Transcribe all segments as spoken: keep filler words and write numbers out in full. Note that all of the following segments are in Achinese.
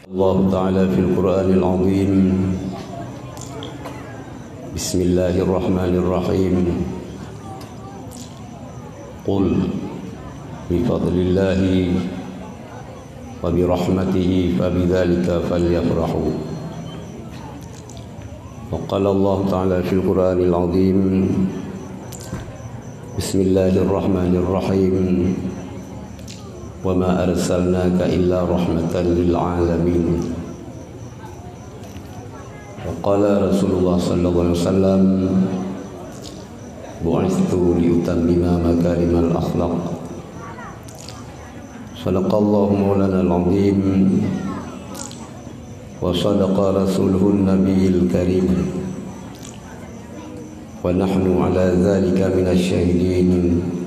الله تعالى في القرآن العظيم. بسم الله الرحمن الرحيم. قل بفضل الله وبرحمته فبذلك فليفرحوا. وقال الله تعالى في القرآن العظيم: بسم الله الرحمن الرحيم. وما أرسلناك إلا رحمة للعالمين. وقال رسول الله صلى الله عليه وسلم: بعثت لأتمم مكارم الأخلاق. صدق الله مولانا العظيم، وصدق رسوله النبي الكريم، ونحن على ذلك من الشاهدين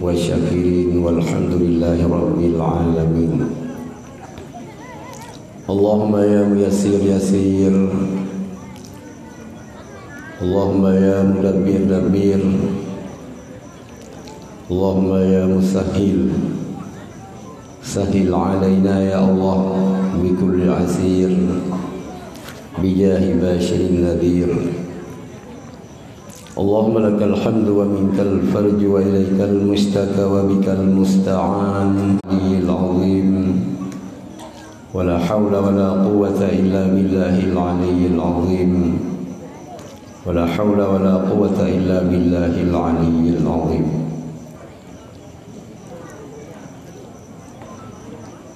والشاكرين، والحمد لله رب العالمين. اللهم يا ميسر يسر، اللهم يا مدبر دبر، اللهم يا مسهل سهل علينا يا الله بكل عسير، بجاه بشير نذير. اللهم لك الحمد ومنك الفرج وإليك المشتكى وبك المستعان. العلي العظيم. ولا حول ولا قوة إلا بالله العلي العظيم. ولا حول ولا قوة إلا بالله العلي العظيم.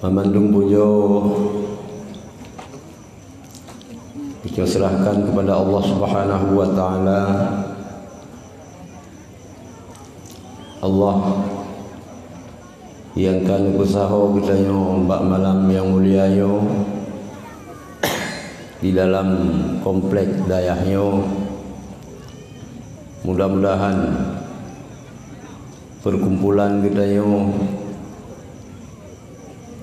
Meumandum pujoe kita serahkan kepada Allah Subhanahu wa Ta'ala. Allah nyang ka neupeusaho geutanyoe bak malam nyang mulia nyoe di dalam komplek dayah nyoe. Mudah-mudahan perkumpulan geutanyoe,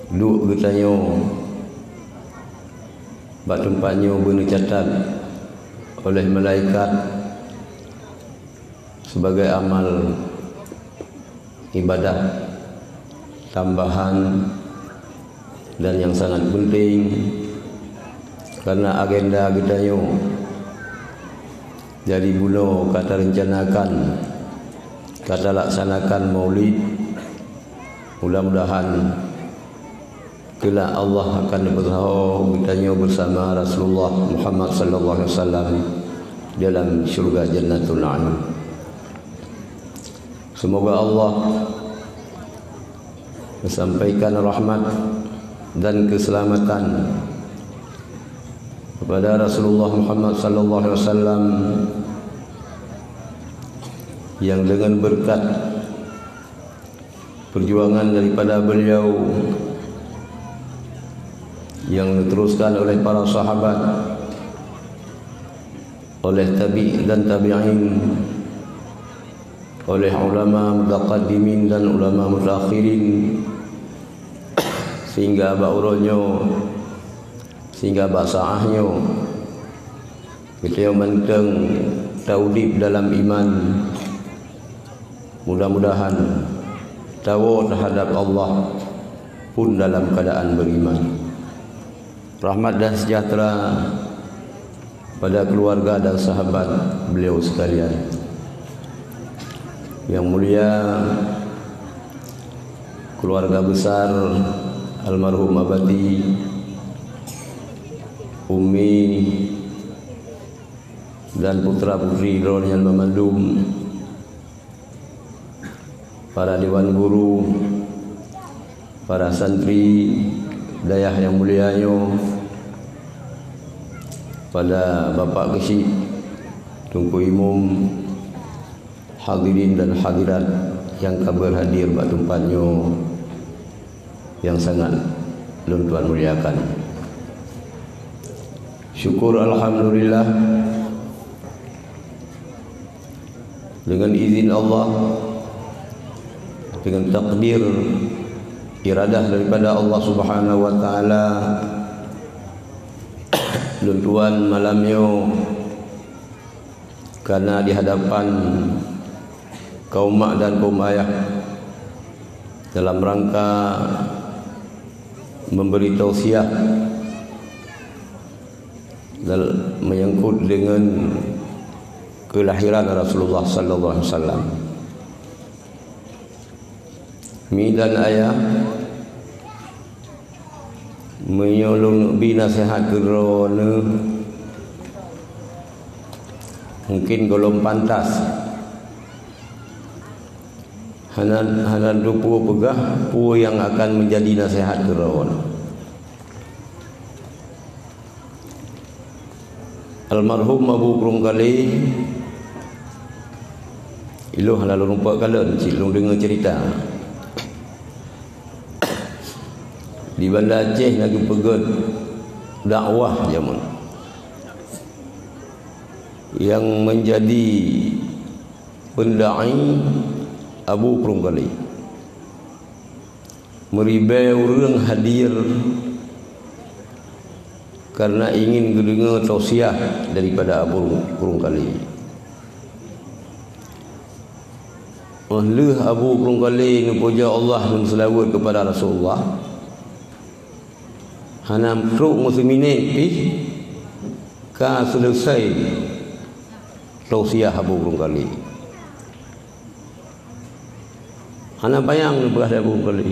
duek geutanyoe bak teumpat nyoe beuneucatat oleh malaikat sebagai amal ibadah tambahan dan nyang sangat penting, karena agenda geutanyoe jadi bunoe ka tarencanakan, ka talaksanakan Maulid. Mudah-mudahan kelak Allah akan neupeusaho geutanyoe bersama Rasulullah Muhammad sallallahu alaihi wasallam dalam syurga Jannatul Na'im. Semoga Allah menyampaikan rahmat dan keselamatan kepada Rasulullah Muhammad sallallahu alaihi wasallam, yang dengan berkat perjuangan daripada beliau yang diteruskan oleh para sahabat, oleh tabi' dan tabi'in, oleh ulama mutaqaddimin dan ulama mutaakhirin, sehingga bak uroe nyoe, sehingga bak saah nyoe, geutanyoe mantong taudeb dalam iman. Mudah-mudahan tawoe teuhadap Allah pun dalam keadaan beriman. Rahmat dan sejahtera pada keluarga dan sahabat beliau sekalian. Yang mulia keluarga besar almarhum Abati, Umi, dan putra-putri droeneuh nyan meumandum, para dewan guru, para santri dayah nyang mulia nyoe, pada Bapak Geuchik, Teungku Imum, hadirin dan hadirat nyang ka berhadir bak teumpat nyoe nyang sangat lôn tuan muliakan. Syukur alhamdulillah, dengan izin Allah, dengan takdir, iradah daripada Allah Subhanahu wa Ta'ala, lôn tuan malam nyoe kana di hadapan kaum mak dan kaum ayah dalam rangka memberi tausiah Dal-, menyangkut dengan kelahiran Rasulullah sallallahu alaihi wasallam. Mi dan ayah, meunyoe lôn bi naseuhat keu droeneuh, mungkin gohlom pantas. Hana, hana teupeue peugah peue nyang akan meunjadi naseuhat keu droeneuh. Almarhum Abu Krung Kale, ilôn hana lôn rumpok kalon, cit lôn deungoe cerita. Di Banda Aceh na geupeugöt dakwah jameun. Nyang meunjadi peundai Abu Krung Kale. Meuribèe ureuëng hadir karena ingin geudeungoe tausiah daripada Abu Krung Kale. Óh lheueh Abu Krung Kale neupuja Allah dan selawat kepada Rasulullah, hana trok meusiminét pih ka seuleusoe tausiah Abu Krung Kale. Hana panyang neupeugah lé Abu Krung Kale.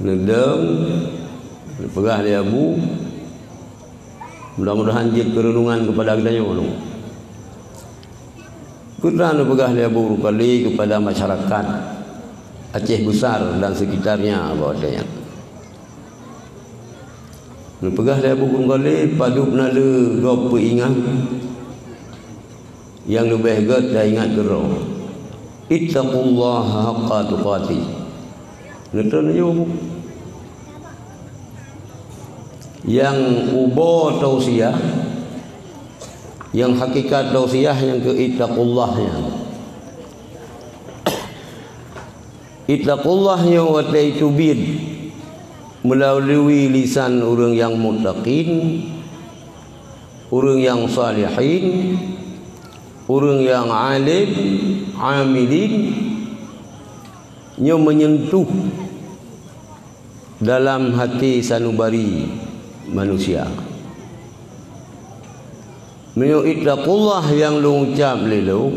Neudong, neupeugah lé Abu, mudah-mudahan jeuet keureunungan keupada geutanyoe. Keutra neupeugah lé Abu Krung Kale keupada masyarakat Aceh Besar dan sekitarnya bahwa neupeugah lé Abu Krung Kale, padub na le gob peuingat nyang leubeh gét taingat keudroe. Ittaqullaha haqqa tuqatih. Neuteun yum. Nyang ubo tausiah, nyang hakikat tausiah nyang keu ittaqullah nyan. Ittaqullah nyoe watée teubiet meulalu lisan ureuëng nyang muttaqin, ureuëng nyang salihin, ureuëng nyang alim, amilin, nyoe meunyentuh dalam hati sanubari manusia. Meunyoe ittaqullah nyang lôn ucab lé lôn,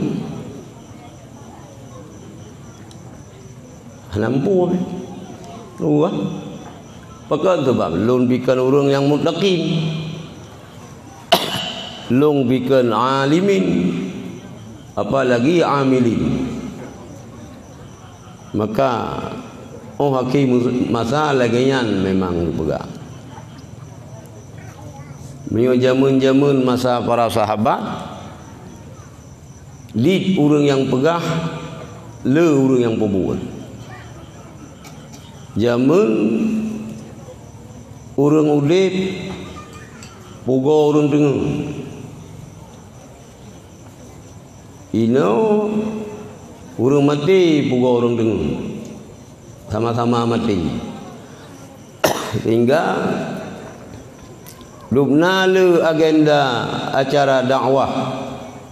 hana mampu. Wah. Pakon? Sabab lôn bikon ureuëng nyang muttaqin. Lôn bikon alimin, apalagi amilin. Maka, óh akhé masa lagée nyan memang geupeugah. Meunyoe jameun-jameun masa para sahabat, dit ureuëng nyang peugah, le ureuëng nyang peubuet. Jameun ureuëng udeb, pugoe ureuëng teungeut. Inoe ureuëng maté pugoe ureuëng teungeut, sama-sama maté. Sehingga dubna le agenda acara dakwah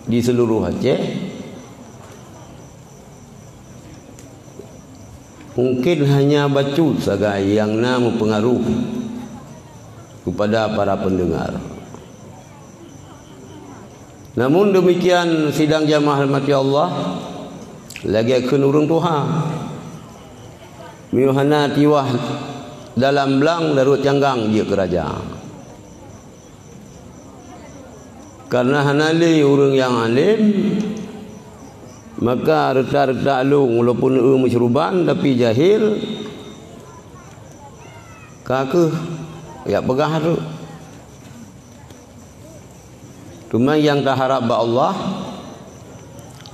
di seluruh Aceh. Mungkin hanya bacut sagai nyang na meupeungaruh keupada para peundeungar. Namun deumikian, sidang jamaah rahmati Allah, lagée kheun ureuëng tuha, meunyoe hana tiwah dalam blang, larot canggang jeuet keu raja. Kareuna hana lé ureuëng nyang além, maka reuta-reuta lôn, walaupun eu meusyeuruban tapi jahil, ka kheueh jak peugah tu. Teuma nyang taharab bak Allah,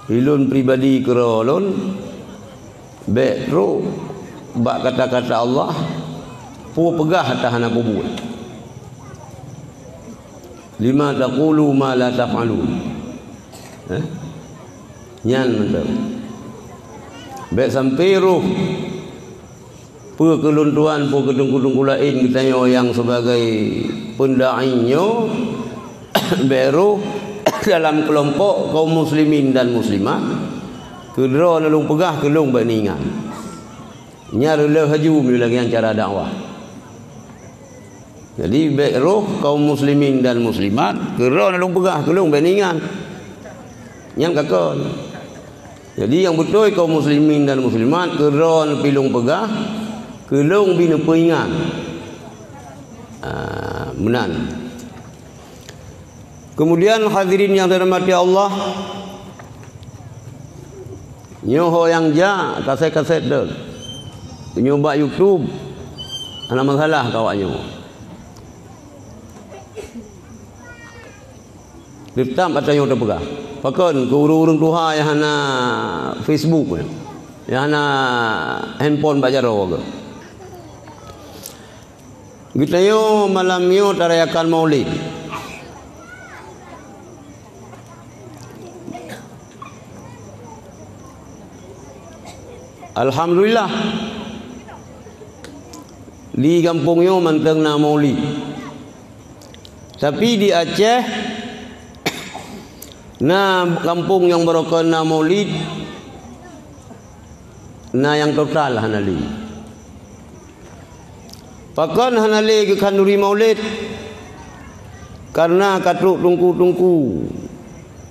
ulôn pribadi keudroe lôn, bék trok bak kata-kata Allah, peue peugah ata hana peubuet. "Lima taqulu ma la taf'alun." Eh? Nyan mantong. Bék sampai roh peue keu lôn tuan, peue keu teungku-teungku laén geutanyoe nyang sebagai peundai nyoe, bék roh dalam keulompok kaum muslimin dan muslimat, keu droe na lôn peugah keu lôn bék neuingat. Nyan reuloh laju meunyoe lagée nyan cara dakwah. Jadi, bék roh kaum muslimin dan muslimat, keu droe lôn peugah, keu lôn bék ingat. Nyan ka kon. Jadi, nyang beutôi kaum muslimin dan muslimat, keu droe pih lôn peugah, keu lôn pih neupeuingat. Ah, meunan. Kemudian, hadirin yang dirahmati Allah, nyoe ho nyang jak kaset-kaset deuh. Nyoe bak YouTube, hana masalah keu awak nyoe. Teutap ata nyoe teupeugah. Pakon keu ureuëng-ureuëng tuha nyang hana Facebook, nyang hana handphone bak jaroe geuh. Geutanyoe malam nyoe tarayakan Maulid. Alhamdulillah, di gampông nyoe mantong na Maulid. Tapi di Aceh, na gampông nyang barokon na Maulid, na nyang total hana lé. Pakon hana lé geukhanduri Maulid? Karena ka trok teungku-teungku,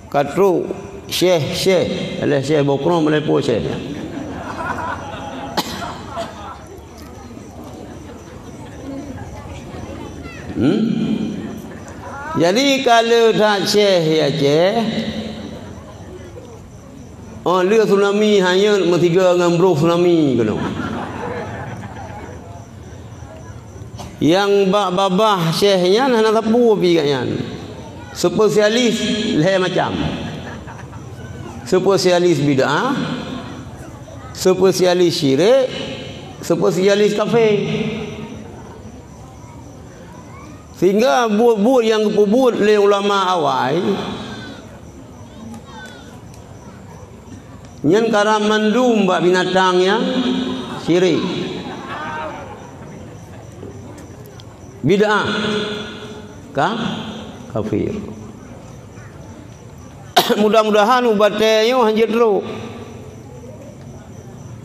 ka trok syekh-syekh, alah syekh bukon, alah peue syekh. Hmm? Jadi, ka le that syekh ya, syekh. Oh, le tsunami hanyut meusigoe ngon broh tsunami keunoe. Nyang bak babah syekh nyan hana sapeue pih gobnyan. Spesialis lhée macam. Spesialis bid'ah, spesialis syirik, spesialis kafé. Sehingga buet-buet nyang geupeubuet lé ulama awai nyan karab mandum bak binatang nyang syirik, bid'ah, ka, kafir. Mudah-mudahan ubat tée nyoe hana jeuet trok.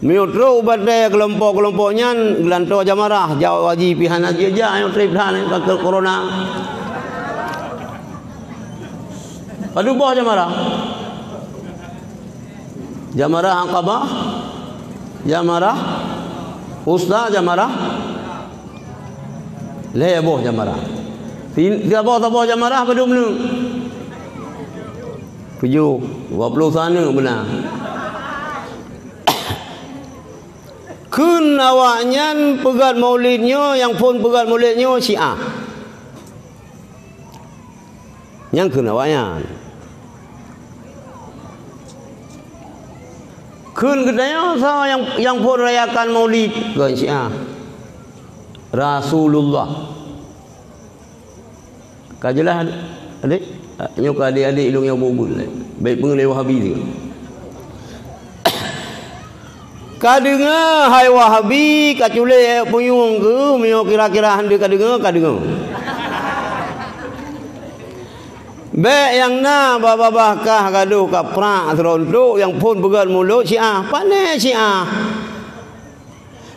Meunyoe trok ubat tée keulompok-keulompok nyan geulantoe jamarah, jak wajib pih hana jijak nyoe treb that nyoe ka keu corona. Padub boh jamarah? Jamarah Aqabah, jamarah Wusta, jamarah lhée boh jamarah. Ti-, tiga boh, tiga boh jamarah padub neuk? Tujoh, dua ploh sa neuk beuna. Kheun awaknyan peugét Maulid nyoe, nyang phon peugét Maulid nyoe Syiah. Nyang kheun awaknyan. Kheun geutanyoe soe nyang, nyang phon rayakan Maulid? Kon Syiah. Rasulullah. Ka jeulaih, adék? Nyoe keu adék-adék lôn nyang buet-buet lé. Bék peungeulée Wahabi sigoe. Ka deungoe hai Wahabi, ka culée punyueng keuh, meunyoe kira-kira hana ka deungoe, ka deungoe. Bék nyang na babah-babah kah gadôh kaprak seureuntôk nyang phon peugét mulod Syiah. Pané Syiah?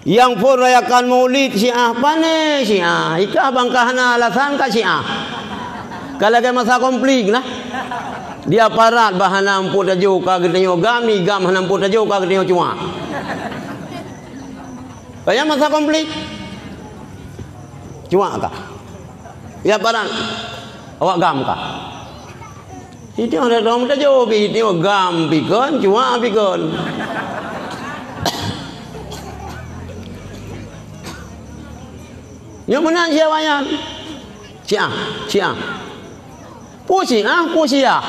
Nyang phon rayakan Maulid Syiah, pané Syiah. Ikah bangka hana alasan ka Syiah. Ka lagée masa konflik lah. Di aparat bah hana muphom tajo ka geutanyoe GAM, i GAM hana muphom tajo ka geutanyoe cuak. Ka nyan masa konflik. Cuak ka. Di aparat awak GAM ka. Itu ada dong tajo pih, itu GAM pih kon, cuak pih kon. Nyoe meunan Syiah awaknyan. Syiah, Syiah. Peue Syiah, peue Syiah.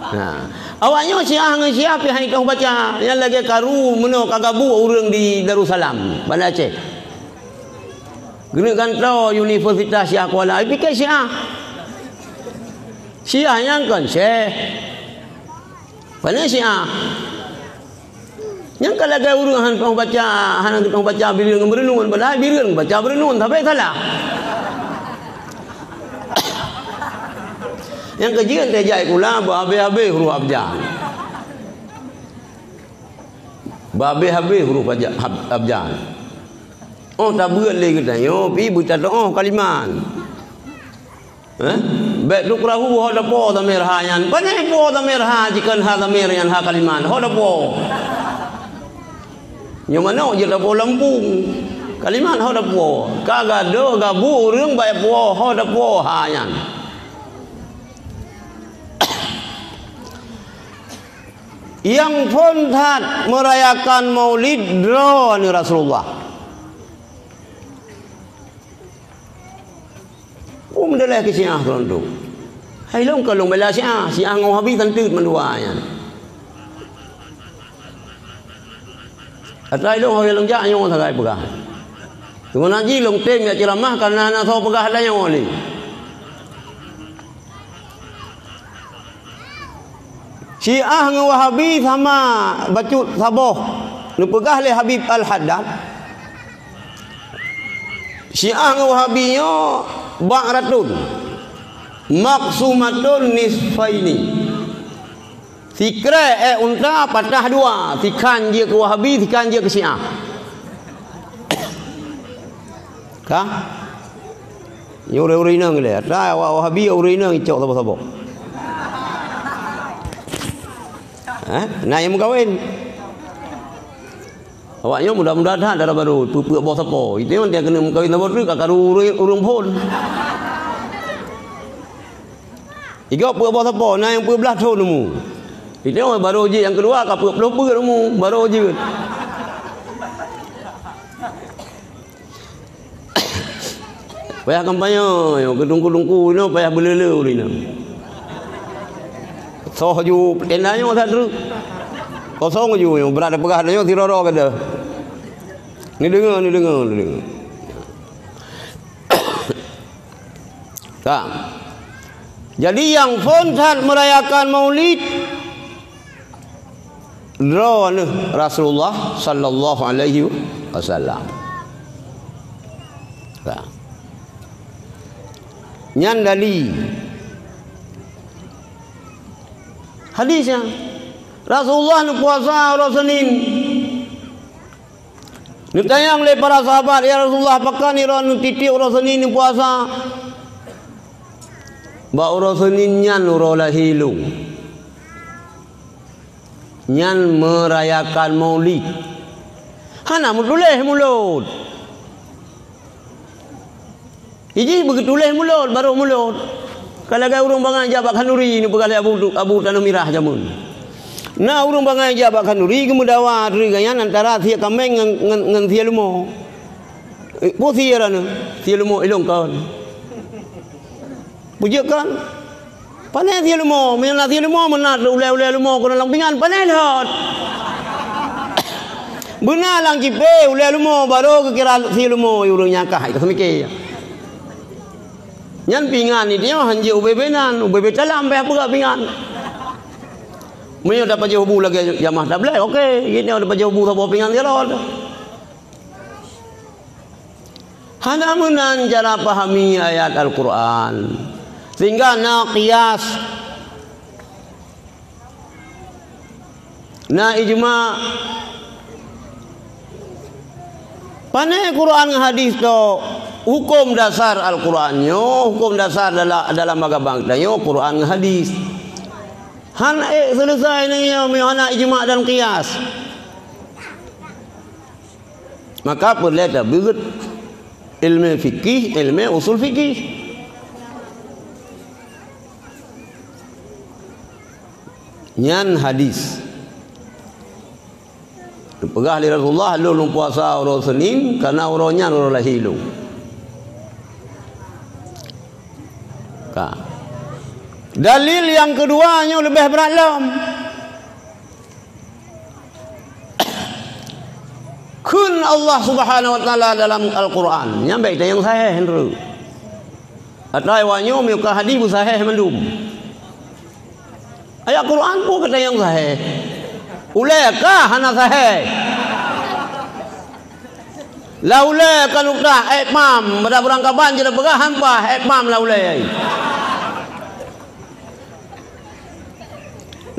Nah, awaknyoe Syiah ngon Syiah pih hana teubaca. Nyang lagée karu meunoe ka gabuk ureuëng di Darussalam, Banda Aceh. Geuneuk gantoe Universitas Syiah Kuala, ai pike Syiah. Syiah nyang kon syekh. Pane Syiah. Nyang ka lagée ureuëng hana teubaca, hana teubaca bireuen ngon beureunuen, padahai bireuen baca beureunuen, tapi salah. Nyang keujeuet teuh jai kula beuhabéh-habéh huruf abjad. Beuhabéh-habéh huruf aja-, hab-, abjad. Oh, tabeuet lé geutanyoe, pi beutatoh kalimat. Eh? Bék tukrahu ho dapo zamir ha nyan. Pane po zamir ha jikheun ha zamir nyan ha kalimat. Ho dapo. Nyoe manok jeuet dapo lampung. Kalimat ho dapo. Ka gadoh gabu ureuëng bék po ho dapo ha nyan. Nyang phon that meurayakan Maulid droeneuh Rasulullah. Peue meudaléh keu Syiah keu lôn tu? Hai lôn ka lôn bela Syiah, Syiah ngon Wahabi santeut mandua nyan. Ata ilôn hôi lôn jak nyoe sagai peugah. Teungoh na jih lôn tem jak ceuramah kareuna hana soe peugah tanyoe lé. Syiah ngon Wahabi sama bacut saboh. Neupeugah lé Habib Al-Haddad, Syiah ngon Wahabi nyoe bak ratun, maqsumatun nisfaini. Sikrek ék unta patah dua, sikhan jeuet keu Wahabi, sikhan jeuet keu Syiah. Ka? Nyoe ureuëng-ureuëng inong lé. Ata awak Wahabi ureuëng inong icok saboh-saboh. Eh? Na nyang meukawen. Awak nyoe muda-muda that dara barô, peuet-peuet boh sapo. Itu nyang dia kena meukawen saboh treuk, ka karu ureuëng, ureuëng phon. Igob peuet boh sapo, na nyang peuet blaih thon umu. Itu nyang barô jeuet nyang keudua ka peuet ploh peuet umu, barô jeuet. Payah kampanye, nyoe keu teungku-teungku nyoe payah beuleu-leu ureuëng nyoe. Soh ju tenda nyoe that treuk. Kosong ju nyoe, brat peugah nyoe sidroe-droe keudeh. Neudeungoe, neudeungoe, neudeungoe. Ka. Jadi nyang phon that meurayakan Maulid, droeneuh Rasulullah sallallahu alaihi wasallam. Ka. Nyan dali hadis nyan. Rasulullah neupuasa uroe Senin. Neutanyong lé para sahabat, "Ya Rasulullah, pakon droeneuh tieb-tieb uroe Senin neupuasa?" Bak uroe Senin nyan uroe lahé lôn. Nyan meurayakan Maulid. Hana meutuléh mulod. Iji beugeutuléh mulod, barô mulod. Ka lagée ureuëng bangai jak bak khanduri, neupeugah lé Abu, Abu Tanoh Mirah jameun. Na ureuëng bangai jak bak khanduri geumeudawa ateueh gobnyan antara sie kaméng ngon, ngon, ngon sie leumo. Eh, peue sie droeneuh? Sie leumo ilong kon. Peujeuet kon? Pané sie leumo, meunyoe na sie leumo meunat ulée-ulée leumo keunoe lam pingan, pané lhot. Beuna lam cipée ulée leumo, barô geukira sie leumo, ureuëng nyang kah, ka seumiké. Nyan pingan nyoe hanjeuet ubé-bé nan, ubé-bé talam payah peugah pingan. Meunyoe tapajoh bu lagée jamaah tablék, oke, geutanyoe tapajoh bu saboh pingan keudroe. Hana meunan cara pahami ayat Al-Qur'an. Sehingga na qiyas, na ijma. Pané Qur'an ngon hadis tu, huköm dasar Al-Qur'an nyoe, huköm dasar dalam, dalam agama geutanyoe, Qur'an ngon hadis. Han ék seuleusai nyoe, meunyoe hana ijma dan qiyas. Maka peureulée tabeuet ilmu fikih, ilmu usul fikih. Nyan hadis. Peugah lé Rasulullah, "Lôn, lôn puasa uroe Senin, karena uroe nyan uroe lahé lôn." Ka. Dalil nyang keudua nyoe leubeh brat lom. Kheun Allah Subhanahu wa Taala dalam Al-Qur'an, nyan bék tanyong sahih nurut. Atawa nyoe meuka hadis beusahih mandum. Ayat Qur'an pun ka tanyong sahih. Ulée ka hana sahih. Laulée ka lutah ék pam, pada beurangkaban jeuet peugah hampa ék pam laulée.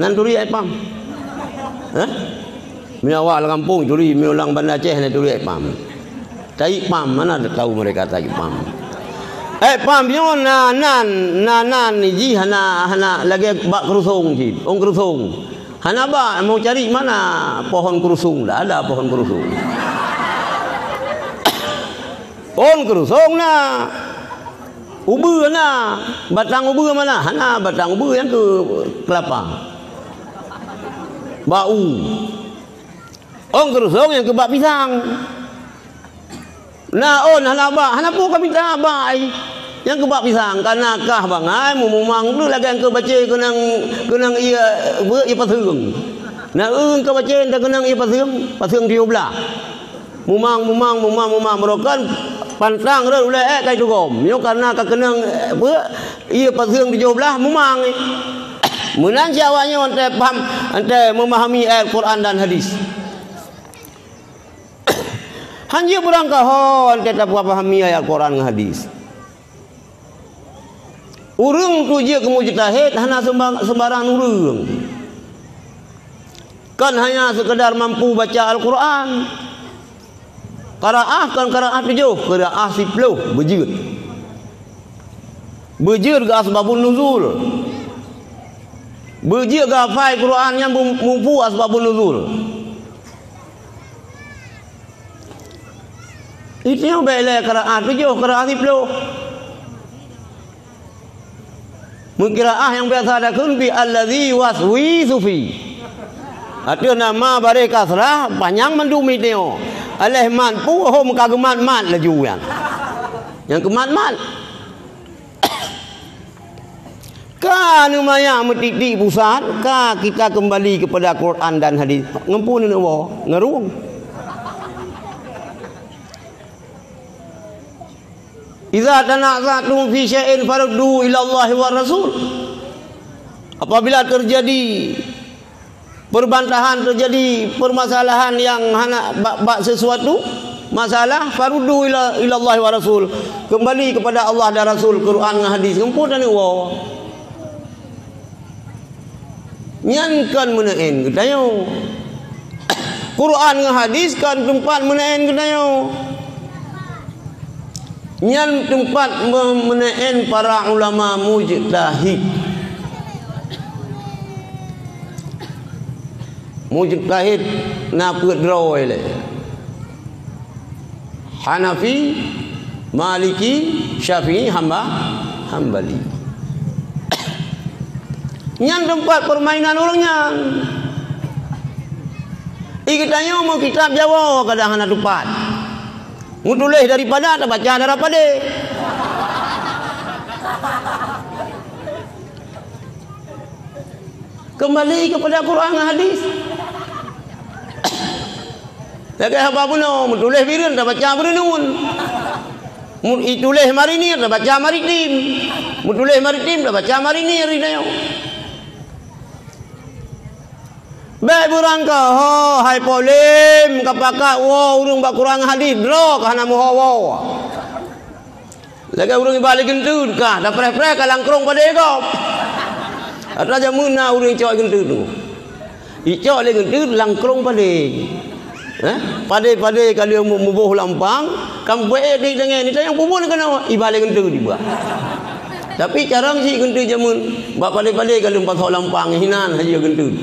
Nan turi ék pam. Hah? Meunyoe awak lam gampông turi, meunyoe lam Banda Aceh na turi ék pam. Taik pam, mana ada tahu mereka taik pam. Eh, pam nyoe na nan, na nan jih hana, hana lagèe bak keurusong cit. Ôn keurusong. Hana bak, mau cari mana pohon keurusong? Tak ada pohon keurusong. Ôn keurusong na. Ubeue na. Batang ubeue mana? Hana batang ubeue nyang keu kelapa. Bak u. Ôn keurusong nyang keu bak pisang. Na ôn hana bak, hana peue ka mita bak ai. Nyang keu bak pisang, ka na kah bangai, meumumang tu lagèe nyang keu bacé keunong, keunong ié, ié paseueng. Na ôn ka bacé nyang keunong ié paseueng, paseueng tujoh blah. Mumang, mumang, mumang, mumang, meurokon pantang rot ulèe èk kai tugom. Nyoe karena ka keunong, eh, peue, ié paseueng tujoh blah, mumang. Meunan cit awak nyoe, 'oh teuh paham, 'oh teuh meumahami ayat Quran dan hadis. Hanjeuet beurangkaho 'oh teuh tapahami ayat Quran ngon hadis. Ureuëng tu jeuet keu mujtahid hana seumba-, seumbarang ureuëng. Kon hanya sekedar mampu baca Al-Quran. Qiraah kon qiraah tujoh, qiraah siploh beujeuet. Beujeuet keu asbabun nuzul. Beujeuet keu hafai Quran nyang bum-, mupu asbabun nuzul. Itu nyang bèk lé qiraah tujoh, qiraah siploh. Meuqiraah nyang biasa takheun bi allazi waswisu fi. Ateueh nama bareh kasrah panyang mandum itu. Aléh mat pu hom ka geumat-mat laju nyan. Nyang keumat-mat. Ka neumayak meutiek-tiek pusat, ka kita keumbali keupada Quran dan hadis. Ngon peue neuwoe, ngon rueng. "Idza tanaza'tum fi syai'in farudduhu ilallahi war rasul." Apabila terjadi perbantahan, terjadi permasalahan yang hana bak, bak sesuatu masalah, farudduhu ila, ilallahi war rasul. Kembali kepada Allah dan Rasul, Quran ngon hadis. Ngon peue taneuk woe? Nyan kon meuneuen geutanyoe. Quran ngon hadis kon teumpat meuneuen geutanyoe. Nyan teumpat me-, meuneuen para ulama mujtahid. Mujtahid na peuet droe lé. Hanafi, Maliki, Syafi'i, Hamba-, Hambali. Nyan teumpat permainan ureuëng nyan. I geutanyoe meu kitab Jawoe kadang hana tupat. Meutuléh daripada tabaca dara padé. Kembali kepada Quran dan hadis. Lagèe haba bunoe, meutuléh Bireuen, tabaca Beureunuen. Mu-, ituléh marinir, tabaca maritim. Meutuléh maritim, tabaca marinir, di nyoe. Bèk beurangkaho, hai polem, ka pakat woe ureuëng bak Quran hadis, droe ka hana meuho woe. Lagèe ureuëng iba lé geunteut kah, tapreh-preh ka langkrong padé gob. Atra jameun na ureuëng icok geunteut tu. Icok lé geunteut langkrong padé. Eh? Padé-padé ka lheueh mu-, muboh lampang, ka muboh ék di dengé ni, tanyong peue buet keunoe, iba lé geunteut iba. Tapi carông cit geunteut jameun, bak padé-padé ka lheueh pasok lampang, hinan haji geunteut.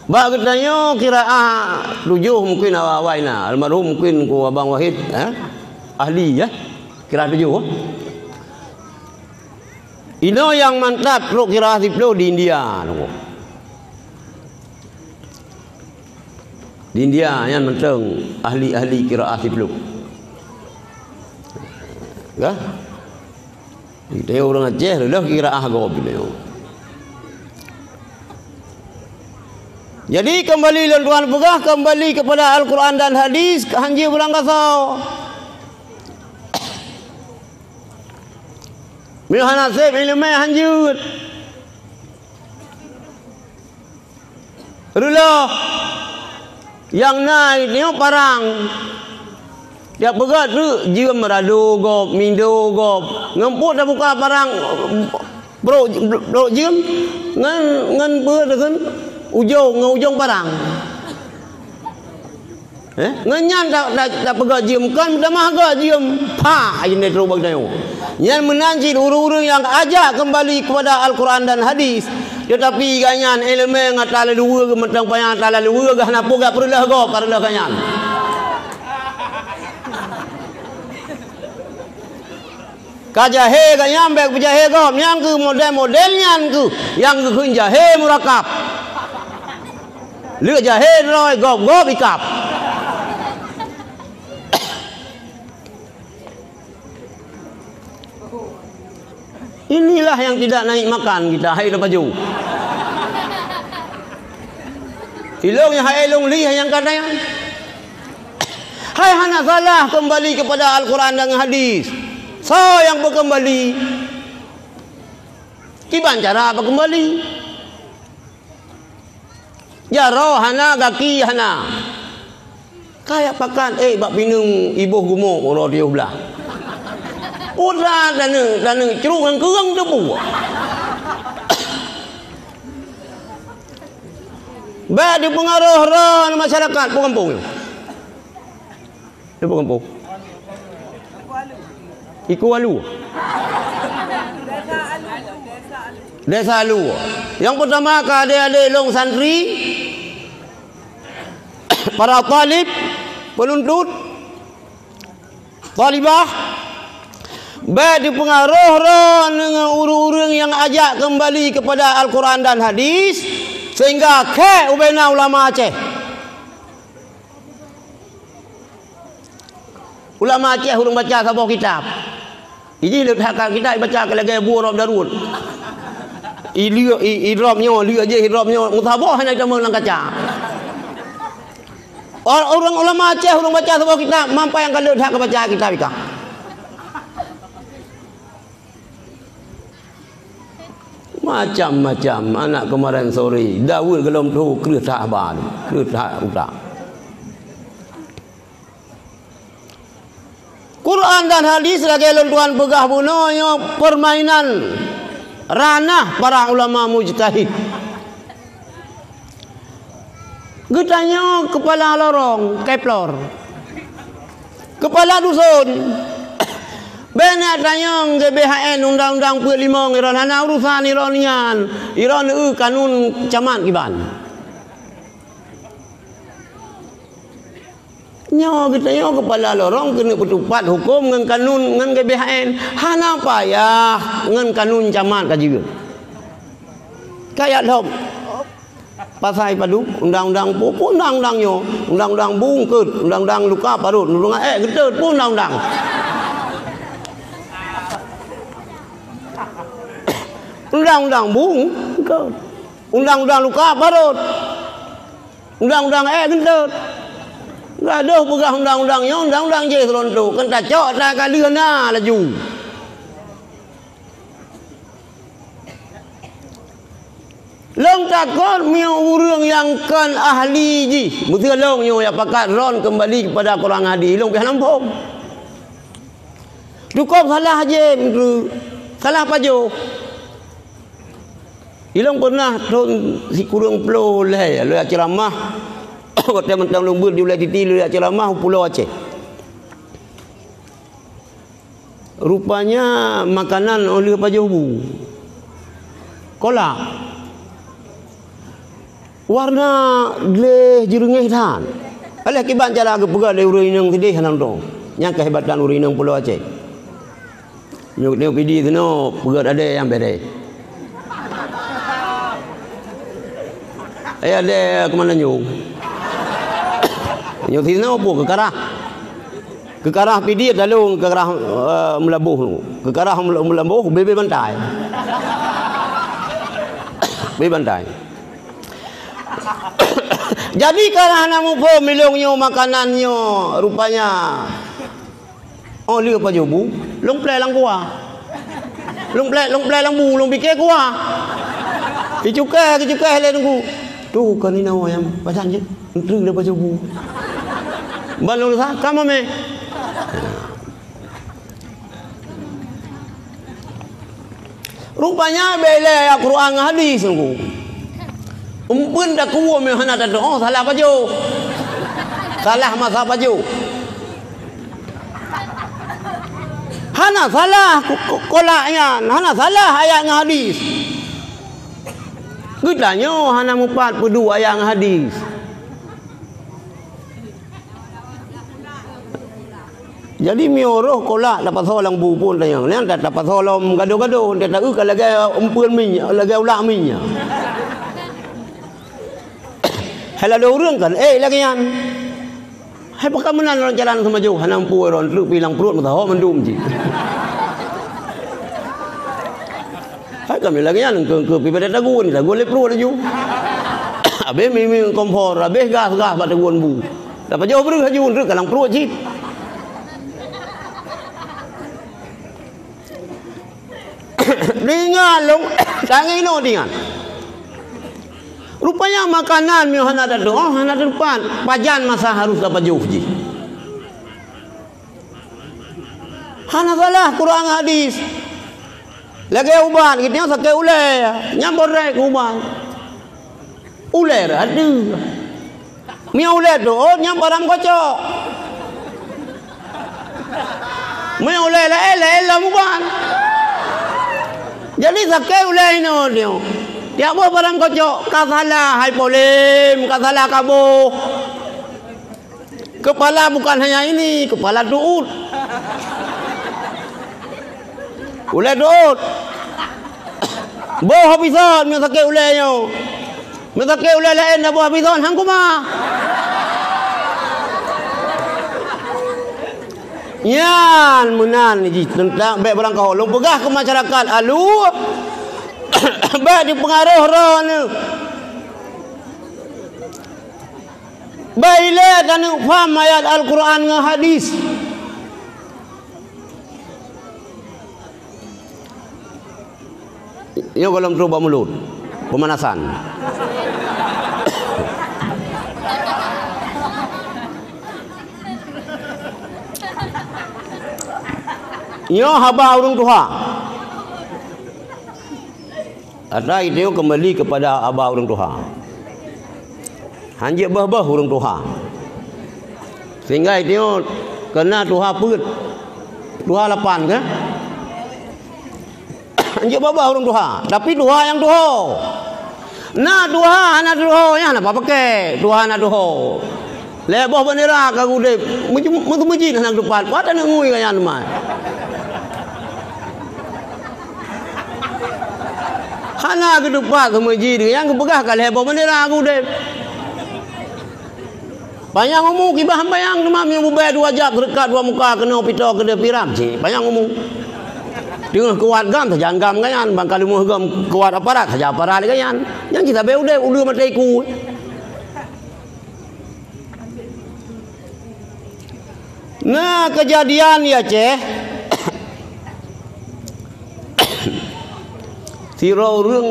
Bak geutanyoe qiraah tujoh mungkin awai-awai na. Almarhum mungkin ku Abang Wahid, eh? Ahli, ya. Qiraah tujoh. Inoe nyang mantap trok qiraah siploh di India, nunggu. Di India nyan mantong ahli-ahli qiraah siploh. Kah? Kita ureuëng Aceh, leuh qiraah gob nyoe. Jadi, kembali lôn tuan peugah, kembali kepada Al-Quran dan hadis, hanjeuet beurangkasoe. Meunyoe hana sép iéleumé hanjeuet. Reuloh nyang na nyoe parang. Tiep peugah treuk jeuem rado gob, mido gob. Ngon peue tabuka parang brok, brok jeuem? Ngon, ngon peue takheun? Ujong ngon ujong parang. Eh? Ngon nyan ta, ta, tapeugah jeuem, kon meutamah geuh jeuem. Pah, akhé trok bak tanyoe. Nyan meunan cit ureuëng-ureuëng nyang ajak keumbali keupada Al-Quran dan Hadis. Teutapi gobnyan iéleumé ngon talalu geuh, meuteumé panyang talalu geuh, hana peugah peureuleueh gob, peureuleueh gobnyan. Ka jahé gobnyan bék beujahé gob, nyang keuh model-model nyan keuh nyang geukheun jahé murakab. Lheueh jahé droe gob-gob ikab. Inilah yang tidak naik makan kita, hai leupaju. Ilong nyang hai long li nyang ka nyan. Hai hana salah keumbali keupada Al-Quran dan Hadis. Soe nyang beukeumbali? Kiban cara beukeumbali? Jaroe hana, gaki hana. Kayak pakat, eh, bak pineung iboh gumok uroe tujoh blah. Putra taneuk, taneuk crok ngon keureueng teubuek. Bék dipeungaroh droe masyarakat peugampông nyoe. Di peugampông. Iku Alu. Desa Alu. Nyang peutama keu adék-adék lôn santri, para talib, penuntut, talibah, bék dipeungaroh droe ngon ureuëng-ureuëng nyang ajak keumbali keupada Al-Quran dan Hadis, sehingga khék ubena ulama Aceh. Ulama Aceh ureuëng baca saboh kitab. Iji leuet that kitab ibaca keu lagée bu rob darun. I leuek, i, i drob nyoe, leuek jih i drob nyoe. Meusaboh hana itamong lam kaca. Or-, ureuëng ulama Aceh ureuëng baca saboh kitab, mampai nyang ka leuet that ka baca kitab ikah. Macam-macam anak keumaran sore, Daud golom tho kreueh that haba, kreueh that utak. Quran dan hadis lagée lôn tuan peugah bunoe nyoe permainan ranah para ulama mujtahid. Geutanyoe keupala lorong, keplor. Keupala duson. Bék na tanyong G B H N undang-undang peuet limong, iron hana urusan iron nyan. Iron eu kanun camat kiban. Nyoe geutanyoe keupala lorong keuneuk peutupat huköm ngon kanun ngon G B H N. Hana payah ngon kanun camat ka jeuet. Kaya lom. Pasai padub, undang-undang peue, peue undang-undang nyoe, undang-undang bungkeut, undang-undang luka parot, undang-undang ék geutot, peue undang-undang. Undang-undang bungkeut, undang-undang luka parot, undang-undang ék geutot. Gadoh peugah undang-undang nyoe, undang-undang jih seulonto, kan tacok takaleuh na laju. Lôn takot meunyoe ureuëng nyang kon ahli jih, meuseu lôn nyoe nyang pakat ron keumbali keupada Quran hadis, lôn pih hana muphom. Cukôp salah jih, salah pajoh. Ilôn peunah thon sikureueng ploh lhée lôn jak ceuramah, watée mantong lôn beuet di Ulée Titi lôn jak ceuramah u Pulo Aceh. Rupanya makanan óh lheueh pajoh bu. Kolak. Warna gleh jeureungéh that. Alah kiban cara geupeugah lé ureuëng inong sideh hana mantong. Nyang keuhebatan ureuëng inong Pulo Aceh. Nyoe, nyoe pidi sinoe peugét adé nyang bereh. Eh, adé keumanan nyoe? Nyoe sinoe peue keukarah. Keukarah pidi talong keukarah, eh, meulaboh. Keukarah meula-, meulaboh bebe bantai. Bebe bantai. Jadi karena hana muphom ilong nyoe makanan nyoe rupanya. Oh, lheueh pajoh bu, lôn plek lam kuah. Lôn plek, lôn plek lam bu, lôn pike kuah. Icukai, icukai lé teungku. Tu kan inoe nyang pasan jeuet, entri dah pajoh bu. Ban lôn rasa, ka mamé. Rupanya bela ayat Quran ngon hadis teungku. Umpeuen takuwoe meu hana tatu'oh, salah pajoh. Salah masa pajoh. Hana salah ko-, ko-, kolak nyan, hana salah ayat ngon hadis. Geutanyoe hana mupat peuduek ayat ngon hadis. Jadi, meunyoe roh kolak tapasoe lam bu phon tanyong, nyan ta-, tapasoe lom gado-gado, ta-, taeu ka lagèe umpeuen minyeuk, lagèe ulak minyeuk. Hai ladôm ureueng kan, eh, lagèe nyan. Hai pakon meunan lôn jalan seumajoh, hana muphom ron treuk pilang pruet meusaho mandum cit. Hai kami lagèe nyan, keu, keu pi pada tagun, tagun lé pruet laju. Habéh mi-, mi kompor, habéh gas, gas bak tagun bu. Tapajoh breuh laju, treuk kalang pruet cit. Ringan lôn, tangieng inoe ringan. Rupanya makanan meunyoe hana tatu'oh, hana teupat. Pajan masa harus tapajoh jih. Hana salah Quran hadis. Lagèe ubat, geutanyoe sakét ulèe, nyan borek ubat. Ulèe rhah deuh. Meunyoe ulèe tuôt, nyan padam kocok. Meunyoe ulèe laén, laén lom ubat. Jadi sakét ulèe inoe nyoe. Tiep boh padam kocok, ka salah hai polém, ka salah kaboh. Kepala bukan hanya ini, kepala tuôt. Ulèe tuôt. Boh habisot meunyoe sakét ulèe nyoe. Meunyoe sakét ulèe laén dak boh habisot, han kumat. Nyan meunan jih teuntang bèk beurangkaho. Lôn peugah keu masyarakat alue, bèk jipeungaroh droeneuh. Bèk ilèe taneuk pham ayat Al-Quran ngon hadis. Nyoe gohlom trok bak mulod. Pemanasan. Nyoe haba ureueng tuha. Atra geutanyoe keumbali keupada haba ureueng tuha. Han jeuet beuh-beuh ureueng tuha. Sehingga geutanyoe keu na tuha peuet. Tuha lapan, kan? Han jeuet beuh-beuh ureueng tuha, tapi tuha nyang tuho. Na tuha hana tuho, nyan hana pakè, tuha hana tuho. Lhèe boh bandera ka geudeb, meuju-, meuju-, meujid hana geuteupat, pat taneuk ngui keu nyan teuma. Hana geuteupat seumeujid, nyang geupeugah ka lhèe boh bandera geudeb. Panyang umu kiban panyang teuma meunyoe bubé dua jak, seureukat dua muka, keunoe pitoe keudeh piram, cit panyang umu. Teungoh kuat gam, sajan gam keu nyan, ban ka leumoh gam kuat aparat, sajan aparat lé keu nyan. Nyan cit sabé udeb, uleue maté iku. Na keujadian di Aceh, sidroe ureueng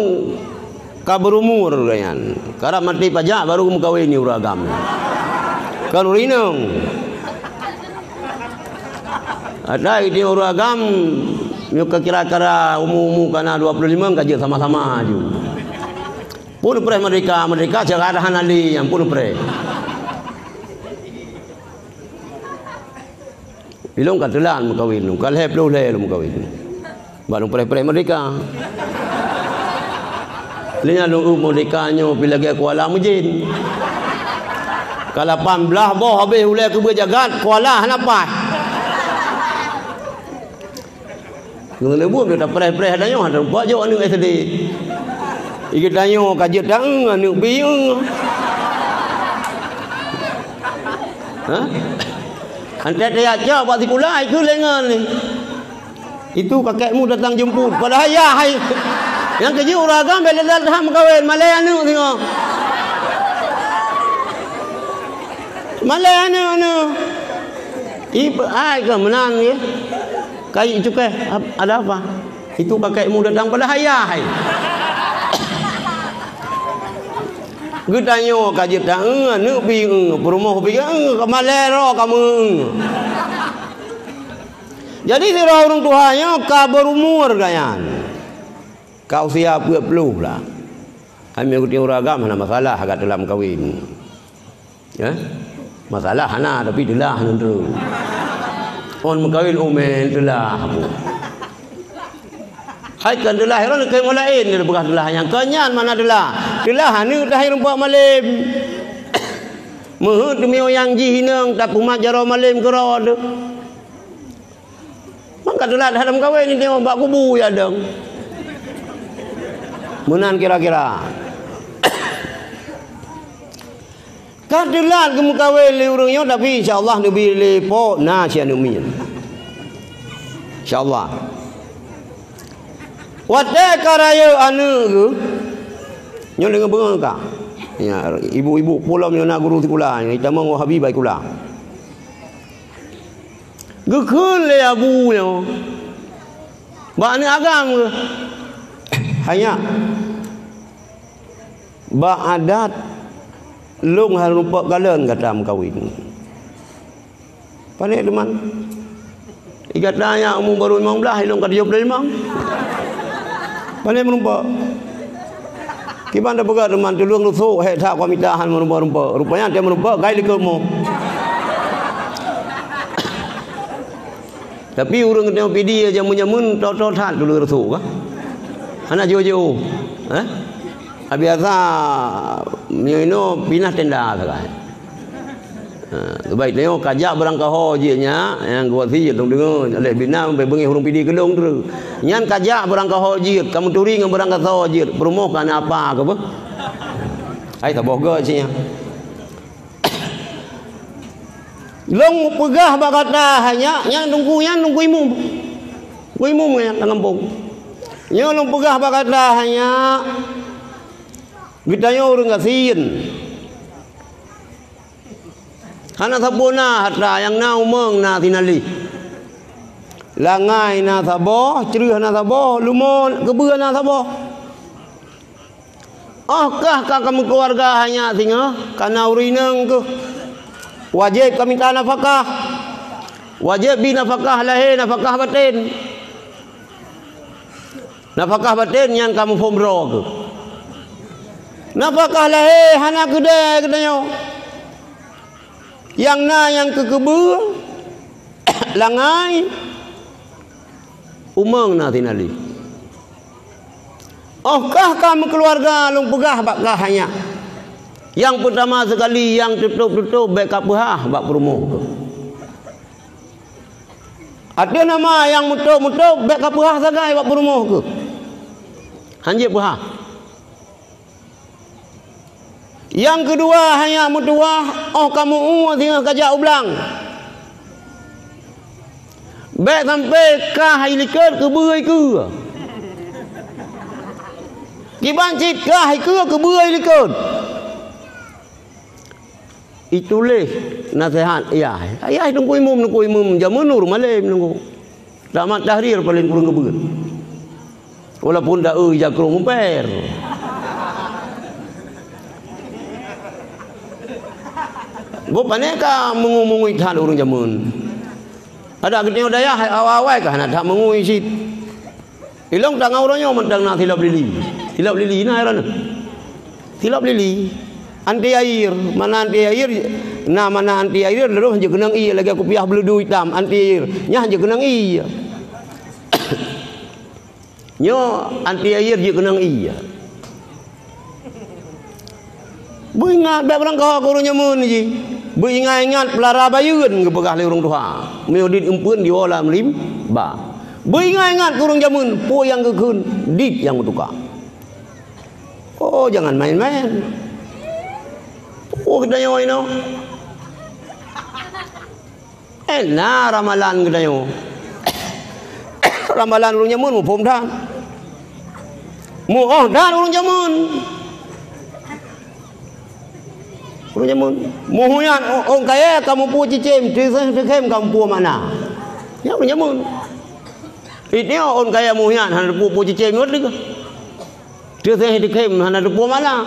ka beurumur geuhnyan, karab maté pajak barô geumeukawen nyoe ureueng agam. Kon ureueng inong. Ada di ureueng agam, nyoe ka kira-kira umu-umu ka na dua puluh lima ka jeuet sama-sama aju. Pun preh merdeka, merdeka cara hana lé nyang pun preh. Ilôn ka teulat meukawen, lôn ka lhèe ploh lhèe lôn meukawen. Bak lôn preh-preh merdeka. Lheueh nyan lôn eu merdeka nyoe pi lagèe kuala meujén. Ka lapan blaih boh habéh ulèe keubeue jagat, kuala hana paih. Ngon leubeh tapreh-preh tanyoe, hana teumpat jok aneuk S D. Geutanyoe ka jeuet ta-eu aneuk piyeue. Ha? Antai tajak cok bak sikula, ikheun lé ngon ni. Itu kakekmu datang jemput. Padahai yah hai. Nyang keujeuet ureueng agam bèk lé that meukawen, malèe aneuk singoh. Malèe aneuk-aneuk. Ipe ai keu meunan nggih. Kayèe cukai, ap-, ada apa? Itu kakekmu datang padahai yah hai. Geutanyoe ka jeuet ta-eu aneuk piyeue, peurumoh piyeue, ka malèe droe ka meu-eu. Jadi sidroe ureueng tuha nyoe ka beurumur gobnyan. Ka usia peuet ploh lah. Ai meu geutanyoe ureueng agam hana masalah, agak teulat meukawen. Ya? Masalah hana, tapi teulat nyan tu. Ôn meukawen umén teulat. Hai kan teulat, heran keu mulaén dia peugah teulat nyan. Keu nyan mana teulat? Teulat aneuk dah rumpok malém. Meuheuet teumiyueng nyang jih inong, tapeumat jaroe malém keudroe teuh. Maka teulat dah meukawen ni tengok bak kubu ya dong. Meunan kira-kira. Ka teulat geumeukawen lé ureueng nyoe, tapi insya Allah neubi lé po na si aneuk miet. Insya Allah. Watèe ka rayeuk aneuk geuh, nyoe deungon beungoh ka. Ya, ibu-ibu pulo nyoe na guru sikula, nyoe itamong Wahabi baik kula. Geukheun lé abu nyoe bak aneuk agam geuh, "Hai nyak, bak adat lôn harôh rumpok kalon gata meukawen." "Pané teuma?" "Gata nyak umu barô limong blaih, lôn ka tujoh ploh limong. Pané meurumpok?" "Kiban tapeugah teuma, tuleueng rusok hék that ka mita hana meurumpok-rumpok. Rupanya teuh meurumpok, gai likot mo." Tapi ureueng geutanyoe Pidie jameun-jameun toe-toe that tuleueng rusok ka. Hana jiôh-jiôh. Eh? Biasa meunyoe inoe pinah tenda sagai. Ha, baik tanyoe kajak barangkaho jeuet nyak, nyang geuwasiet lôn deungoe, lheuh bina beungéh ureueng Pidie keudong treuk. Nyan kajak barangkaho jeuet, ka meuturi ngon barangkaho jeuet, peurumoh ka na apa keu beuh? Hai saboh goe cit nyan. Lôn peugah bak gata hai nyak, nyan teungku nyan teungku imum. Teungku imum nyan lam gampông. Nyoe lôn peugah bak gata hai nyak, geutanyoe ureueng gasien. Hana sapeue na hareuta, nyang na umong na sinalih. Langai na saboh, creueh na saboh, leumo keubeue na saboh. Óh kah ka, ka meukeuluwarga hai nyak singoh, ka na ureueng inong keuh. Wajéb ka mita nafakah. Wajéb bi nafakah lahé, nafakah batén. Nafakah batén nyan ka muphom droe keuh. Nafakah lahé hana keudéh geutanyoe. Nyang na nyang keu keubeue, langai, umong na sinalih. Óh kah ka meukeuluwarga lôn peugah bak kah hai nyak. Nyang peutama seukali nyang tutôp-tutôp bék ka peuhah bak peurumoh keuh. Ateueh nama nyang meutôp-meutôp bék ka peuhah sagai bak peurumoh keuh. Hanjeuet peuhah. Nyang keudua hai nyak meutuwah óh ka meu-ue singoh kajak u blang. Bék sampoe kah ilikot keubeue ikeue. Kiban cit kah ikeue keubeue ilikot. Ituléh naseuhat yah. Yah teungku imum, teungku imum jameun ureueng malém teungku. Tamat tahrir paléng kureueng geubeuet. Walaupun da-e jakrong meuper. Boh pané ka meungu-meungui that ureueng jameun. Adak geutanyoe dayah awai-awai ka hana that meungui cit. Ilong tanggau uroe nyoe mantong na silop lili. Silop lili na ya na. Silop lili. Anti air, mana anti air, na mana anti air, leuroh jeuet keunong ie lagèe kupiah beuludu itam, anti air. Nyan jeuet keunong ie. Nyoe anti air jeuet keunong ie. Beuingat bèk beurangkaho keu ureueng jameun jih. Beuingat-ingat peulara bayeuen geupeugah lé ureueng tuha. Meunyoe dit eumpeuen jiwoe lam limba. Beuingat-ingat keu ureueng jameun, peue nyang geukheun, dit nyang meutuka. Oh, jangan main-main. Peue geutanyoe inoe? Eh, na ramalan geutanyoe. Ramalan ureueng jameun muphom that. Muoh that ureueng jameun. Ureueng jameun. Muhuyat ôn kayèe ka muphom cicém, teuseutém ka muphom makna. Nyan ureueng jameun. Iteungoh ôn kayèe muhuyat hana teupeue-peue cicém nyoe teuh. Teuseutém hana teupeue makna.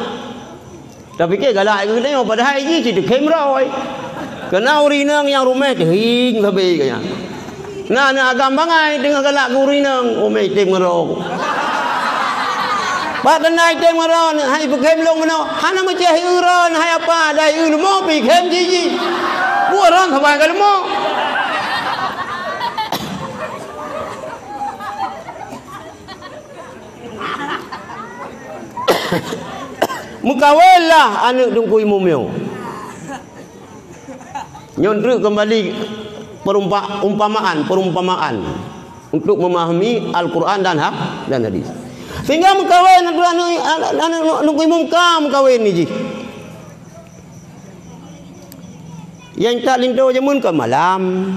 Tapike galak geutanyoe, padahai jih cit teukhém roe. Keunan ureueng inong nyang ruméh teuhieng sabe geuh nyan. Na aneuk agam bangai teungoh galak keu ureueng inong, oh mé tem ngon roe. Bak teuntang item ngon droeneuh, hai peukhém lôn meunoe. Hana meucéh ié droeneuh, hai apa, dai ié leumo pih khém jih-jih. Buet droeneuh saban ka leumo. Meukawen lah aneuëk Teungku Imum nyoe. Nyoe treuk keumbali peurumpa-, umpamaan, perumpamaan untuk memahami Al-Quran dan ha-, dan hadis. Sehingga meukawen aneuëk, aneuëk, aneuëk Teungku Imum ka meukawen ni jih. Nyang tak linto jameun ka malam.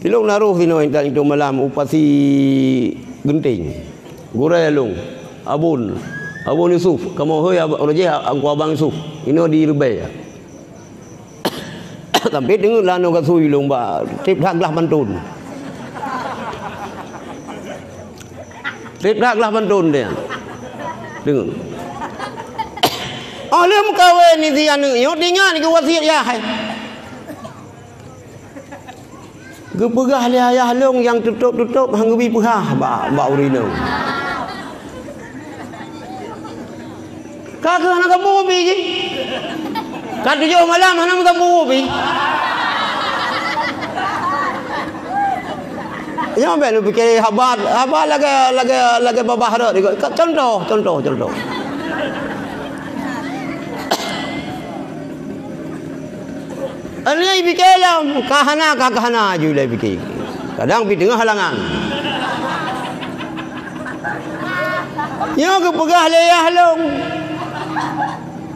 Ilong na roh sinoe nyang tak linto malam u Pasi Geunteng. Gurée lôn, Abon, Abon Yusuf, kamoe hôi ab-, roh jih Teungku Abang Yusuf. Inoe di Reubée. Tapi deungon lano gasui lôn ba, treb that glah banton. Treb that glah banton dia. Deungon. Oh, lheueh meukawen ni si aneuëk nyoe, ingat keu wasiet yah hai. Geupeugah lé ayah lôn nyang tutôb-tutôb han geubi peuhah bak, bak ureuëng inong. Ka keuh hana sapeue pih jih. Ka tujoh malam hana meusapeue pih. Nyoe bék neupike haba, haba lagée, lagée, lagée babah rot. Contoh, contoh, contoh. Lé pike lom, ka hana, ka, ka hana ju lé pike. Kadang pih teungoh halangan. Nyoe geupeugah lé yah lôn.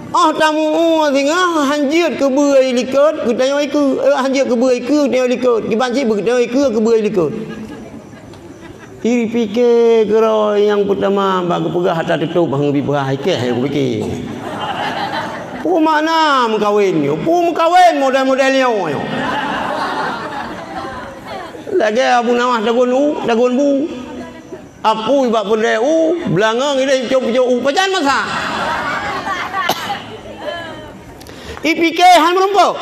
Oh tamu-u singoh han jeuet keubeue likot, geutanyoe ikeue, eh, han jeuet keubeue ikeue, geutanyoe likot. Kiban cit beu geutanyoe ikeue keubeue likot. Ipike keudroe nyang peutama bak geupeugah atra tutôb han geubi peuhah ikeh nyang kupike. Peue makna meukawen nyoe? Peue meukawen model-model nyoe? Lagée Abu Nawah dagon u, dagon bu. Apui bak peudée u, beulangong ideh picok-picok u. Pajan masa? Ipike han meurumpok.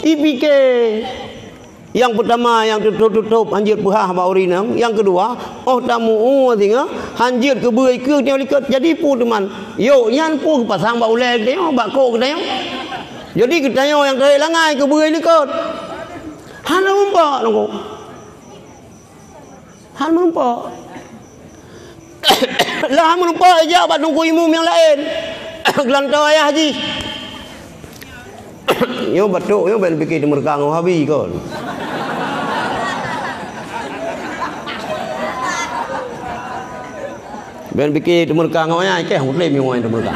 Ipike. Nyang peutama nyang tutôb-tutôb han jeuet peuhah bak ureuëng inong, nyang keudua, oh tamu-u singoh han jeuet keubeue ikeue geutanyoe likot. Jadi peue teuma? Yok nyan peue geupasang bak ulée geutanyoe, bak kok geutanyoe. Jadi geutanyoe nyang tarek langai keubeue likot. Hana meurumpok Teungku. Han meurumpok. Lah han meurumpok ijak bak Teungku Imum nyang laén. Geulantoe ayah jih. Nyoe batuk, nyoe bék pike teumeureuka ngon Wahabi kon. Bék pike teumeureuka ngon ayah, ikeh mutlém nyoe teumeureuka.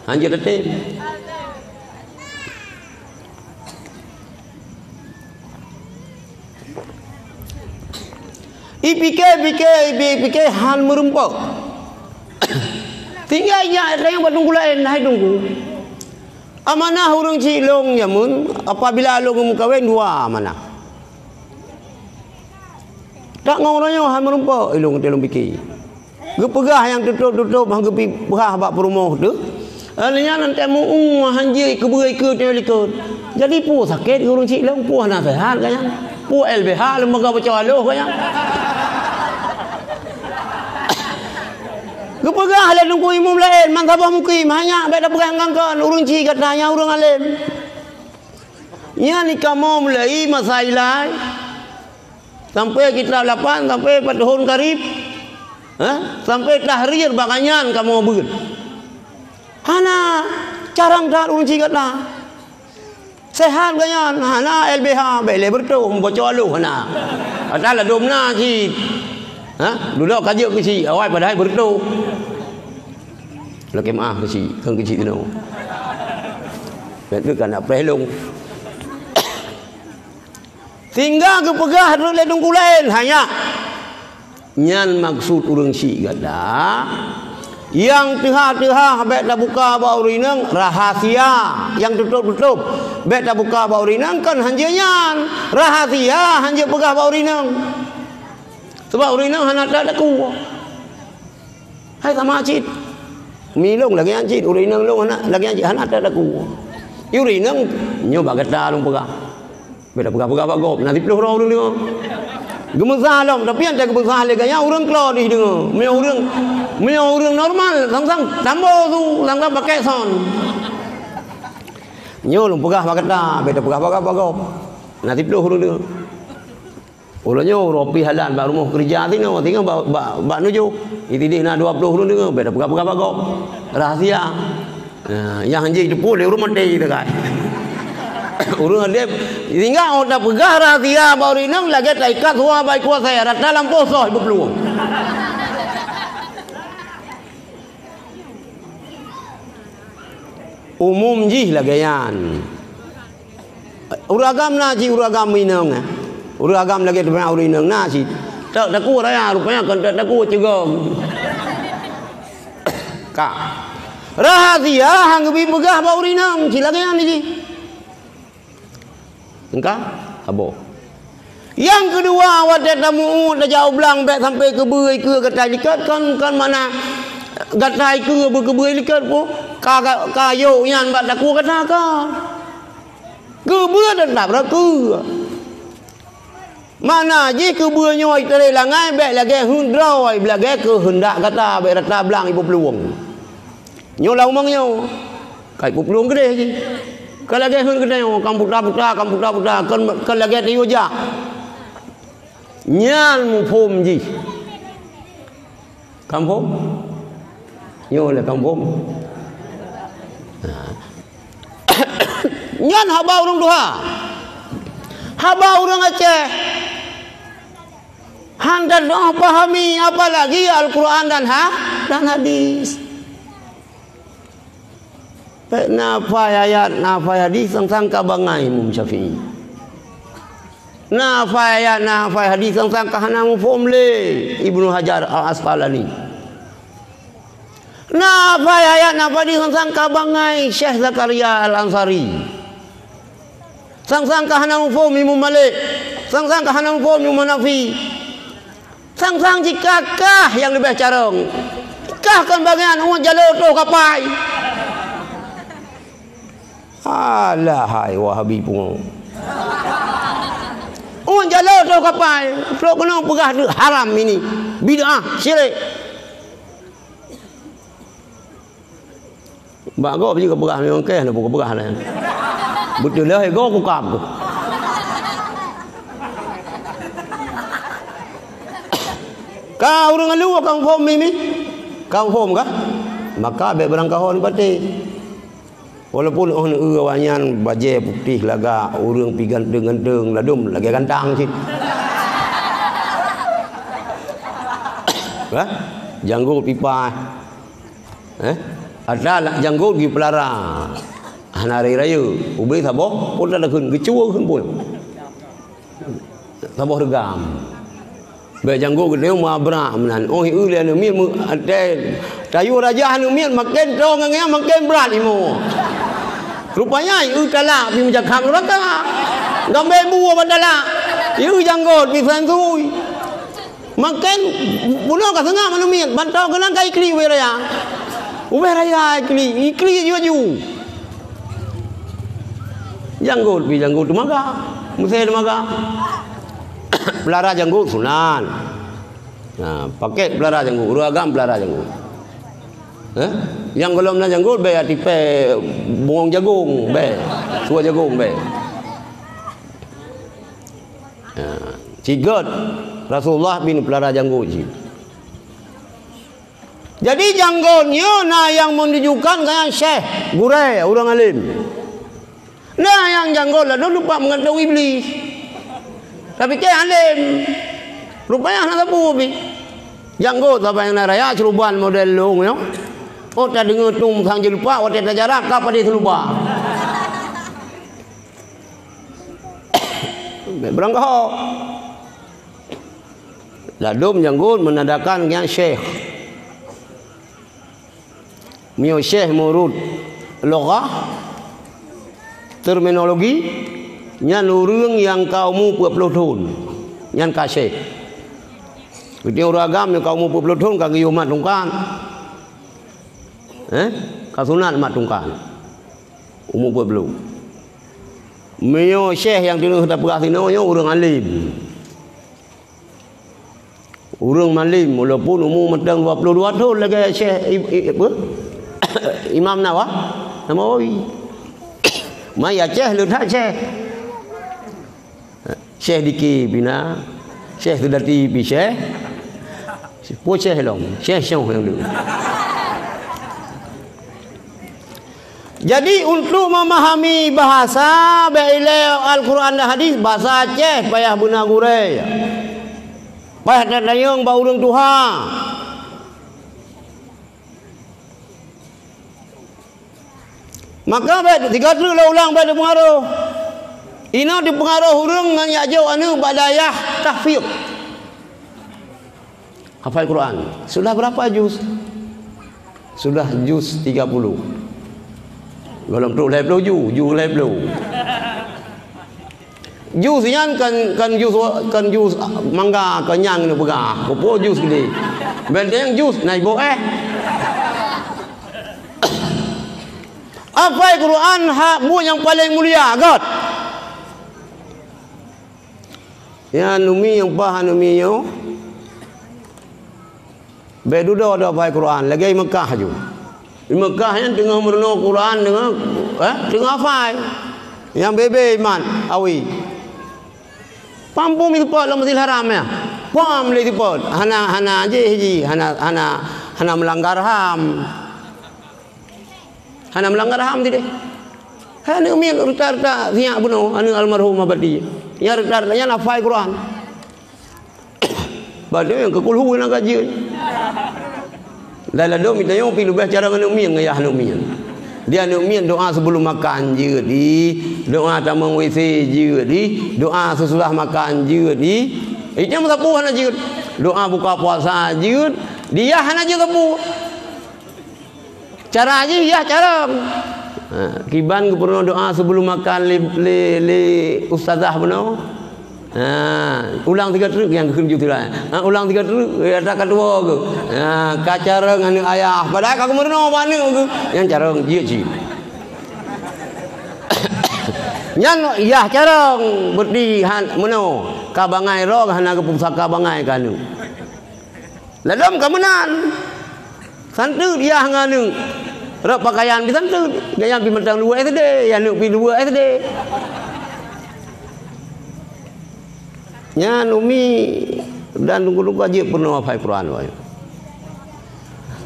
Han jeuet teutem. Ipike-pike, ipi-, pike han meurumpok. Tinggai jak tayang bak Teungku laén, hai Teungku. Amanah ureuëng chik lôn jameun, apabila lôn geumeukawen dua amanah. Tak ngon uroe nyoe han meurumpok, ilôn teuh lôn pike. Geupeugah nyang tutôb-tutôb han geubi peuhah bak peurumoh teuh. Lheueh nyan teumu-u han jeuet keubeue ikeue teuh likot. Jadi peue sakét ureuëng chik lôn, peue hana seuhat gobnyan. Peue L B H lembaga baco aloh gobnyan. Geupeugah lé Teungku Imum laén, man saboh mukim, hanya bék tapeugah ngon kon ureuëng chik gata nyang ureuëng além. Nyan kamoe mulai masa ilai. Sampai kitab lapan, sampai pat tahun karib. Ha? Sampai tahrir bak nyan kamoe beuet. Hana carang that ureuëng chik gata. Seuhat gobnyan, hana L B H, bék lé beureutoh, baco aloh hana. Ata ladôm na cit. Ha? Dudoe ka jeuet keu chik, awai padahai beureutoh. Lakée meuáh keu chik, kon keu chik keunoe. Bék keu ka na preh lôn. Sehingga geupeugah rot lé Teungku laén, hanya. Nyan maksud ureuëng chik gata, nyang teuhah-teuhah bék tabuka bak ureuëng inong, rahasia. Nyang tutôb-tutôb bék tabuka bak ureuëng inong, kon han jeuet nyan. Rahasia han jeuet peugah bak ureuëng inong. Sabab ureuëng inong hana that takue. Hai sama cit. Mi lôn lagée nyan cit, ureuëng inong lôn hana, lagée nyan cit hana that takue. Ureuëng inong nyoe bak gata lôn peugah. Bék tapeugah-peugah bak gob, na siplôh droe ureuëng deungoe. Geumeusah lom, tapi nyang geumeusah lé gaya ureuëng klo dih deungoe. Meunyoe ureuëng, meunyoe ureuëng normal, sang-sang tambo su, sang-sang pakai sound. Nyoe lôn peugah bak gata, beda peugah bak, bak gob. Na siploh ureuëng deungoe. Uroe nyoe uroe pih halan bak rumoh keureuja sinoe, singoh bak, bak, bak nujoh. Di sideh na dua ploh ureuëng deungoe, beda peugah-peugah bak gob. Rahsia. Nah, nyang hanjeuet jiteupeue lé ureuëng maté teukai. Ureuëng udeb, sehingga 'oh tapeugah rahsia bak ureuëng inong lagée taikat suwa bak ikua saya, rata lampôh soh ibu peuluwang. Umum jih lagée nyan. Ureuëng agam na cit ureuëng agam inong, eh. Ureuëng agam lagée teuma ureuëng inong na cit. Tak takue raya, rupanya kon tak takue cegom. Ka. Rahsia han geubi peugah bak ureuëng inong, cit lagée nyan jih. Engka? Habo. Nyang keudua, watée tamu'uet tajak u blang bék sampai keubeue ikeue gata likot, kon, kon mana gata ikeue beukeubue likot pu, ka, ka, ka yok nyan bak takue gata ka. Keubeue teutap rot keue. Mana jih keubeue nyoe itarek langai bék lagée heuet droe, lagée keuheundak gata, bék rata blang ipeuplueng. Nyoe lam umong nyoe, ka ipeuplueng keudeh jih. Ka lagée heuet geutanyoe, kam puta-puta, kam puta-puta, kon, kon lagée tiyue jak. Nyan muphom jih. Kam phom? Nyoe lé kam phom. Nah. Nyan haba ureuëng tuha. Haba ureuëng Aceh. Han teudoh pahami, apalagi Al-Quran dan ha-, dan hadis. Pek na hafai ayat, na hafai hadis, sang-sang ka bangai Imam Syafi'i. Na hafai ayat, na hafai hadis, sang-sang ka hana muphom lé Ibnu Hajar Al-Asqalani. Na hafai ayat, na hafai hadis, sang-sang ka bangai Syekh Zakaria Al-Ansari. Sang-sang ka hana muphom Imam Malik. Sang-sang ka hana muphom Imam Hanafi. Sang-sang jikah-kah nyang leubeh carông. Kah kon bagian ueh jaloe troh kapai. Alah hai Wahabi pungo. Ueh jaloe troh kapai. Trok keunoe peugah haram ini. Bid'ah, syirik. Bak gob jih kapeugah memang keh, na peue kapeugah na. Beutôi lheueh gob kukab tu. Ka ureuëng alu ka muphom mimi? Ka muphom kah? Maka bék beurangkaho nibak até. Walaupun oh neueu awaknyan bajée putéh lagak, ureuëng pi ganteueng-ganteueng, ladom lagée gantang cit. Hah? Janggot pipa. Eh? Atra lam janggot geupeulara. Hana rayeuk-rayeuk. Ubé saboh, pun takheun, geucue kheun pun. Saboh reugam. Bék janggot geutanyoe meubrak meunan. Oh, ieu lé aneuk miet meu-, tayue, tayue raja aneuk miet maken toe ngon nyan maken brat imo. Rupanya ieu talak pi meujakham neuraka. Gambée bu ban talak. Ieu janggot pi sansui. Maken bunoe ka seungab aneuk miet, ban toe keunan ka iklik ubé raya. Ubé raya iklik, iklik ju-ju. Janggot pi janggot teumaga, meusé teumaga. Peulara janggot sunat. Nah, pakék peulara janggot, ureuëng agam peulara janggot. Eh? Nyang gohlom na janggot bék atipée bungong jagong bék, sua jagong bék. Ha, sigot Rasulullah bin peulara janggot jih. Jadi janggot nyoe na nyang menunjukkan kaya syekh, gurée, ureuëng alim. Na nyang janggot ladom lupak meugantung Iblih. Tapi keu alim, rupanya hana sapeue pih. Janggot saban nyang na raya, seuruban model lôn nyoe. Oh, tadeungoe tueng sang jeulupak watée tajarab ka padé seuluba. Bék beurangkaho. Ladom janggot menandakan nyan syekh. Meunyoe syekh meunurot lughah, terminologi, nyan ureuëng nyang ka umu peuet ploh thon, nyan ka syekh. Geutanyoe ureuëng agam nyang ka umu peuet ploh thon ka geuyue mat tungkat. Eh? Ka sunat mat tungkat. Umu peuet ploh. Meunyoe syekh nyang teungoh tapeugah sinoe nyoe ureuëng alim. Ureuëng malém, walaupun umu mantong dua puluh dua thon lagée Syekh I-, I-, apa? Imam Nawa-, Nawawi. Mai Aceh le that Syekh. Syekh Diki pih na, Syekh Seudati pih Syekh. Peue Syekh lom, Syekh Syekh nyang deuh. Jadi, untuk memahami bahasa, bèk ilée Al-Quran dan hadis, bahasa Aceh payah beuna gurée. Payah tatanyong bak ureuëng tuha. Maka bèk sigoe treuk lôn ulang, bèk teupeungaroh. Inoe teupeungaroh ureuëng ngon jak jok aneuëk bak dayah tahfiz. Hafal Quran. Sudah berapa juz? Sudah juz tiga puluh. Gohlom trok lhèe ploh juz, juz lhèe ploh. Juz nyan kan, kan juz, kan juz mangga, kan nyan keuneuk peugah. Keupeue juz geude? Benteng juz, na iboh eh. Hafai Quran hak buet nyang paleng mulia, göt. Nyan umi nyang paih aneuk mi nyoe. Bèk dudoe-doe hafai Quran, lagèe i Meukah ju. I Meukah nyan teungoh meurunoe Quran, teungoh, eh, teungoh hafai. Nyang bebe iman, awi. Pampung meuseupôt lam Masjidil Haram nyan. Pom lé seupôt. Hana, hana jih ji, hana, hana, hana meulanggar ham. Hana meulanggar ham sideh. Hai aneuk miet reuta-reuta sinyak bunoe, aneuk almarhum Abati. Nyang reuta-reuta nyan hafai Quran. Padahai nyang keu kulhu na ka jeuet. Ladôm tanyoe pih leubeh carông aneuk miet ngon yah aneuk miet. Di aneuk miet doa sebelum makan jeuet di, doa tamong WC jeuet di, doa sesudah makan jeuet di. Itu meusapeue hana jeuet. Doa buka puasa jeuet, di yah hana jeuet sapeue. Cara jih yah carông. Ha, kiban geupeurunoe doa sebelum makan lé, lé, lé ustazah bunoe. Ha, ulang tiga treuk nyang geukheun ju sira. Ha, ulang tiga treuk, ya, tak ka tuwo geuh. Ha, ka carông aneuk ayah. Padahai ka geumeurunoe bak aneuk geuh. Nyang carông jeuet cit. Nyan yah carông beuti han meunoe. Ka bangai roh hana geupusaka bangai keu aneuk. Ladôm ka meunan. Santeut yah ngon aneuk. Rot pakaian pih santeut. Gobnyan pih mantong luwah SD, aneuk pih luwah SD. Nyan umi dan teungku-teungku jeuet peurunoe hafai Quran wahai.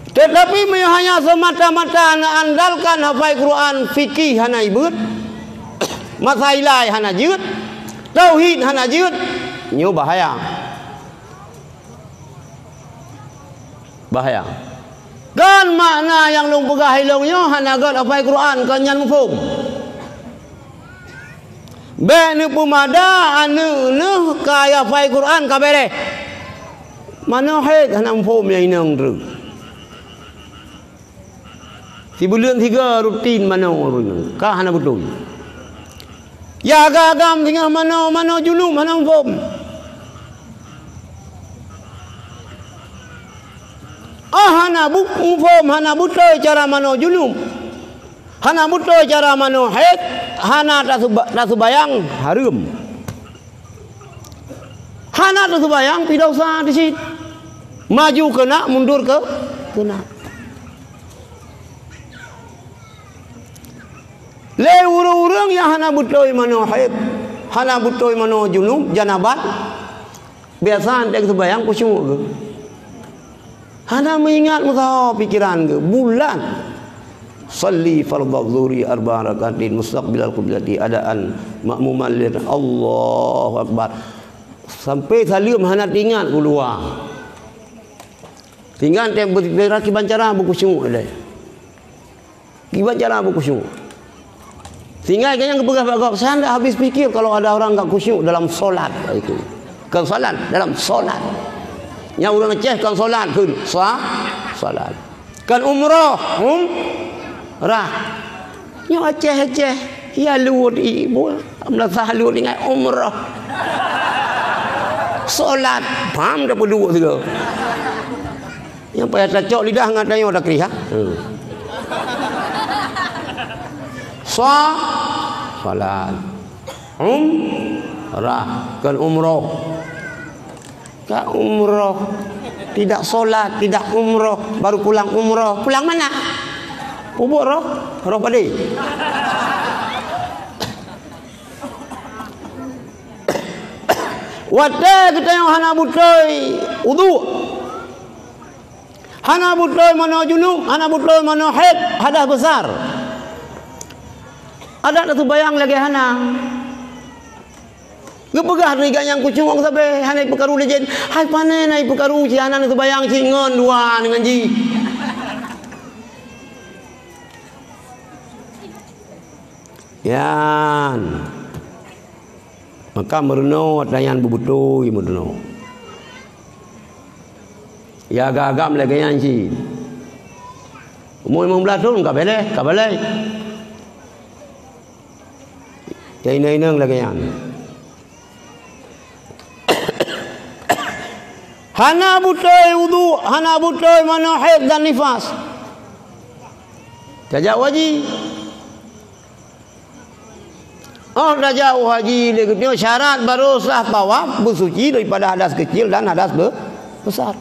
Tetapi meunyoe hanya semata-mata neuandalkan hafai Quran, fikih hana ibeuet, masailai hana jeuet, tauhid hana jeuet, nyoe bahaya. Bahaya. Kon makna nyang lôn peugah ilôn nyoe hana göt hafai Quran, kon nyan muphom. Bèk neupeumada aneuk neuh ka hafai Quran ka bèrèh. Manoe hét hana muphom nyang inong treuk. Sibuleuen sigoe rutin manoe, ka hana beutôi. Ya agam-agam singoh manoe, manoe junub hana muphom. Ah, hana bu-, muphom, hana beutôi cara manoe junub. Hana beutôi cara manoe hét, hana tasuba-, taseubayang hareuem. Hana teuseumbahyang pih dosa di sit. Maju keunak, mundur ke, keunak. Lé ureuëng-ureuëng nyang hana beutôi manoe haid, hana beutôi manoe junub, janabat, biasa 'oh teuk seumbahyang khusyuk geuh. Hana meuingat meusaho pikeran geuh, bulat. Shalli fardhadz zuhri arba'a rak'atin mustaqbilal qiblati adaan ma'muman lil Allahu Akbar. Sampai saleuem hana teuingat keuluwa. Tinggai teuh beutira kiban cara beukhusyuk ilée. Kiban cara beukhusyuk. Sehingga nyang geupeugah bak gob, "Saya ndak habis pikir kalau ada orang nggak khusyuk dalam solat." Itu. Kon solat, dalam solat. Nyang ureuëng Aceh kon solat, kon sa-, solat. Kon umroh, umrah. Nyoe Aceh-Aceh, ya luwot ibu, meunasah luwot ingat umroh. Solat, paham dak peuduek sigoe. Nyang payah tacok lidah ngon tanyoe takrih, ha? Hmm. Sa-, salat. Umrah, kon umroh. Ka umroh, tidak sholat, tidak umroh, baru pulang umroh. Pulang mana? Peubuet roh, roh padé. Watée geutanyoe hana beutôi udhu, hana beutôi meunoe junub, hana beutôi meunoe haid, hadas besar. Adak na seubayang lagée hana. Geupeugah lé gobnyan keucungoe sabe, hana jipeukaru lé jén. Hai pane na jipeukaru, si hana na seubayang, si ngon dua ngon jih. Nyan. Maka meurunoe ata nyan beubeutôi meurunoe. Ya agam-agam lagée nyan cit. Umu limong blaih thon ka balek, ka balek. Ya inong-inong lagée nyan. Hana beutôi udhu, hana beutôi meunoe haid dan nifas. Tajak haji. Oh, tajak haji lé geutanyoe syarat baru sah tawaf, beusuci daripada hadas kecil dan hadas be-, besar.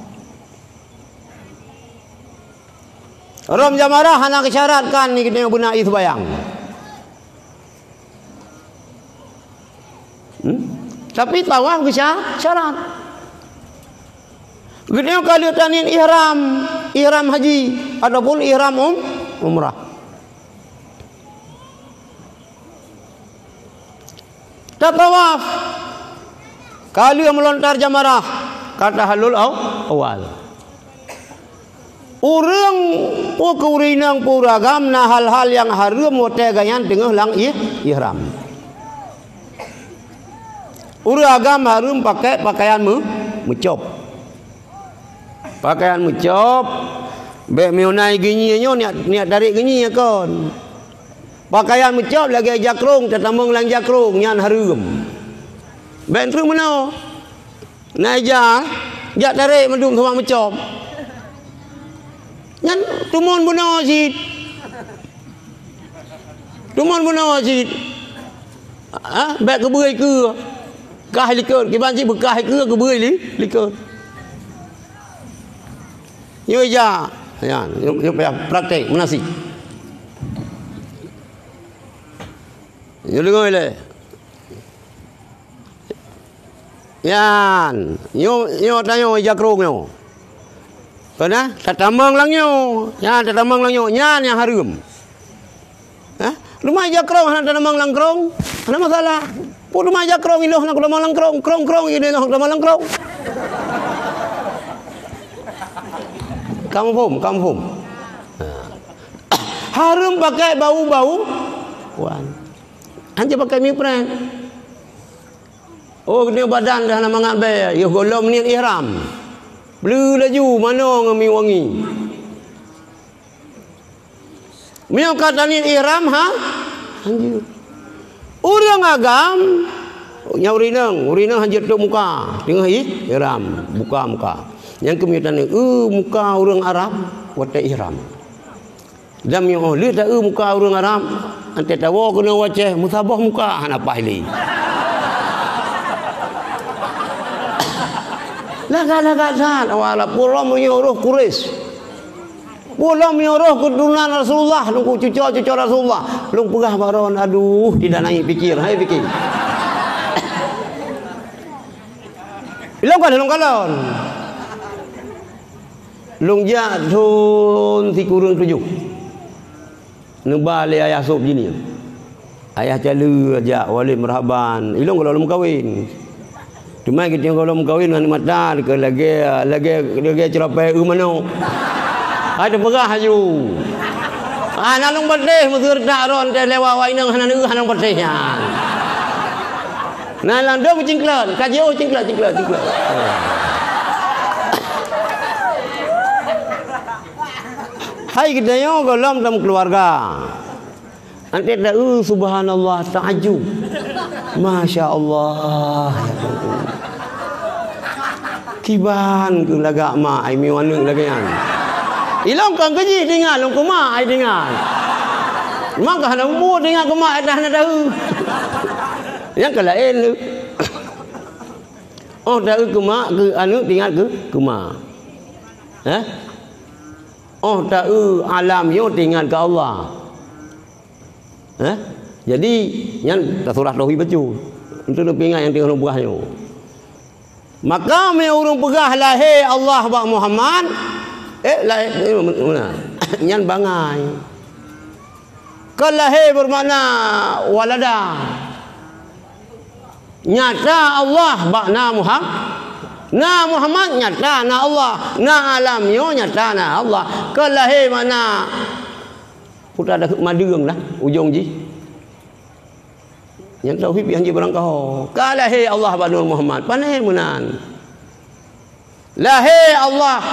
Rom jamarah hana geusyaratkan lé geutanyoe beuna ie seubayang. Hmm? Tapi tawaf geusya-, syarat. Geutanyoe ka lheueh taniet ihram, ihram haji ataupun ihram um-, umrah. Tatawaf, ka lheueh meulontar jamarah, ka tahallul aw-, awal. Ureuëng peu keu ureuëng inong peu ureuëng agam na hal-hal nyang hareuem watée gobnyan teungoh lam ih-, ihram. Ureuëng agam hareuem pakai pakaian meu-, meucôb. Pakaian meucôb, bék meunyoe na geunyi nyoe niat, niat tarek geunyi kon. Pakaian meucôb lagée jakrong, tatamong lam jakrong, nyan hareuem. Bék treuk meunoe. Na ija, jak tarek mandum teuma meucôb. Nyan tumon bunoe cit. Tumon bunoe cit. Ha? Bék keubeue keue. Kah likot. Kiban cit beukah keue keubeue li-, likot. Nyoe ija. Nyan, nyoe, nyoe payah praktek, meunasik. Nyoe deungoe lé. Nyan, nyoe, nyoe tanyoe ija krong nyoe. Peunah tatamong lam nyoe. Nyan tatamong lam nyoe. Nyan nyang hareuem. Hah? Teuma ija krong hana tatamong lam krong, hana masalah. Peue teuma ija krong iloh hana tatamong lam krong, krong-krong iloh hana tatamong lam krong. Kamu phom, kamu phom. Ha. Hareuem pakai bau-bau wan. Hanjeuet pakai mieu pren. Oh, geutanyoe badan dah hana mangat bée, yoh gohlom niet ihram. Bleue laju manoe ngon mieu wangi. Meunyoe ka taniet ihram, ha? Hanjeuet. Ureuëng agam, nyang ureuëng inong, ureuëng inong hanjeuet tôp muka, teungoh ih-, ihram, buka muka. Nyang keumiet taniet, eu, muka ureuëng Arab, watée ihram. Dan meunyoe lheueh ta-eu muka ureuëng Arab, anté tawoe keunoe u Aceh, meusaboh muka hana paih lé. Lagak-lagak that, awak Arab, peue lom meunyoe roh Quraisy. Peue lom meunyoe roh keuturonan Rasulullah, lôn cuco-cuco Rasulullah. Lôn peugah bak droen, aduh, tidak naik pikir, hai pikir. Ilong kalon, ilong kalon. Lôn jak thon sikureueng tujoh. Neuba lé ayah sôb jih nyan. Ayah caleue jak, walét meurhaban. Ilong gohlom meukawen. Teuma geutanyoe gohlom meukawen ngon mata keu lagée, lagée, lagée ceurapée eu manok. Hai teupeugah laju. Ah, na lôn patéh meuseuretak ron teuh lewat awak inong hana neueu hana patéh nyan. Na lam dom cingklot, ka jiôh cingklot, cingklot, cingklot. Hai geutanyoe gohlom lam keuluwarga. Anté ta-eu subhanallah, taajub. Masya Allah. Kiban keu lagak mak ai miwan lagée nyan. Ilong kon keu jih tingat lôn keu mak ai tingat. Maka hana mubuet tingat keu mak ai dah hana taeu. Nyang ka laén tu. Oh, taeu keu mak, keu aneuk teuingat keu, keu mak. Eh? Oh, taeu alam nyoe teuingat keu Allah. Eh? Jadi, nyan surah tauhid bacut. Untuk taingat nyang teungoh peugah nyoe. Maka meunyoe ureuëng peugah lahé Allah bak Muhammad, eh, lahé, eh, meunan. Nyan bangai. Kon lahé bermakna walada. Nyata Allah bak na Muham-, na Muhammad nyata na Allah. Na alam nyoe nyata na Allah. Kon lahé makna putra deuek madeueng lah ujong jih. Nyang tauhid pih hanjeuet barangkaho. Ka lahé Allah bak Nur Muhammad, pane meunan. Lahé Allah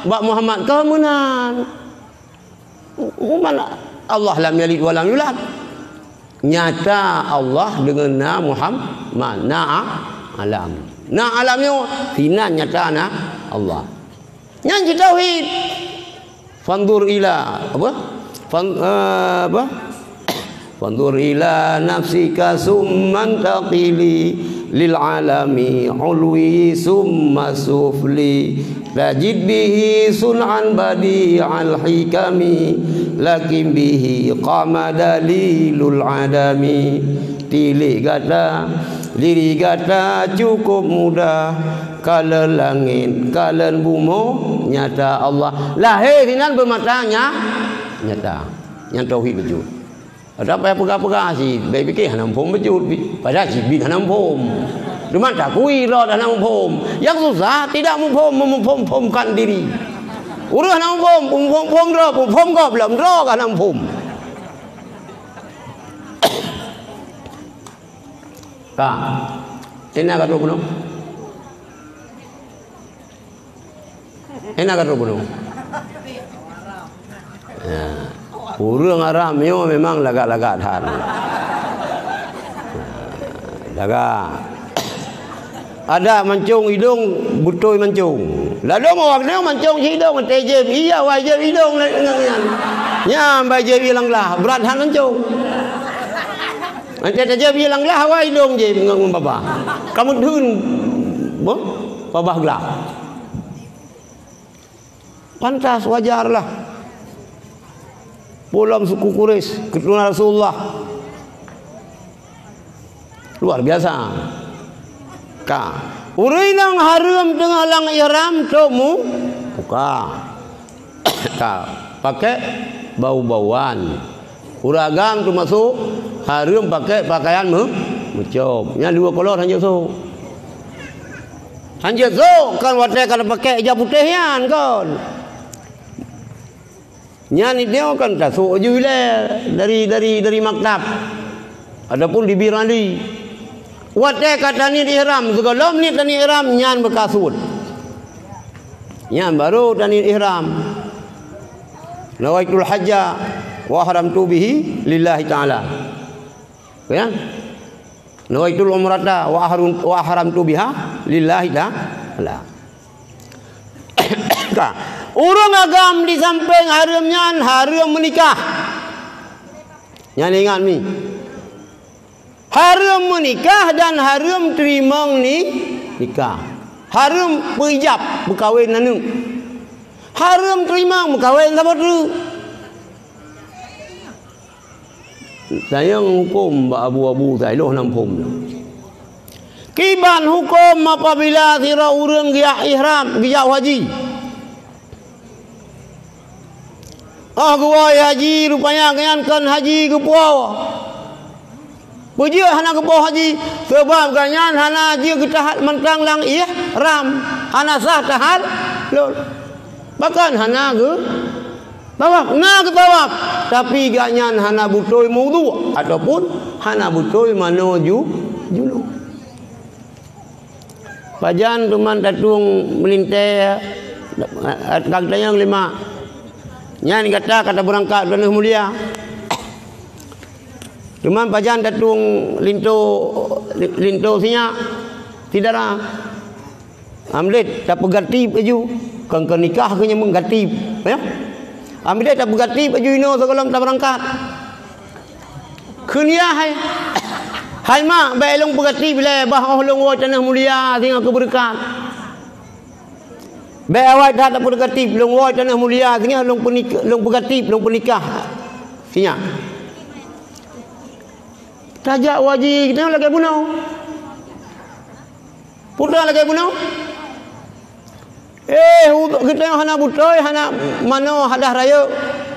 bak Muhammad, ka meunan. Muhammad Allah lam yalid wa lam yulad. Nyata Allah deungon na Muhammad, na a-, alam. Na alam nyoe, sinan nyata na Allah. Nyan cit tauhid. Fanzur ila, apa? Fan-, eh, apa? Fanzur ila nafsika summa taqili lil alami ulwi summa sufli. Tajid bihi sun'an badi'al hikami, lakin bihi qama dalilul adami. Tilik gata, diri gata cukup mudah. Kalon langét, kalon bumoe, nyata Allah. Lahé sinan beumata nya-, nyata. Nyang tauhid beujeuet. Ada payah peugah-peugah cit, bèk pike hana muphom beujeuet, pi-, padahai cit bit hana muphom. Teuma takui droe hana muphom. Nyang susah tidak muphom, meumuphom-phomkan diri. Ureuëng hana muphom, muphom-phom droe, muphom gob lom droe hana muphom. Ka. Ena ka trok bunoe. Ena ka trok bunoe. Ya. Ureuëng Arab nyoe memang lagak-lagak that. Lagak. Ada mancong idong, beutôi mancong. Lalu mau waktu mancong si idong, tejeb iya, wajib idong. Nyam bajeb ilang lah, berat han mancong. Ancet aja bie lam glah awai dong je ngon, ngon babah. Kamu dun, boh, babah glah. Pantas, wajarlah. Pulang suku Quraisy, keturunan Rasulullah. Luar biasa. Ka. Ureuëng nyang hareuem teungoh lam ihram tok mu-, buka. Ka. Pakai bau-bauan. Ureuëng agam teumasok hareuem pakai pakaian meu-, meucom. Nyang dua kolor hanjeuet sok. Hanjeuet sok kan watée ka tapakai ija putéh nyan kon. Nyan idéh kan tasok aju ilée dari, dari, dari maktab. Ataupun di Bir Ali. Watée ka taniet ihram, sigohlom niet taniet ihram nyan beukasut. Nyan baru taniet ihram. Nawaitul hajja wa haramtu bihi lillahi ta'ala. Ya? Nawaitul umrata wa ahrum-, wa haramtu biha lillahi ta'ala. Ka. Ureuëng agam di sampéng hareuem nyan hareuem meunikah. Nyan ingat mi. Hareuem meunikah dan hareuem teurimong ni-, nikah. Hareuem peuijab meukawen aneuk. Hareuem teurimong meukawen saboh treuk. Sayang huköm bak abu-abu tailoh nam phom. Kiban huköm apabila sidroe ureuëng geujak ihram, geujak haji. Oh geuwoe haji, rupanya gobnyan kon haji geupuwoe. Peue jeuet hana geupuwoe haji? Sabab gobnyan hana jeuet geutahal mantong lam ihram, hana sah tahal-, lul. Bahkan hana geu-, tawaf, na geutawaf, tapi gobnyan hana beutôi meuwudhu ataupun hana beutôi manoe ju-, junub. Pajan teuma tatueng meulintée, ka geutanyong lé mak. Nyan gata ka tabeurangkat u tanoh mulia. Teuma pajan tatueng linto, linto sinyak, syedara. Amlet tapeugatieb laju, kon keu nikah keu nyang meugatib, ya. Amlet tapeugatieb laju inoe sigohlom tabeurangkat. Kheun yah hai. Hai mak, bèk lôn peugatib lé, bah 'oh lôn woe tanoh mulia singoh keu beureukat. Bèk awai that peugatib, lôn woe tanoh mulia singoh lôn peunik-, lôn peugatib, lôn peunikah singoh. Tajak u haji, geutanyoe lagèe bunoe. Peue lagèe bunoe? Eh, u-, geutanyoe hana beutôi, hana manoe hadah rayeuk,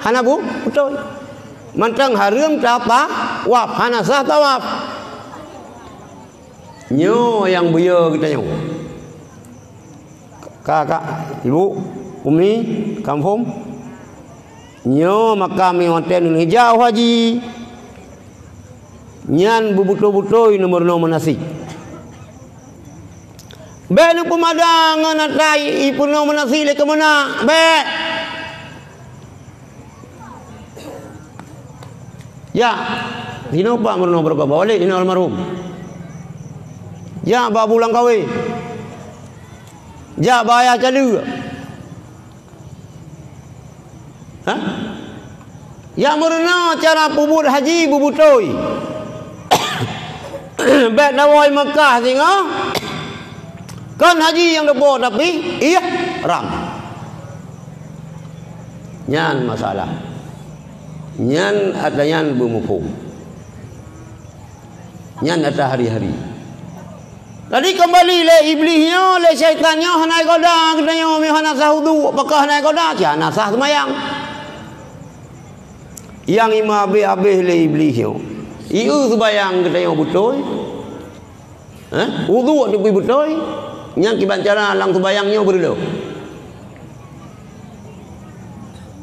hana bu-, beutôi. Mantong hareuem tatawaf, hana sah tawaf. Nyoe nyang beu-yo geutanyoe. Ka, ka, ibu, umi, kampung. Nyoe makam nyang watèe neuneuk jak u haji. Nyan beubeutôi-beutôi neumeurunoe meunasik. Bèk neupeumada ngon atra i-, ipeurunoe meunasik lé keumeuna, bèk. Jak, sinoe pat meurunoe barokah, bawa lé sinoe almarhum. Jak bak Abu Langkawe. Jak bak Ayah Caleue. Hah? Jak meurunoe cara peubuet haji beubeutôi. Bèk tawoe Meukah singoh. Kon haji nyang teupeue tapi ihram. Nyan masalah. Nyan atra nyan beumuphom. Nyan atra hari-hari. Jadi keumbali lé iblih nyoe, lé syaitan nyoe hana goda geutanyoe, meuhana sah udhu, pakon hana goda, cit hana sah seumayang. Nyang imeuhabéh-habéh lé iblih nyoe. Ieu seumayang geutanyoe beutôi. Hah? Udhu teupeu beutôi. Nyang kiban cara lam seumayang nyoe beureuloh.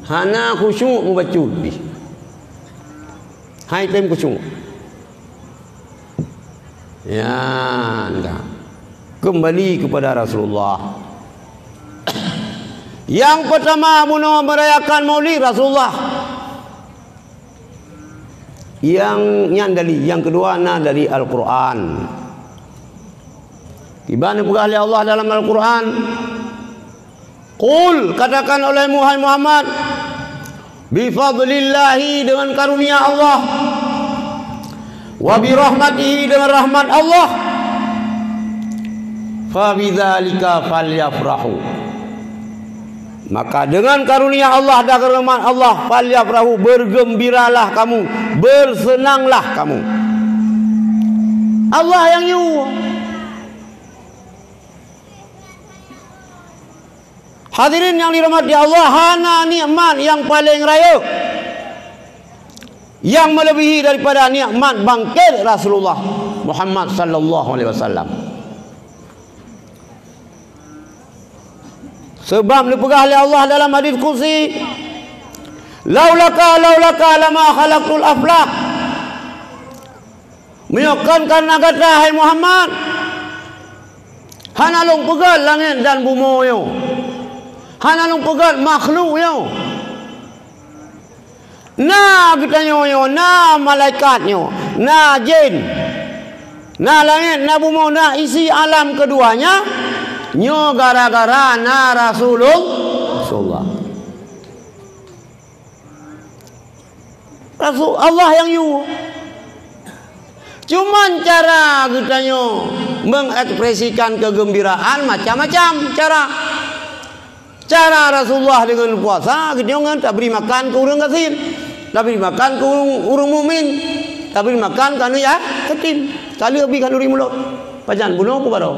Hana khusyuk mubacut pih. Hai tem khusyuk. Ya, enggak. Kembali kepada Rasulullah. Yang pertama bunoe merayakan Maulid Rasulullah. Yang nyan dari, yang kedua na dari Al-Quran. Kiban peugah lé Allah dalam Al-Quran, "Qul," katakan olehmu, hai Muhammad, "bi fadlillahi," dengan karunia Allah, "wa bi rahmatihi," dengan rahmat Allah, "fa bidzalika falyafrahu." Maka dengan karunia Allah dan rahmat Allah, "falyafrahu," bergembiralah kamu, bersenanglah kamu. Allah nyang yue. Hadirin yang dirahmati Allah, hana nikmat nyang paleng rayeuk nyang meuleubèhi daripada nikmat bangkét Rasulullah Muhammad sallallahu alaihi wasallam. Sabab neupeugah lé Allah dalam hadis qudsi, "Laulaka, laulaka lama khalaqtul aflak." Meunyoe kon kareuna gata, hai Muhammad, hana lôn peugét langét dan bumoe nyoe. Hana lôn peugét makhluk nyoe. Na geutanyoe nyoe, na malaikat nyoe, na jén, na langét, na bumoe, na isi alam keduanya, nyoe gara-gara na Rasulul-, Rasulullah. Rasul Allah nyang yue. Cuman cara geutanyoe mengekspresikan kegembiraan macam-macam cara. Cara Rasulullah dengan puasa, geutanyoe ngon tabri makan keu ureueng gasien, tabri makan keu ureueng, ureueng mukmin, tabri makan keu aneuk ya-, yatim. Ka lheueh bi khanduri mulod. Pajan bunoe keu baroe.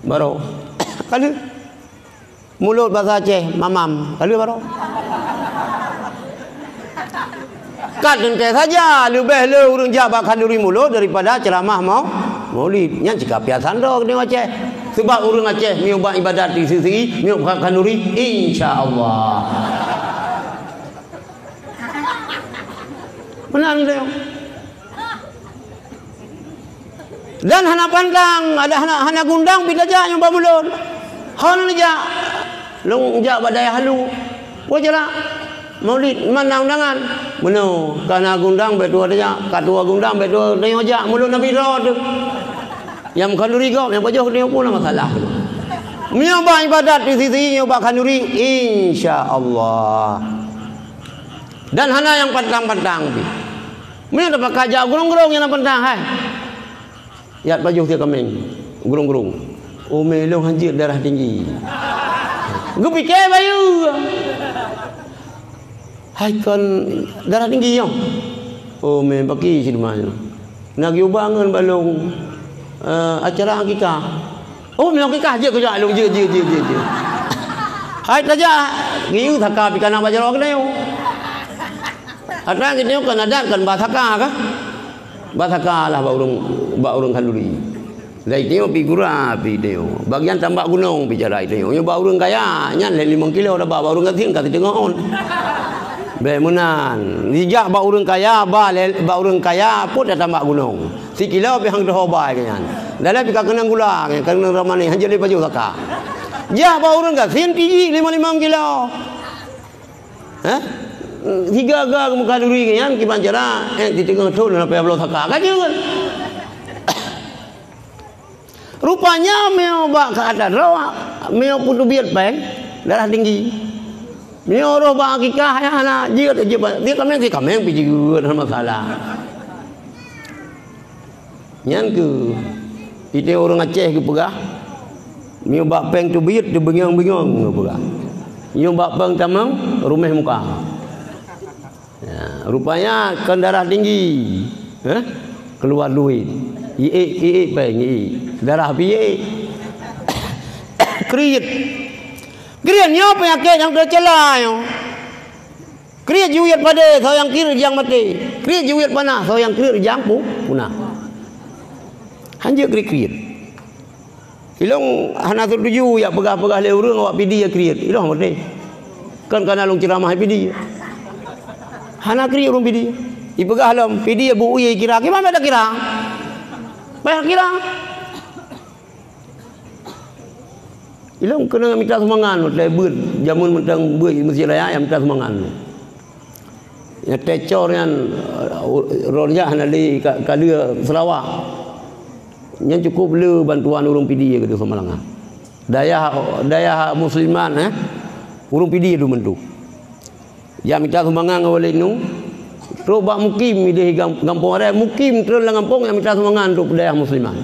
Baroe. Ka lheueh. Mulod basa Aceh, mamam. Ka lheueh baroe. Ka teuntèe saja, leubeh le ureueng jak bak khanduri mulod daripada ceuramah mau-, maulid. Nyan cit ka piasan droe keu ureueng Aceh. Sabab ureueng Aceh meunyoe bak ibadat di sisi, meunyoe bak khanduri, insya Allah. Meunan lé. Dan hana pandang, ada hana, hana gundang pih tajak nyoe bak mulod. Hon jak, lôn jak bak dayah lu. Peue jarak? Maulid, mana undangan? Meunoe, ka na gundang bèk tuwoe tajak, ka tuwoe gundang bèk tuwoe tanyoe jak, mulod Nabi droe teuh. Nyang meukeunuri gob, nyang pajoh tanyoe peue na masalah. Meunyoe bak ibadat di sisi nyoe bak khanduri, insya Allah. Dan hana nyang pantang-pantang pih. Meunyoe tapakat jak grong-grong nyang na peuntahan, hai. Yat pajoh tiep kaméng, grong-grong. Oh, mé lôn hanjeuet darah tinggi. Geupike bayeue. Hai kon darah tinggi nyoe. Oh, mé baki cit teuma nyoe. Na geuyue bangon bak lôn, eh, acara akikah. Oh, meunyoe akikah jeuet kujak lôn, jeuet, jeuet, jeuet, jeuet, jeuet. Hai tajak, geuyue saka pih kana bak jaroe keunoe. Atra geutanyoe kon adat kon ba saka kah? Ba saka lah bak ureuëng, bak ureuëng khanduri. Lai tanyoe pih gura pih tanyoe. Bagian tambak gunong pih cara tanyoe. Nyoe bak ureuëng kaya, nyan lhée limong kilo tabak, bak ureuëng gasien ka siteungoh ôn. Bék meunan. Jijak bak ureuëng kaya, ba lé, bak ureuëng kaya, put dah tambak gunong. Sikilo pih hang teuho bai keu nyan. Dalam pih ka keunong gula, ka keunong ramané, hanjeuet lé pajoh saka. Jah bak ureuëng gasien tijik limong-limong kilo. Hah? Sigaga meuka duri nyan kiban cara, eh, di teungoh thon sampai bloe saka. Ka jeuet. Rupanya meunyoe bak keuadaan droe, meunyoe peuteubiet péng, darah tinggi. Meunyoe roh bak akikah, ya, hana jeuet, jeuet, dia kaméng, dia kaméng pih jeuet, hana masalah. Nyan keuh, ite ureuëng Aceh geupeugah, "Meunyoe bak péng teubiet, teubingung-bingung," geupeugah. "Meunyoe bak péng tamong, ruméh muka." Ya, rupanya kon darah tinggi, eh? Keuluar duit. Iék, iék péng, iék. Darah pih iék. Kriet. Kriet nyoe peunyakét nyang teucela nyoe. Kriet jiwiet padé, soe nyang kriet rijang maté. Kriet jiwiet panah, soe nyang kriet rijang pu-, punah. Hanjeuet kriet-kriet. Ilong hana setuju jak peugah-peugah lé ureuëng awak Pidie kriet. Ilong maté. Kan kana lôn ceuramah Pidie. Hana kriet ureuëng Pidie. Ipeugah lom, Pidie bu ie kira. Kiban beda kira? Payah kira. Ilong keuneuk mita sumbangan, watée beuet, jameun mantong beuet Mesjid Raya nyang mita sumbangan. Nyang teucor nyan, eh, roh jak hana lé ka, ka lheueh Sarawak. Nyan cukup le bantuan ureuëng Pidie keu Samalanga. Dayah, dayah musliman, eh, ureuëng Pidie dum bantu. Jak mita sumbangan ngon Walid Nu, trok bak mukim di gam-, gampông aré, mukim treun lam gampông jak mita sumbangan untuk dayah musliman.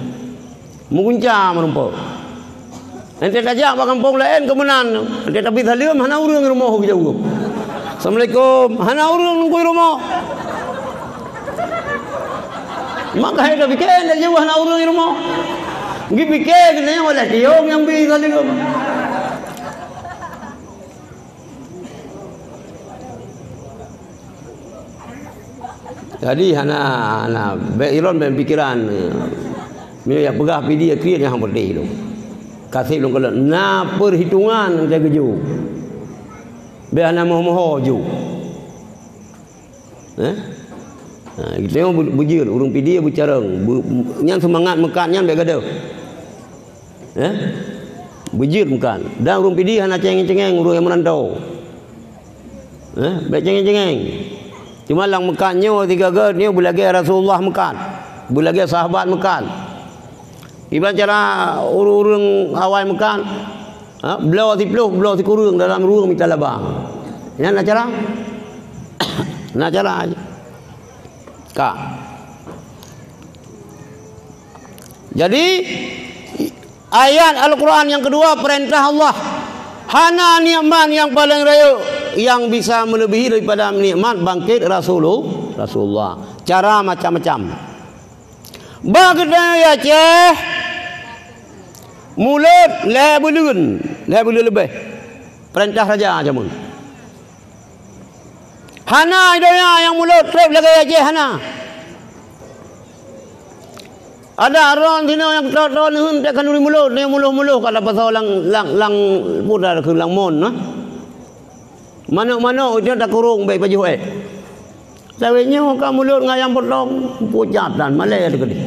Meugunca meurumpok. Ente tajak bak gampông laén keu meunan, ente tabi saleuem hana ureuëng rumoh geujaweueb. "Assalamualaikum," hana ureuëng nungkui rumoh. Maka hai tapike ente jaweueb hana ureuëng rumoh. Geupike keuneuk oleh tiong nyang bi saleuem. Jadi hana, hana, bék ilon bék pikiran. Meunyoe jak peugah Pidie kriet nyang hana peureulée lôn. Kaseb lôn kalon na peurhitungan nyang geujok. Bék hana moho-moho jok. Eh? Ha, geutanyoe bu-, beujeuet ureuëng Pidie beucarông. Bu-, nyan seumangat meukat nyan bék gadôh. Eh? Beujeuet meukat. Dan ureuëng Pidie hana cengeng-cengeng ureuëng nyang meurantau. Eh? Bék cengeng-cengeng. Cuma lam meukat nyoe sigaga nyoe beulagée Rasulullah meukat. Beulagée sahabat meukat. Iban cara ureuëng-ureuëng awai meukat. Ha? Bloe siploh, bloe sikureueng dalam rueng mita laba. Nyan na cara? Na cara. Ka. Jadi, ayat Al-Quran nyang keudua, peurintah Allah. Hana nikmat nyang paleng rayeuk nyang bisa meuleubiehi daripada nikmat bangkét Rasulu-, Rasulullah. Cara macam-macam. Bak geutanyoe Aceh, mulod lhée buleuen, lhée buleuen leubeh. Peurintah raja jameun. Hana i donya nyang mulod treb lagée Aceh, hana. Adak droe sinoe nyang keudroe-droe neuheun teuka nuri mulod, nyoe muloh-muloh ka tapasoe lam, lam, lam puta keu lam mon, nah. Manok-manok itu takurong bék pajoh ék. Tapi nyoe ka mulod ngon ayam potong, pucat dan malée teukeudeh.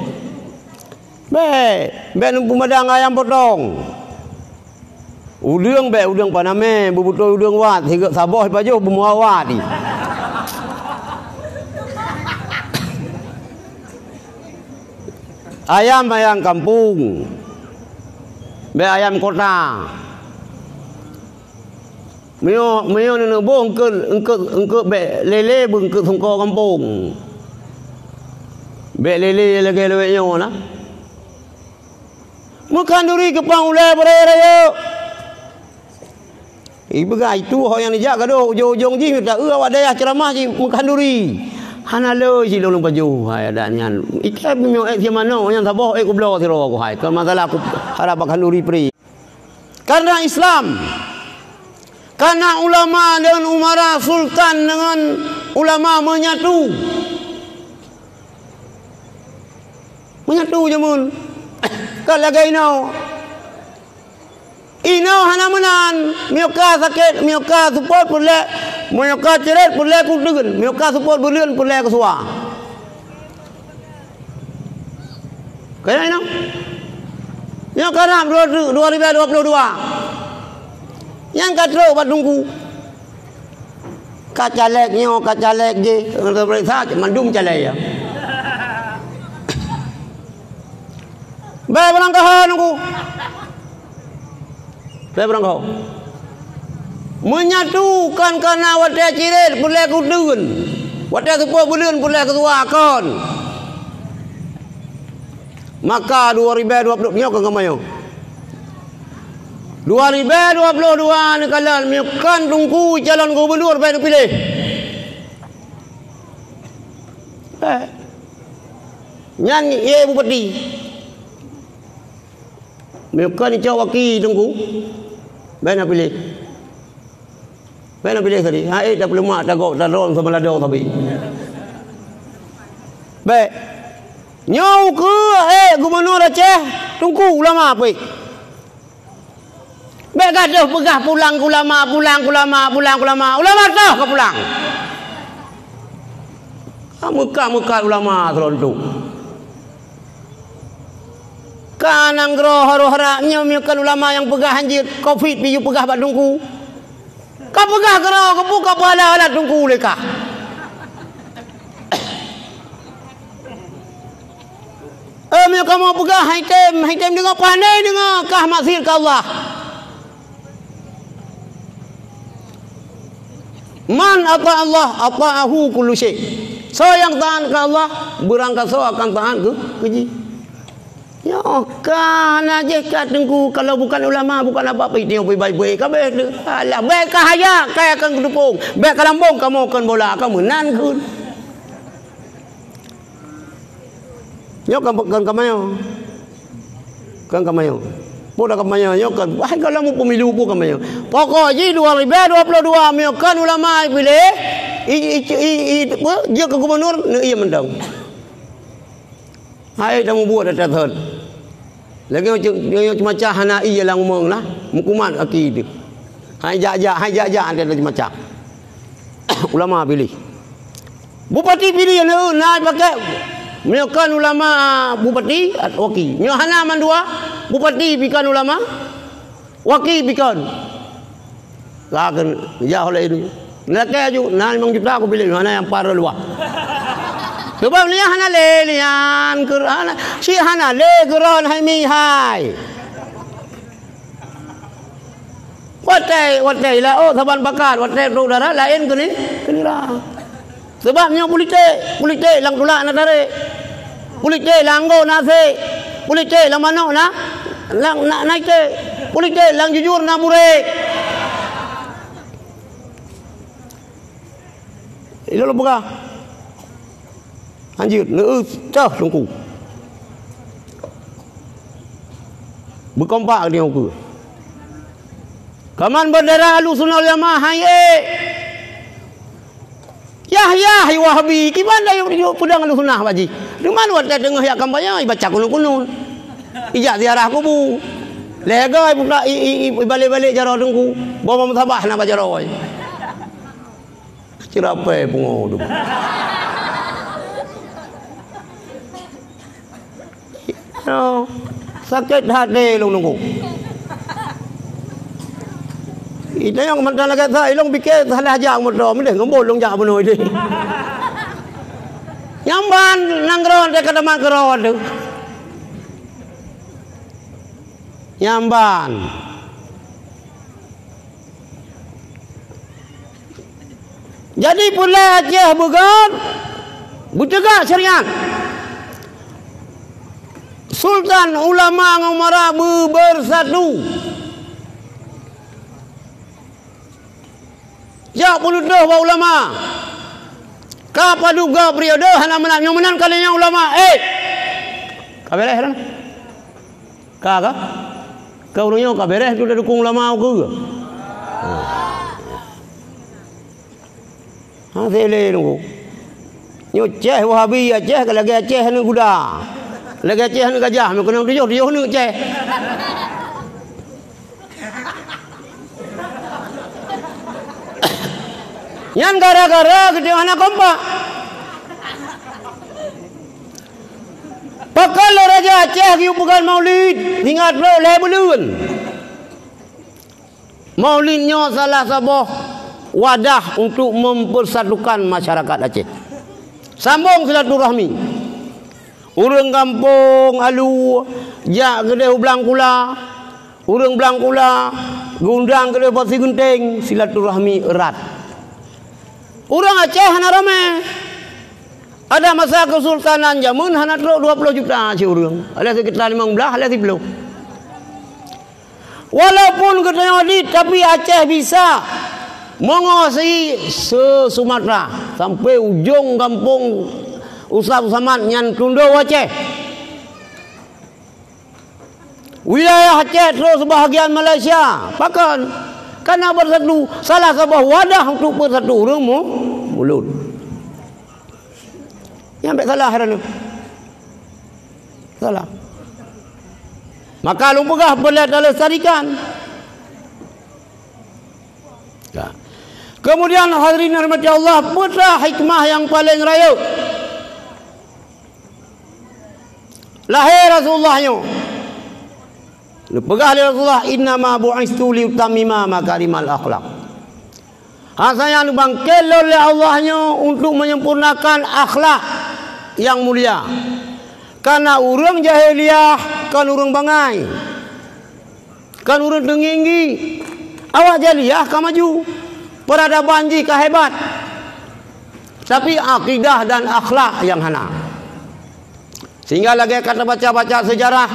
Bék, bék neupeumadang ayam potong. Udeueng bék, udeueng panamé, beubeutôi udeueng wat, sigoe saboh pajoh beumua wat. Ayam, ayam kampung. Bék ayam kota. Meunyoe, meunyoe neuboh eungkôt, eungkôt, eungkôt bék lé-lé beueungkôt sungko gampông. Bèk lé-lé lagèe luwèe nyoe na. Meukhanduri keupang ulèe beuraya-raya. Ipeugah itu ho nyang neujak gadôh ujong-ujong jih, mita eu awak dayah ceuramah jih meukhanduri. Hana lé jih lôn pajoh hai adat nyan. Iké meunyoe ék simanok nyang saboh ék kubloe sidroe ku hai. Kon masalah ku harab bak khanduri pri. Karena Islam, karena ulama dan umara, sultan dengan ulama menyatu. Menyatu jameun. Ka lagèe inoe. Inoe hana meunan. Miyuka sakét, miyuka seupôt peureulèe, miyuka cirét peureulèe kuteuen, miyuka seupôt buleuen peureulèe keusua. Kaya inoe. Nyoe karab dua, dua ribèe dua ploh dua. Nyang ka trôk bak teungku. Ka caleg nyoe, ka caleg jih, teupeuriksa mandum caleg ya. Bèk beurangkaho nunggu. Bèk beurangkaho. Menyatu kon karena watèe cirét peureulèe kuteuen, watèe seupôt buleuen peureulèe keusua kon. Maka dua ribèe dua ploh nyoe kon kamoe nyoe. Dua ribèe dua ploh dua neukalon, meunyoe kon teungku calon gubernur bèk neupiléh. Eh. Nyan yé bupati. Meunyoe kon icok waki teungku, bèk neupiléh. Bèk neupiléh tadi. Hai, eh, tapeuleumah, tagok, tadrong, sama ladong sabe. Bèk. Nyoe ukeue, eh, gubernur Aceh, teungku ulama pih. Bèk gadôh peugah pulang keu ulama, pulang keu ulama, pulang keu ulama. Ulama toh ka pulang. Ka meukat-meukat ulama sidroe tu. Ka nanggroe harôh harap nyoe meunyoe kon ulama nyang peugah hanjeuet, covid pih yue peugah bak teungku. Ka peugah keudroe, keupeue ka peuhala-hala teungku lé kah. Eh, meunyoe kamoe peugah, hai tem, hai tem deungoe, pane deungoe, kah maksiet keu Allah. Man ata Allah, ata'ahu kullu syai'. Soe nyang taat keu Allah, beurangkasoe akan taat keu, keu jih. Nyoe ka na jih ka teungku, kalau bukan ulama, bukan apa-apa, itu yang baik-baik kabeh tu. Alah, bèk ka haya, ka akan keudukung. Bèk ka lambong kamoe kon bola, ka meunan kheun. Nyoe kon, kon kamoe. Kon kamoe. Peue dah kamoe, nyoe kon. Wah, kalau mau pemilu peue kamoe. Pokok jih dua ribèe dua puluh dua, meunyoe kon ulama piléh, i, i, i, i, peue, jeuet keu gubernur, neu ié mantong. Hai, tamubuet ata thon. Lagèe nyoe, nyoe, nyoe ceumacah hana ié lam umong lah, meukumat aki teuh. Hai jak-jak, hai jak-jak ata ceumacah. Ulama piléh. Bupati piléh na, na pakai. Meunyoe kon ulama bupati, waki. Meunyoe hana mandua, bupati pih kon ulama, waki pih kon. Ka keu, jak oleh itu. Lakèe aju, na limong juta kupiléh, hana nyang par luwah. Sebab nyan hana lé, nyan keu hana, si hana lé keu ron hai mi hai. Watèe, watèe laôt saban pakat, watèe trôk darat laén keu ni, keu nira. Sabab nyoe pulitek, pulitek lam tulak na tarek. Pulitek lam anggô na asek. Pulitek lam manok na, na, na, na itek. Pulitek lam jujur na burek. Ilôn lôn peugah. Hanjeuet, neueu toh teungku. Beukompak nyoe ukeue. Kaman bendera Ahlussunnah wal Jamaah hai ék. Yah, yah, Wahabi, kiban dayuek-dayuek peudong Ahlussunnah bak jih. Teuma watèe teungoh jak kampanye, ibaca kunut-kunut. Ijak ziarah kubu. Lhèe goe ibuka, i, i, i, ibalek-balek jaroe teungku. Boh-boh meutabah na bak jaroe. Ceurapée pungo tu. Nyoe, sakét até lôn nunggu. Itanyong mantong lagèe sa, ilôn pike salah jak moto, meudeh ngon bôh lôn jak bunoe deh. Nyang ban nanggroe teuka teuma keudroe teuh. Nyang ban. Jadi, peureulèe Aceh beugöt, beuteugak syariat. Sultan, ulama ngon umara beu-, bersatu. Jak peunutôh bak ulama. Ka padub goe periode hana meunan, nyoe meunan kali nyoe ulama. Eh! Ka beres dah. Ka, ka? Ka ureueng nyoe ka beres tu dah dukung ulama ukeue. Ha, sele nunggu. Nyoe Aceh Wahabi, Aceh ka lagèe Aceh aneuk guda. Lagèe Aceh aneuk gajah, meukeunong tujoh, tujoh aneuk Aceh. Nyan gara-gara geutanyoe hana kompak. Pakon lé Raja Aceh geuyue peugah maulid, singoh trok lhèe buleuen. Maulid nyoe salah saboh wadah untuk mempersatukan masyarakat Aceh. Sambong silaturahmi. Ureueng gampông Alu jak keudeh u Blangkula, ureueng Blangkula geuundang keudeh bak Sigeunteng, silaturahmi erat. Ureueng Aceh hana ramè. Ada masa keusultanan jameun hana trok dua ploh juta siureueng, ada sekitar limong blaih, ada siploh. Walaupun geutanyoe dit, tapi Aceh bisa menguasai se-Sumatera sampai ujong gampông Ustaz Samad nyan tundong Aceh. Wilayah Aceh trok sebahagian Malaysia. Pakon? Karena bersatu, salah saboh wadah untuk bersatu ureueng mu-, mulod. Nyan bèk salah, hana. Salah. Maka lôn peugah peureulèe talestarikan. Ya. Kemudian hadirin rahmati Allah, peue hikmah nyang paleng rayeuk lahé Rasulullah nyoe? Neupeugah lé Rasulullah, "Innama bu'istu liutammima makarimal akhlak." Hana nyang neubangkét lôn lé Allah nyoe untuk menyempurnakan akhlak nyang mulia. Karena ureueng jahiliyah kon ureueng bangai, kon ureueng teunginggi. Awak jahiliyah ka maju, peradaban jih ka hebat, tapi akidah dan akhlak nyang hana. Sehingga lagèe ka tabaca-baca sejarah,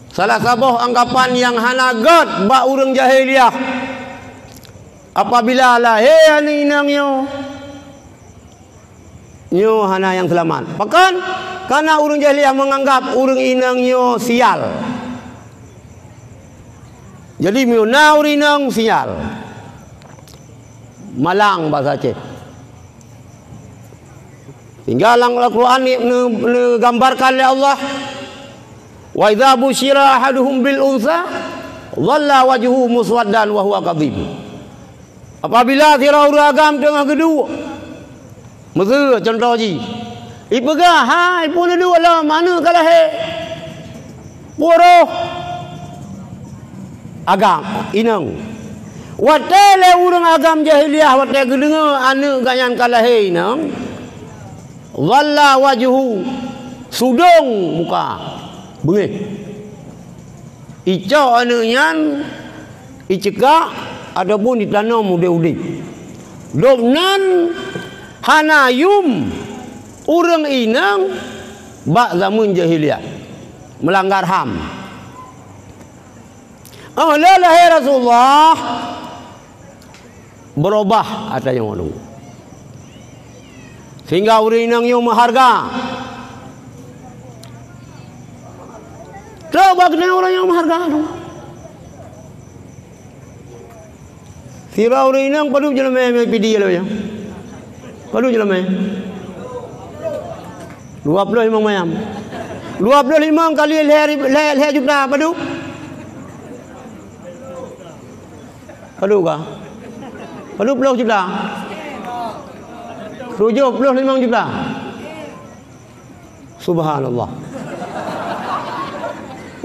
salah saboh anggapan nyang hana göt bak ureueng jahiliyah, apabila lahé aneuk inong nyoe, nyoe hana nyang seulamat. Pakon? Karena ureueng jahiliyah menganggap ureueng inong nyoe sial. Jadi, meunyoe na ureueng inong sial, malang bahasa Aceh. Sehingga lam Al-Quran ni-, ne-, neugambarkan lé Allah, "Wa idza busyira ahaduhum bil unsa, dhalla wajhuhu muswaddan wa huwa kadhib." Apabila sidroe ureueng agam teungoh geuduek, miseu contoh jih, ipeugah, "Hai, peue neuduek lom, aneuk ka lahé." Peue roh agam inong. Watèe lé ureueng agam jahiliyah watèe geudeungoe aneuk gobnyan ka lahé inong, dhalla wajhuhu, sudong muka, beungéh. Icok aneuk nyan, iceukak ataupun itanom udép-udép. Gobnyan hana yum ureueng inong bak zameun jahiliyah, meulanggar ham. Oh, lé lahé Rasulullah, beurubah ata nyoe. Sehingga ureueng inong nyoe meuhareuga. Trok bak keuneuk ureueng inong meuhareuga. Sidroe ureueng inong padub jeulamèe, mè pidi jeulamèe. Padub jeulamèe. Dua ploh limong mayam. Dua ploh limong kali lhèe rib-, lhèe, lhèe juta, padub? Padub ka? Padub ploh juta? Tujoh ploh limong juta. Subhanallah.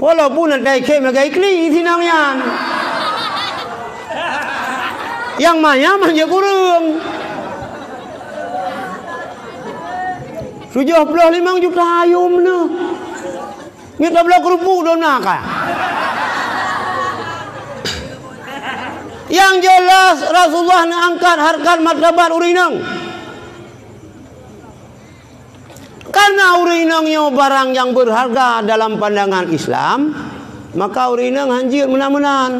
Walaupun ata ikhém lagèe ikli sinong nyan. Nyang manyam hanjeuet kureueng. Tujoh ploh limong juta yum neuh. Nyoe tabloe keureupuk dona ka. Nyang jeulaih Rasulullah neuangkat hareukat martabat ureueng inong. Karena ureuëng inong nyoe barang nyang berharga dalam pandangan Islam, maka ureuëng inong hanjeuet meunan-meunan.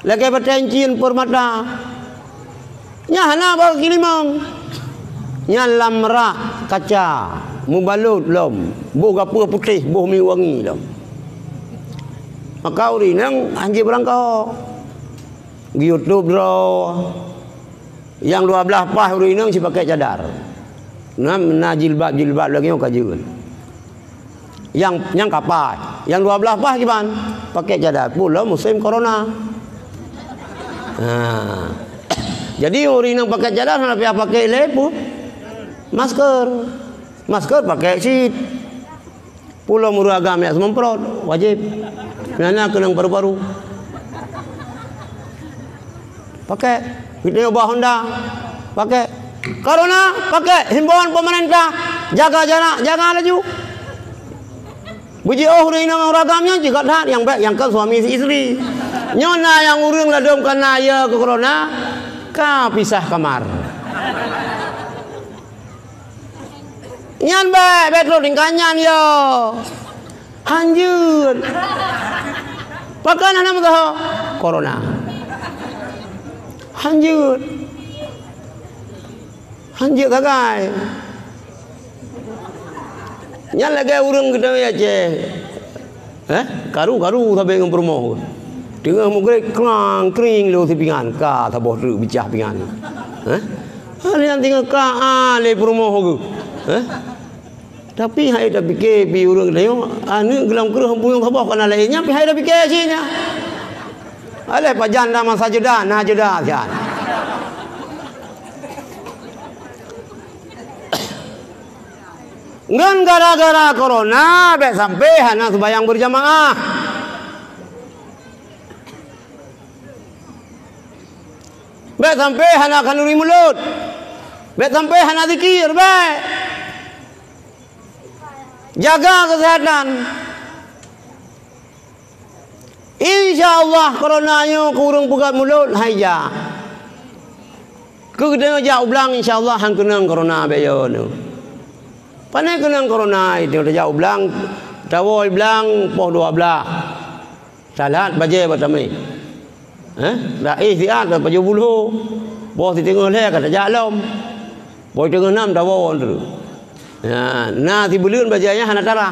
Lagée batée cin permata. Nyan hana bak kilimong. Nyan lam rak kaca, mubalot lom, boh gapeue putéh, boh minyeuk wangi lom. Maka ureuëng inong hanjeuet beurangkaho. Geuyue tôb droe. Nyang dua blaih paih ureuëng inong sipakék cadar. Na, na jilbab-jilbab lagée nyoe ka jeuet. Nyang, nyang ka paih, nyang dua blaih paih kiban, pakék cadar. Peue lom musém corona. Ha. Jadi ureuëng inong pakék cadar hana payah pakék lé peue? Masker. Masker pakék cit. Peue lom ureuëng agam jak seumeuprot, wajéb. Nyan na keunong paru-paru. Pakék. Geutanyoe ba Honda. Pakék. Corona, pakék. Himbauan pemerintah. Jaga jarak, jaga laju. Beujiôh ureuëng inong ureuëng agam nyan jigat that nyang bék nyang keu suami istri. Nyoe na nyang ureuëng ladôm ka na yö keu corona, ka pisah kamar. Nyan bék, bék trok tingkat nyan yo. Hanjeuet. Pakon hana meusaho? Corona. Hanjeuet. Hanjeuet sagai. Nyan lagée ureuëng geutanyoe Aceh. Eh, karu-karu sabe ngon peurumoh. Teungoh meugreb, krang, kring lé sipingan, ka saboh treuk bicah pingan. Eh? Hari nyan teungoh ka, ah, lé peurumoh geuh. Eh? Tapi hai tapike pih ureuëng geutanyoe, aneuëk geulam kreueh puyong saboh kana laén nyan pih hai tapike cit nyan. Aléh pajan dah masa jeda, na jeda siat. Ngon gara-gara corona bék sampai hana seubayang berjamaah. Bék sampai hana khanuri mulod. Bék sampai hana zikir, bék. Jaga kesehatan. Insya Allah corona nyoe keu ureuëng peugét mulod hai jak. Keu geutanyoe jak u blang insya Allah han keunong corona bék yo nyoe. Pane keunong corona itu tajak u blang, tawoe blang poh dua blaih. Talat bajée bak tamé. Eh, taéh siat bak pajoh buloe. Poh siteungoh lhée ka tajak lom. Poh teungoh nam tawoe treuk. Na, na sibeuleuen bajée nyan hana tarah.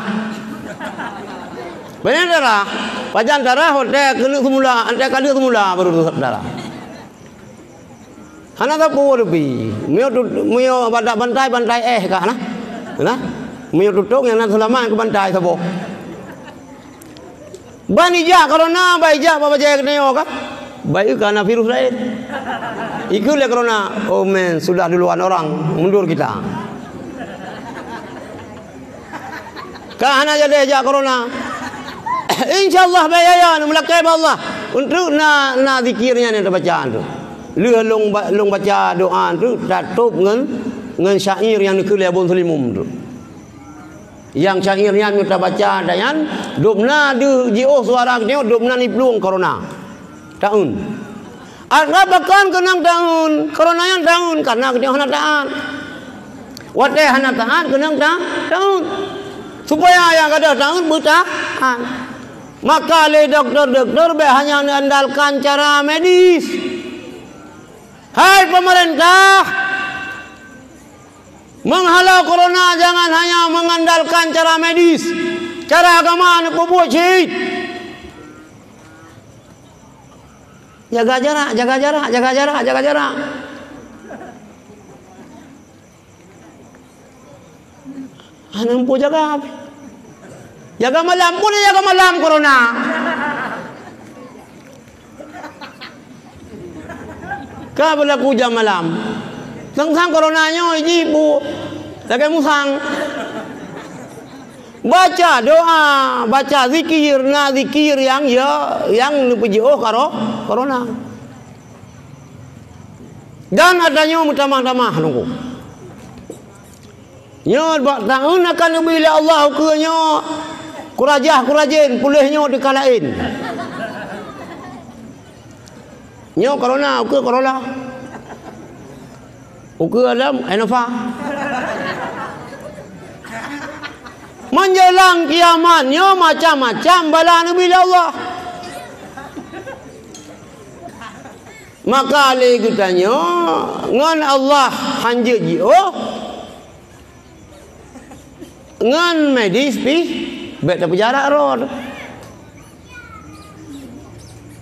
Pane tarah, pajan tarah watée keuneuk seumula, watée ka lheueh seumula baru tarah. Hana sapeue teupie. Meunyoe tu, meunyoe bantai, bantai éh ka na. Na. Meunyoe tutong nyang na seulamat keu bantai saboh. Ban ijak corona, ban ijak bak bajée geutanyoe ka. Baik ka na virus laén. Ikheun lé corona, "Oh man, sudah duluan orang, mundur kita." Ka hana jadi jak corona. Insya Allah bék yo nyoe meulakée bak Allah. Untuk na, na zikir nyan nyang tabaca tu. Lheueh lôn ba-, lôn baca doa tu tatôb ngon, ngon syair nyang neukheun lé Abon Sulimum tu. Nyang syair nyan meunyoe tabaca dan nyan, dum na deuh jiôh suara geutanyoe, dum na niplueng corona. Taun. Arab pakon keunong taun, corona nyan taun, karena geutanyoe hana taat. Watée hana taat keunong ta-, taun. Supaya nyang gadôh taun beutaat. Maka lé doktor-doktor bék hanya mengandalkan cara medis. Hai pemerintah, meuhalo corona jangan hanya mengandalkan cara medis, cara agama neupeubuet cit. Jaga jarak, jaga jarak, jaga jarak, jaga jarak. Hana muphom jaga. Jaga malam, boleh jaga malam corona. Ka beulaku jam malam. Sang-sang corona nyoe jibu lagée musang. Baca doa, baca zikir, na zikir nyang ya, nyang neupeujiôh karo corona. Dan ata nyoe meutamah-tamah nunggu. Nyoe bak taun akan neubi lé Allah ukeue nyoe kurajah-kurajen puléh nyoe teuka laén. Nyoe corona, ukeue corona. Ukeue lom Innova. Menjelang kiamat nyoe macam-macam bala neubi lé Allah. Maka lé geutanyoe ngon Allah hanjeuet jiôh, ngon medis pih bèk tapeujarak rot.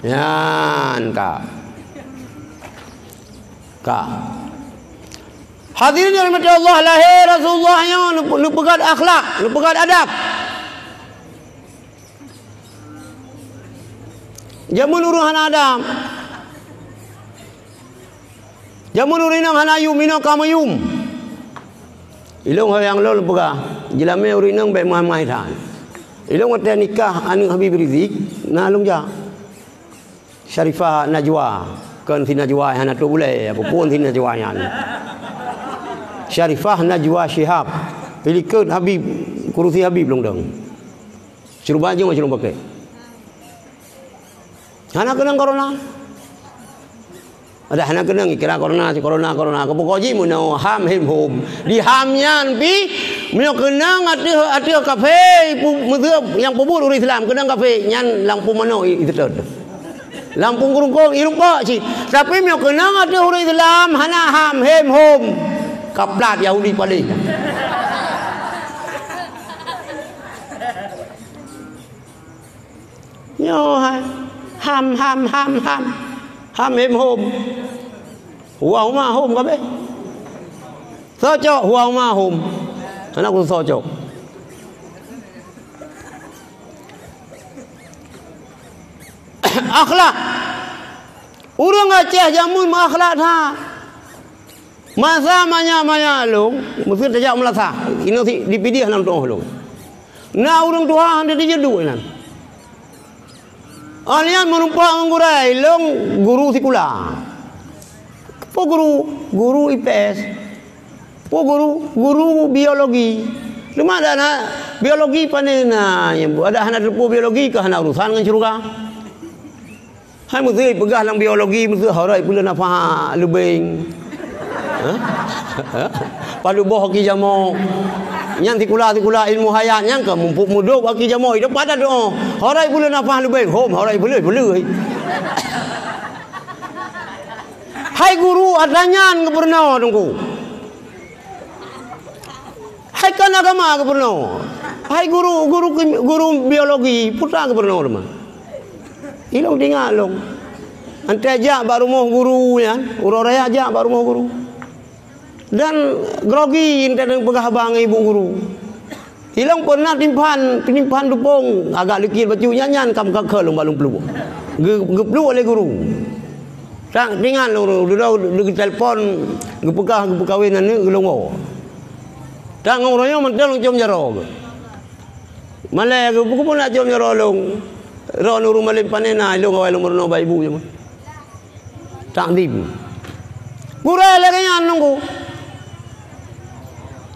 Nyan ka. Ka. Hadirin yang dirahmati Allah, lahé Rasulullah nyoe neup-, neupeugöt akhlak, neupeugöt adab. Jameun ureueng hana adab. Jameun ureueng inong hana yum, inong ka meuyum. Ilôn hai nyang lôn peugah, jeulamé ureueng inong bèk main-main that. Ilôn watèe nikah aneuk Habib Rizik, na lôn jak. Syarifah Najwa, kon si Najwa hana tôp ulèe, peue phôn si Najwa nyan. Syarifah Najwa Shihab, ilikot Habib, kurusi Habib lôn dong. Siruba jeuem, siruba pakè. Hana keunong corona. Ada hana keunong ikira corona, si corona, corona. Keu pokok jih meunoe ham hem hom. Di ham nyan pih, meunyoe keunong ateueh, ateueh kafé, ipu-, meuseup nyang peubuet ureueng Islam, keunong kafé, nyan lam pumono i-, iseutôt. Lam pungkong-kungkong, irumpok cit. Tapi meunyoe keunong ateueh ureueng Islam, hana ham hem hom. Kaplat Yahudi paléh. Nyoe hai. Ham, ham, ham, ham. Ham hem hom. Huwa huma hom kabeh. Soe cok huwa huma hom. Hana ku soe cok. Akhlak. Ureueng Aceh jameun meuakhlak that. Masa manyak-manyak lôn, meuseuti tajak meulasah. Inoe si dipidiah lam tuoh lôn. Na ureueng tuha hana dijeuet duek inan. Óh lheueh nyan meurumpok ngon gurèe, ilôn guru sikula. Peue guru? Guru I P S. Peue guru? Guru biologi. Teuma adak na biologi pane na nyang bu-, adak hana teupeu biologi ka hana urusan ngon syeuruga. Hai meuseuti peugah lam biologi, meuseuti horot peuleuen nafah leubeng. Hah? Padub boh aki jamok. Nyan sikula-sikula ilmu hayat nyan ka mumpuk mudôb aki jamok. Itu padat doh. Horot peuleuen nafah leubeng. Hom, horot peuleuen, peuleuen. Hai guru, ata nyan geupeurunoe teungku. Hai kon agama geupeurunoe. Hai guru, guru kim-, guru biologi, peue ta geupeurunoe teuma. Ilôn teuingat lôn. Anté jak bak rumoh guru nyan, uroe raya jak bak rumoh guru. Dan grogi anté neupeugah haba ngon ibu guru. Ilôn peunah timphan, timphan tupông, agak likit bacut nyan, nyan ka meukakheu lôn bak lôn pluek. Geu-, geupluek lé guru. Tak teuingat lôn, dudoe geutelepon, geupeugah geupeukawen aneuk geulôn woe. Tak ngon uroe nyoe mantong lôn com jaroe geuh. Malèe geuh, peue keupeue nak com jaroe lôn. Droeneuh ureueng malém pane na, ilôn awai lôn meurunoe bak ibu jameun. Takzim. Gurèe lagèe nyan teungku.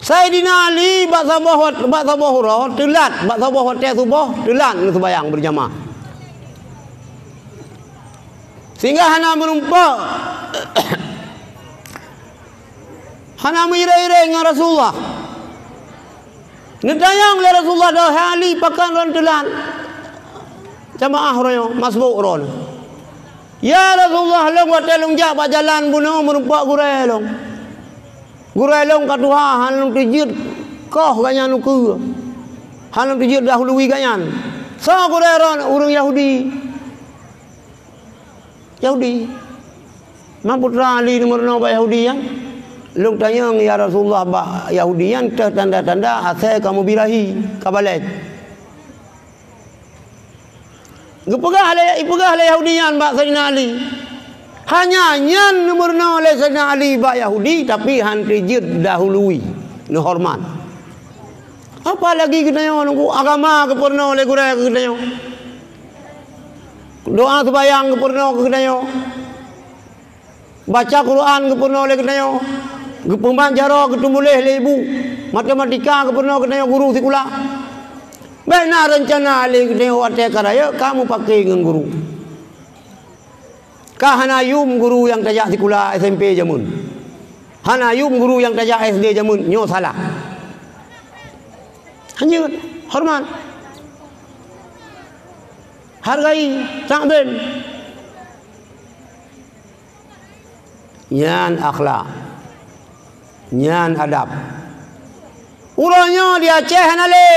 Saidina Ali bak saboh wat-, bak saboh uroe teulat, bak saboh watèe suboh teulat neuseumayang beurjamaah. Sehingga hana meurumpok, hana meuireng-ireng ngon Rasulullah. Neutanyong lé Rasulullah, "Hai Ali, pakon droeneuh teulat jamaah uroe nyoe, masbuk droeneuh?" "Ya Rasulullah, lôn watèe lôn jak bak jalan bunoe meurumpok gurèe lôn. Gurèe lôn ka tuha, hana lôn teujeuet koh gobnyan ukeue. Hana lôn teujeuet dahului gobnyan." "Soe gurèe droeneuh?" "Ureueng Yahudi." "Yahudi? Man peue teuma Ali neumeurunoe bak Yahudi nyan?" "Lôn tanyong, ya Rasulullah, bak Yahudi nyan teuh tanda-tanda asèe ka meubirahi, ka balek." Geupeugah lé, ipeugah lé Yahudi nyan bak Saidina Ali. Hanya nyan neumeurunoe lé Saidina Ali bak Yahudi, tapi han teujeuet dahului, neuhoreumat. Apalagi geutanyoe, teungku, agama geupeurunoe lé gurèe keu geutanyoe. Doa seumayang geupeurunoe keu geutanyoe. Baca Quran geupeurunoe lé geutanyoe. Geupeumat jaroe geutumuléh lé ibu. Matematika geupeurunoe geutanyoe guru sikula. Bèk na reuncana lé geutanyoe watèe ka rayeuk ka meupaké ngon guru. Ka hana yum guru nyang tajak sikula S M P jameun. Hana yum guru nyang tajak S D jameun, nyoe salah. Lanjut, hormat. Hargai, takzim. Nyan akhlak. Nyan adab. Uroe nyoe di Aceh hana lé.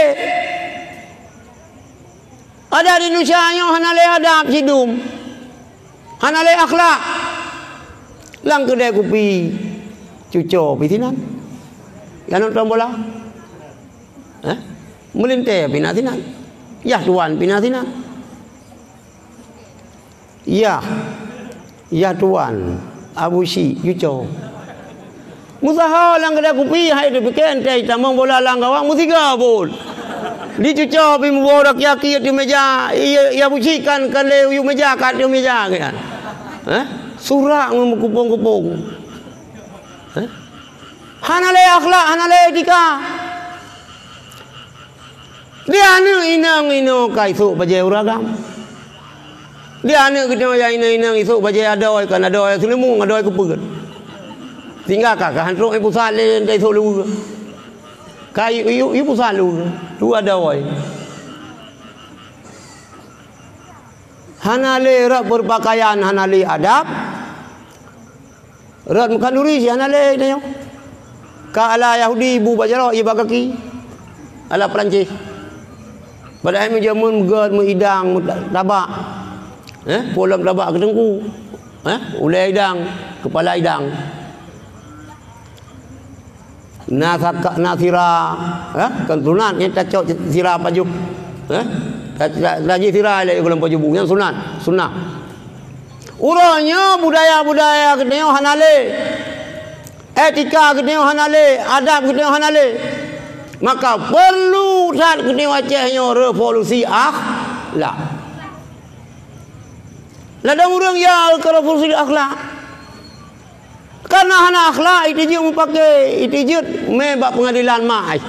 Adat di Indonesia nyoe hana lé adab sidum. Hana lé akhlak. Lam keudè kupi cuco pih sinan. Lam nonton bola. Eh? Meulintèe pih na sinan. Yah tuan pih na sinan. Yah. Yah tuan. Abu Syik, cuco. Meusaho lam keudè kupi, hai teupike entèe tamong bola lam gawang meusiga buet. Di cuco pih muboh aki-aki ateueh meja, iya, iya Abu Syik kan, kan lé u meja, ka ateueh meja kan. Eh? Surak meukupông-kupông. Eh? Hana lé akhlak, hana lé etika. Di aneuk inong inoe ka isôk bajèe ureueng agam. Di aneuk geutanyoe nyang inong-inong isôk bajèe adoe, kan adoe seuleumong, adoe keupeuet. Sehingga ka, ka hantrok i pusat lé, entah isôk luweue. Ka i, i, i pusat luweue, luweue adoe. Hana lé rot beupakaian, hana lé adab. Rot meukhanduri si hana lé tanyoe. Ka ala Yahudi bu bak jaroe, ié bak gaki. Ala Peurancéh. Padahai meujameun meugèt meuidang, meutabak. Eh, polom tabak keu teungku. Eh, ulèe idang, keupala idang. Na saka-, na sira, eh, kan sunat nyan tacok sira pajoh. Eh, ta-, ta-, tajih sira lé golom pajoh bu, nyan sunat, sunnah. Uroe nyoe budaya-budaya geutanyoe hana lé. Etika geutanyoe hana lé, adab geutanyoe hana lé. Maka peurlu that geutanyoe Aceh nyoe revolusi akhlak. Ladôm ureueng ya keu revolusi akhlak. Kana hana akhlak, itijeuet mupake, itijeuet mé bak peungadilan mak ai.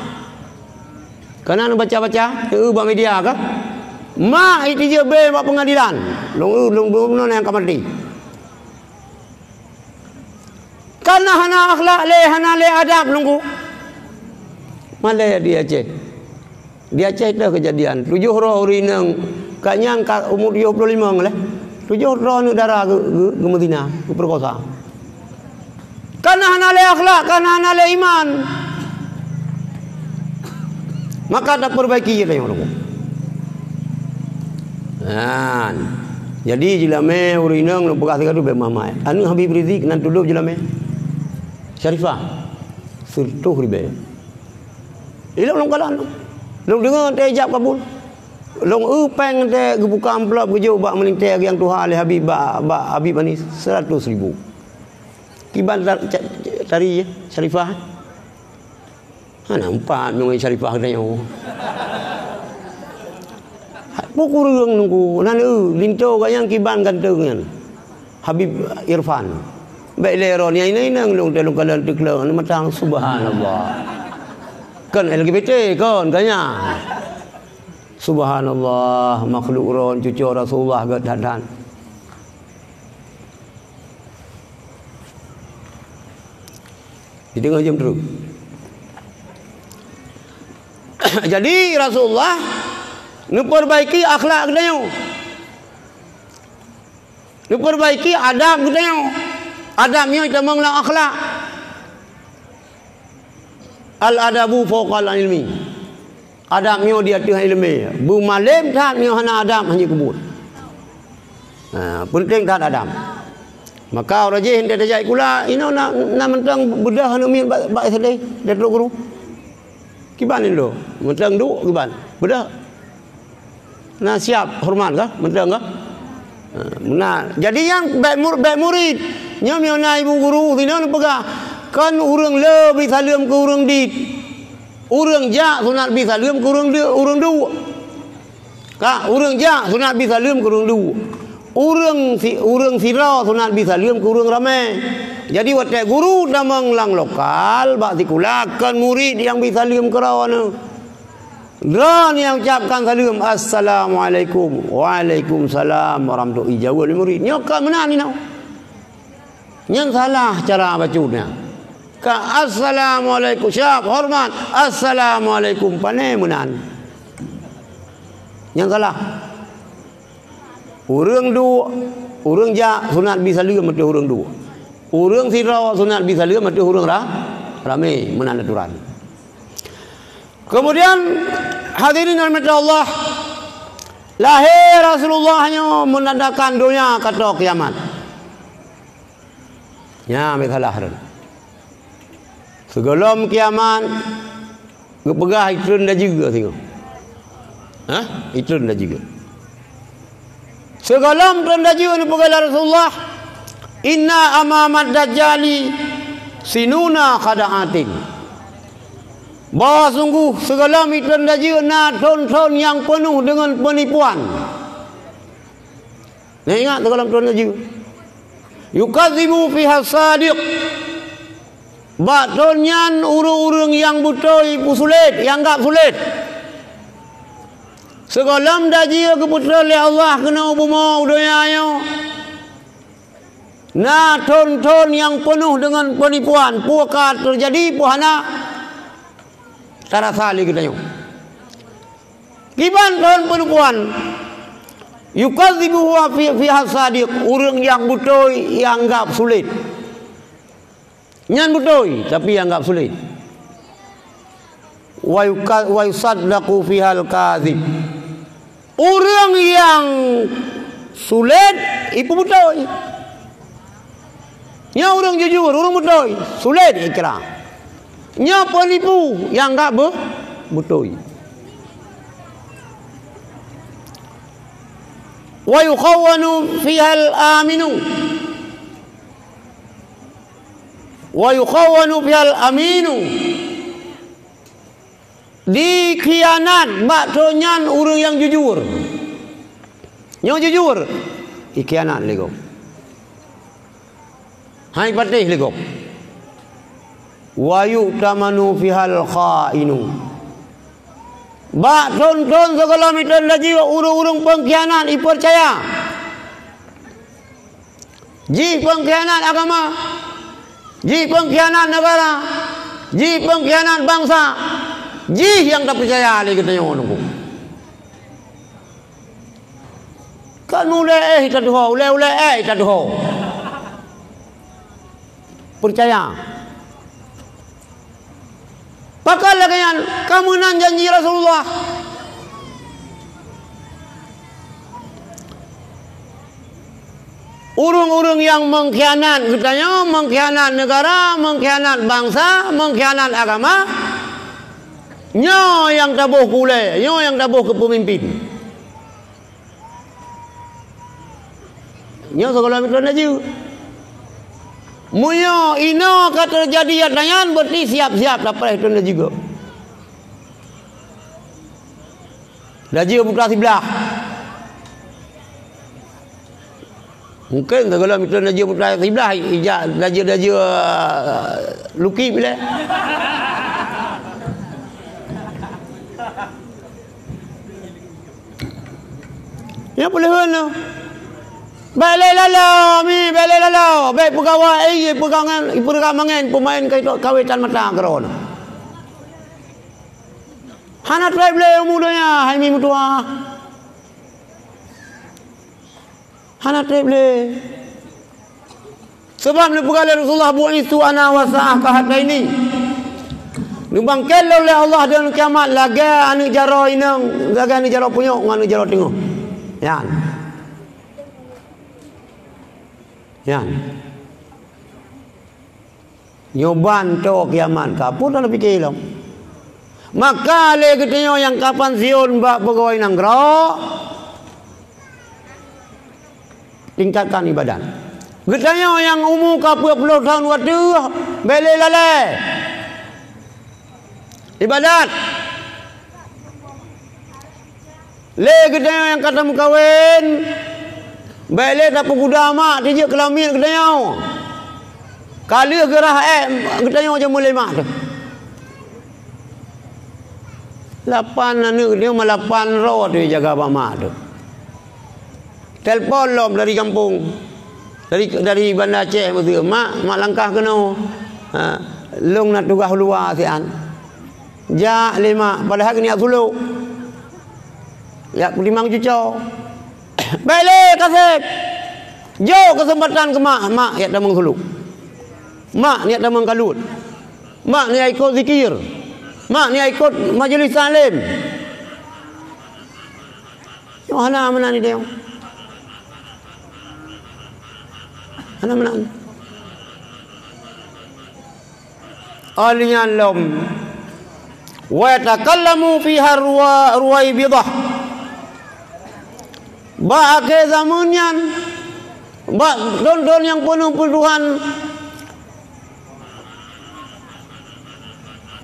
Kana neubaca-baca, eu bak media ka? Mak itijeuet bé bak peungadilan. Lôn eu, lôn bunoe nyang ka maté. Kana hana akhlak lé, hana lé adab lôn ku. Malée di Aceh. Di Aceh teuh keujadian, tujoh droe ureueng inong, ka nyang ka umu tujoh ploh limong lé. Tujoh droe aneuk dara geu-, geu-, geumeuzina, geupeurkosa. Kana hana lé akhlak, kana hana lé iman. Maka tapeubaiki tanyoe. Nyan. Jadi, jeulamé ureueng inong lôn peugah sigoe teuk bék mamai. Aneuk Habib Rizik nan tudôk jeulamé. Syarifah. Siratoh ribèe. Ilôn lôn kalon. Lôn deungoe teuh ijab kabul. Lôn eu péng teuh geubuka amplop geujok bak meulintèe nyang tuha lé Habib bak, bak Habib Anis seratus ribu. Kiban ta-, ca-, tari, Syarifah. Hana empat ngon Syarifah geutanyoe. Peue kureueng nunggu, nan eu, linto gayang kiban ganteng nyan. Habib Irfan. Bèk lé ron nyang inong-inong lôn teuh lôn kalon teukleueng, mantong subhanallah. Kon L G B T, kon, gaya. Subhanallah, makhluk ron cuco Rasulullah gèt that-that. Di teungoh jeuem treuk. Jadi, Rasulullah neupeurbaiki akhlak geutanyoe. Neupeurbaiki adab geutanyoe. Adab nyoe tamong lam akhlak. Al-adabu fauqal ilmi. Adab nyoe di ateueh ileumé. Beumalém that nyoe hana adab, hana jeuet keu buet. Ha, peunteng that adab. Maka uroe jéh, 'oh tajak sikula, inoe na, na mantong beudôh aneuk miet bak, bak S D, di Teulok Guru. Kiban nyan lôn, mantong duek kiban. Beudôh. Na siap horeumat kah? Mantong kah? Ha, meunan. Jadi nyang bèk mur-, bèk murit. Nyoe meunyoe na ibu guru, sinoe neupeugah, kon ureueng le bri saleuem keu ureueng dit. Ureueng jak sunat bri saleuem keu ureueng de-, ureueng duek. Ka, ureueng jak sunat bri saleuem keu ureueng duek. Ureueng si-, ureueng sidroe sunat bri saleuem keu ureueng ramé. Jadi watèe guru tamong lam lokal bak sikula, kon murit nyang bri saleuem keudroe neuh. Droeneuh nyang ucapkan saleuem, "Assalamualaikum." "Waalaikumsalam warahmatullahi." Ijaweueb lé murit. Nyoe ka meunan inoe. Nyan salah cara bacut nyan. Ka, "Assalamualaikum." Siap, hormat. "Assalamualaikum." Pane meunan. Nyang salah. Ureuëng duek, ureuëng jak sunat bi saleuem ateueh ureuëng duek. Ureuëng sidroe sunat bi saleuem ateueh ureuëng ra-, ramé, meunan aturan. Kemudian, hadirin rahmati Allah, lahé Rasulullah nyoe menandakan donya ka tô kiamat. Nyan masalah tu. Sigohlom kiamat geupeugah itreun dajeue singoh. Hah? Itreun dajeue. Sigohlom treun dajeue neupeugah lé Rasulullah, "Inna amamad dajjali sinuna khada'atin." Bahwa sungguh sigohlom itreun dajeue na thon-thon nyang peunoh deungon peunipuan. Nah, ingat sigohlom treun dajeue. Yukadzibu fiha sadiq. Bak thon nyan ureuëng-ureuëng nyang beutôi peusulet, nyang anggab sulet. Sigohlom dajeue geupeutreun lé Allah keunoe bumoe u donya nyoe, na thon-thon nyang peunoh deungon peunipuan, peue ka teujadi, peue hana tarasa lé geutanyoe. Kiban thon peunipuan, yukadzibu huwa fi, fiha sadiq, ureuëng nyang beutôi nyang anggab sulet. Nyan beutôi, tapi anggab sulet. Wa yuka-, wa yusaddaqu fihal kadzib. Ureuëng nyang sulet, ipeubeutôi. Nyoe ureuëng jujur, ureuëng beutôi, sulet ikra. Nyoe peunipu, nyang anggab beu-, beutôi. Wa yukhawwanu fihal aminu. Wa yukhawwanu fihal aminu. Dikhianat bak thon nyan ureuëng nyang jujur. Nyang jujur, dikhianat lé gob. Hai patéh lé gob. Wa yu'tamanu fihal khainu. Bak thon-thon sigohlom itreun dajeue ureuëng-ureuëng peungkhianat ipeucaya. Jih peungkhianat agama, jih peungkhianat negara, jih peungkhianat bansa, jih nyang tapeucaya lé geutanyoe nunggu. Kan ulée éh tatuho, ulée-ulée éh tatuho. Peucaya. Pakon lagée nyan, ka meunan janji Rasulullah. Ureuëng-ureuëng nyang meungkhianat geutanyoe, meungkhianat negara, meungkhianat bansa, meungkhianat agama, nyoe nyang taboh keu ulée, nyoe nyang taboh keu peumimpin. Nyoe sigohlom itreun dajeue. Meunyoe inoe ka teujadi nyata nyan, berarti siap-siap tapreh itreun dajeue gob. Dajeue putra siblah. Mungken sigohlom itreun dajeue putra siblah, ijak dajeue-dajeue, eh, luki bilée. Nyan peuleuheun nyoe. Bék lé lalo, mi, bék lé lalo. Bék peugawa, eh, peugangan, peugawa mangen, peumaén ka itu kawetan mata keudroe nyoe. Hana treb lé umu donya, hai mi meutuah. Hana treb lé. Sabab neupeugah lé Rasulullah, "Bu'itsu ana wa sa'ah kahataini." Neubangkét lôn lé Allah di Yaumul Kiamat lagée aneuëk jaroe inong, lagée aneuëk jaroe punyok ngon aneuëk jaroe teungoh. Nyan. Nyan. Nyoe ban tô kiamat ka, peue tapiké lom? Maka lé geutanyoe nyang ka pensiun bak pegawai nanggroe, tingkatkan ibadat. Geutanyoe nyang umu ka peuet ploh thon u ateueh, bék lé lalée. Ibadat. Lé geutanyoe nyang ka tameukawen, bék lé tapeuguda mak tijeuet keu lamiet geutanyoe. Ka lheueh geurhah ék geutanyoe jameun lé mak teuh. Lapan aneuëk geutanyoe malapan droe teuh jaga bak mak teuh. Telepon lom dari gampông, dari, dari Banda Aceh, "Mak, mak langkah keunoe." Ha, Lôn na tugaih luwa sian. Jak lé mak, padahai geuniat suluk. Jak peutimang cuco. Bèk lé, Kaseb! Jok keuseumpatan keu mak, mak jak tamong suluk. Mak jak tamong kalut. Mak jak ikot zikir. Mak jak ikot majelis taklim. Nyoe hana meunan idéh nyoe. Hana meunan. Óh lheueh nyan lom, "Wa yatakallamu fiha ruwa-, Ruwaibidah." Bak akhé zameun nyan, bak thôn-thôn nyang peunoh peutuhan,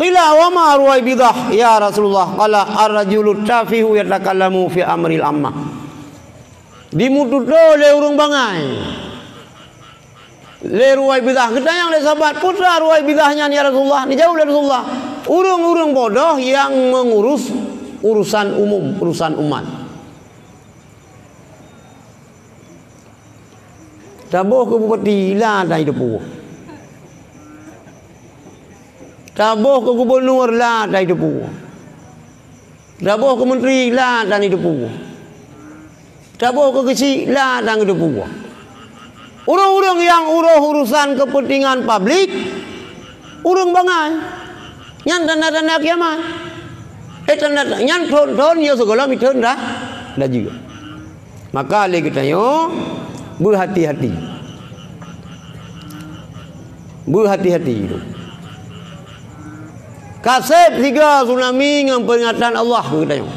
qila, "Wa ma Ruwaibidah, ya Rasulullah?" Qala, "Ar-rajulu tafihu yatakallamu fi amril ammah." Dimeututoe lé ureuëng bangai. Lé Ruwaibidah, geutanyong lé sahabat, "Peue Ruwaibidah nyan, ya Rasulullah?" Neujaweueb lé Rasulullah, "Ureuëng-ureuëng bodoh nyang meungurus urusan umum, urusan umat." Taboh keu bupati, la tan jiteupeue. Taboh keu gubunur, la tan jiteupeue. Taboh keu menteri, la tan jiteupeue. Taboh keu geuchik, la tan jiteupeue. Ureuëng-ureuëng nyang urus urusan keupeuntengan publik, ureuëng bangai. Nyan tanda-tanda kiamat. Eh, tanda, nyan thôn-thôn nyoe sigohlom itheun dah, dah jeuet. Maka lé geutanyoe beuhati-hati. Beuhati-hati. Kaseb siga tsunami ngon peuringatan Allah keu geutanyoe.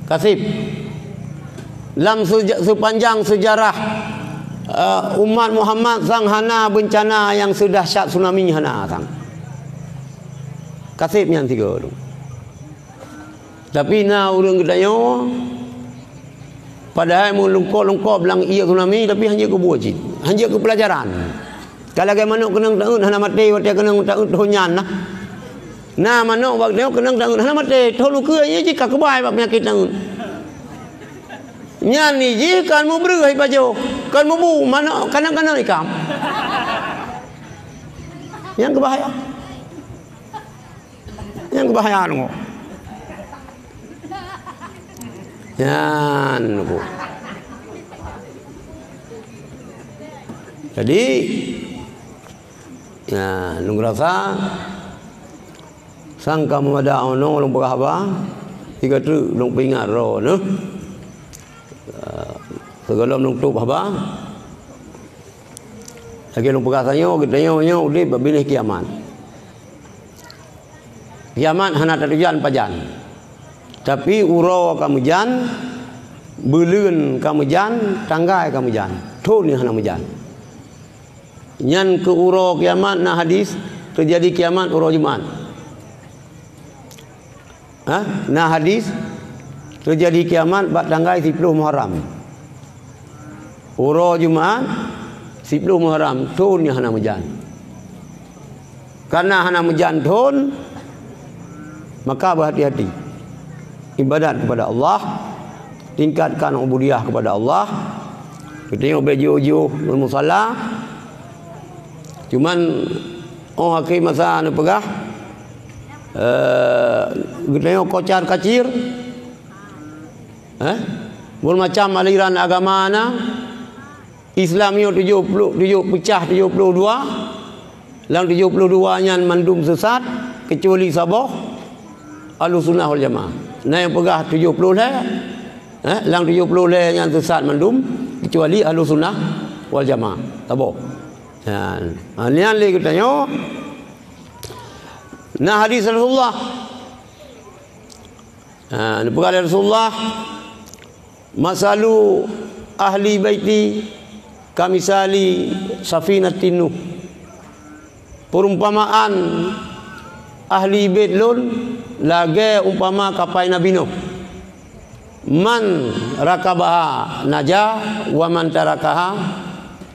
Kaseb. Lam seja-, sepanjang sejarah, eh, umat Muhammad sang hana beuncana nyang seudahsyat tsunami, hana sang. Kaseb nyan siga tu. Tapi na ureuëng geutanyoe, padahai meulungkot-lungkot blang ié tsunami, tapi hanjeuet keu buet cit, hanjeuet keu peulajaran. Ka lagée manok keunong taeut hana maté watée keunong taeut thon nyan nah. Na manok bak tanyoe keunong taeut hana maté, thon ukeue ié jih ka keubai bak peunyakét taeut. Nyan ni jih kan mubreuh ipajoh, kan mubu manok kanang-kanang ikam. Nyan keubahaya. Nyang keubahayaan nyoe. Nyan nyoe. Jadi, nah, lôn rasa sangka meumada unoe lôn peugah haba, tiga treuk lôn peuingat droeneuh. Ah, sigohlom lôn tôb haba, lagée lôn peugah tanyoe, geutanyoe nyoe udeb bak binéh kiamat. Kiamat hana tatujan pajan. Tapi uroe ka meujan, buleuen ka meujan, tanggai ka meujan, thon nyang hana meujan. Nyan keu uroe kiamat na hadis, teujadi kiamat uroe Jumat. Hah? Na hadis, teujadi kiamat bak tanggai siploh Muharram. Uroe Jumat, siploh Muharram, thon nyang hana meujan. Karena hana meujan thon, maka beuhati-hati. Ibadat kepada Allah, tingkatkan ubudiyah kepada Allah. Geutanyoe bèk jiôh-jiôh ngon musala. Cuman, óh akhé masa neupeugah, eh, geutanyoe kocar-kacir, eh, bermacam aliran agama na, Islam nyoe tujoh ploh, tujoh peucah tujoh ploh dua. Lam tujoh ploh dua nyan mandum sesat, kecuali saboh, Ahlussunnah wal Jamaah. Na nyang peugah tujoh ploh lhèe, eh, lam tujoh ploh lhèe nyan sesat mandum, kecuali Ahlussunnah wal Jamaah. Saboh. Nyan. Ha, nyan lé geutanyoe. Na hadis Rasulullah. Ha, neupeugah lé Rasulullah, "Masalu ahli baiti kamisali safinatin Nuh." Perumpamaan ahli bait lôn lagèe umpama kapai Nabi Nuh. "Man rakabaha naja, wa man tarakaha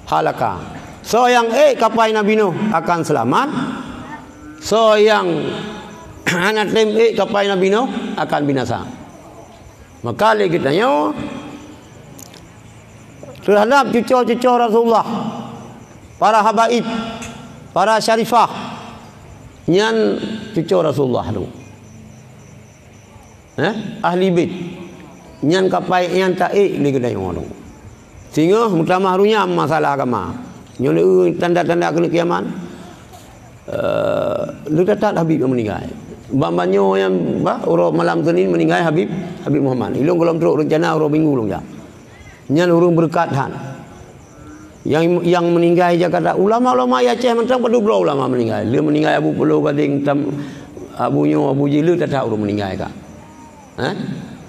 halaka." Soe nyang ék kapai Nabi Nuh akan seulamat, soe nyang hana tem ék kapai Nabi Nuh akan binasa. Maka lé geutanyoe teuhadap cuco-cuco Rasulullah, para habaib, Para syarifah nyan cuco Rasulullah tu. Eh, ahli bait. Nyan kapai nyan taék lé geutanyoe tu. Singoh meutamah runyam masalah agama. Nyoe le tanda-tanda keuneuk kiamat. Eh, le that-that Habib nyang meuninggai. Ban-ban nyoe nyang bah uroe malam Senin meuninggai Habib, Habib Muhammad. Ilong golom trok rencana uroe Minggu lom jak. Nyan ureuëng beureukat that. Nyang, nyang meuninggai Jakarta, ulama-ulama di Aceh mantong padub droe ulama meuninggai. Le meuninggai Abu Pulo Gadeng, tam, Abu nyoe, Abu jih, le that-that ureuëng meuninggai ka. Eh?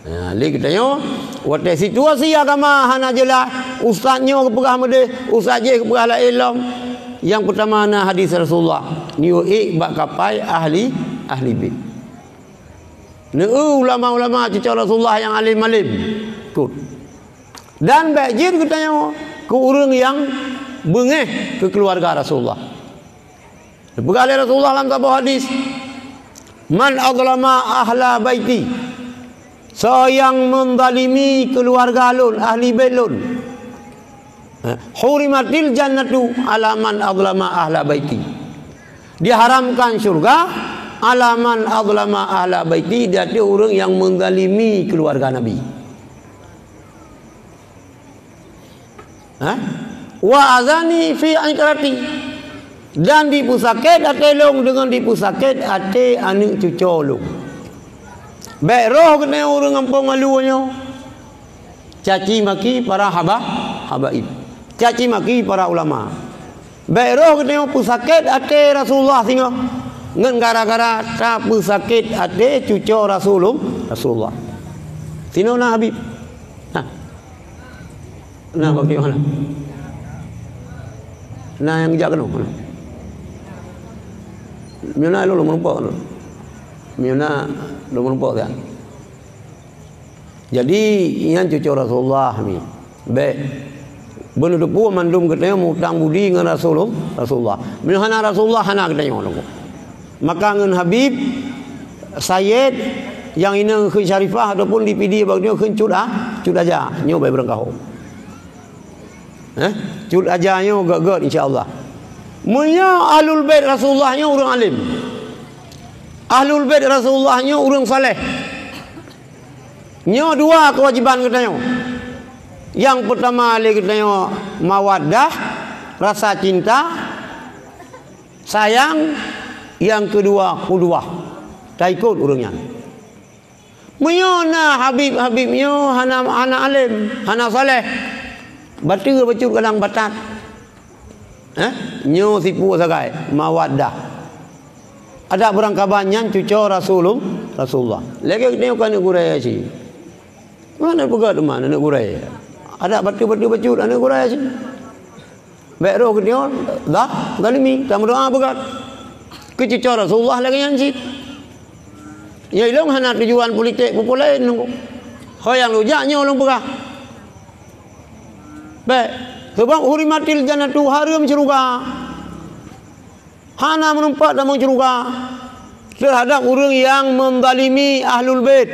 Ha, lé geutanyoe, watée situasi agama hana jeulaih, ustaz nyoe geupeugah meudeh, ustaz jéh geupeugah laén lom. Nyang peutama na hadis Rasulullah, nyoe ék bak kapai ahli, ahli bait. Neu ulama-ulama cuco Rasulullah nyang alim-alim. Kut. Dan bék jeuet geutanyoe keu ureuëng nyang beungéh keu keuluwarga Rasulullah. Geupeugah lé Rasulullah lam saboh hadis, "Man azlama ahla baiti," soe nyang meuzalimi keuluwarga lôn, ahli bait lôn, "hurimatil jannatu ala man azlama ahla baiti." Diharamkan syurga ala man azlama ahla baiti, di ateueh ureuëng nyang meuzalimi keuluwarga Nabi. Ha? "Wa azani fi itrati," dan dipeusakét até lôn deungon dipeusakét até aneuëk cuco lôn. Bék roh geutanyoe ureuëng gampông Alue nyoe caci maki para haba, habaib. Caci maki para ulama. Bék roh geutanyoe peusakét até Rasulullah singoh ngon gara-gara tapeusakét até cuco Rasulul-, Rasulullah. Sinoe na Habib. Nah. Nah, bagi mana? Nah, nyang jak keunoe. Meunyoe na lôn meurumpok. Meunyoe na lôn meurumpok kan. Jadi, nyan cuco Rasulullah mi. Bék. Beuneuteupeu mandum geutanyoe mutang budi ngon Rasulul-, Rasulullah. Meunyoe hana Rasulullah, hana geutanyoe lom. Maka ngon Habib, Sayyid, nyang inong kheun Syarifah ataupun di Pidie bak nyoe kheun Cut A-, Cut Aja. Nyoe bai beurangkaho. Eh? Cut Aja nyoe gét-gét insya Allah. Meunyoe Ahlul Bait Rasulullah nyoe ureuëng alim. Ahlul Bait Rasulullah nyoe ureuëng saleh. Nyoe dua keuwajéban geutanyoe. Nyang peutama lé geutanyoe mawaddah, rasa cinta, sayang, nyang keudua qudwah, taikot ureuëng nyan. Meunyoe na habib-habib nyoe hana, hana além, hana saleh, bateue bacut galang batat. Eh? Nyoe sipue sagai, mawaddah. Adak beurangkaban nyan cuco Rasulul-, Rasulullah. Lagée nyoe ka aneuk gurée cit. Mana peugah teuma aneuk gurée? Adak bateue-bateue bacut aneuk gurée cit. Bék roh geutanyoe, dah, zalimi, tameudoá beugat. Keu cuco Rasulullah lagée nyan cit. Ya ilong hana tujuan politik peue-peue laén nunggu. Ho nyang lujak nyoe lôn peugah. Bék, sebab hurimatil jannatu, hareuem syeuruga. Hana meureumpok tamong syeuruga teuhadab ureuëng nyang meuzalimi ahlul bait.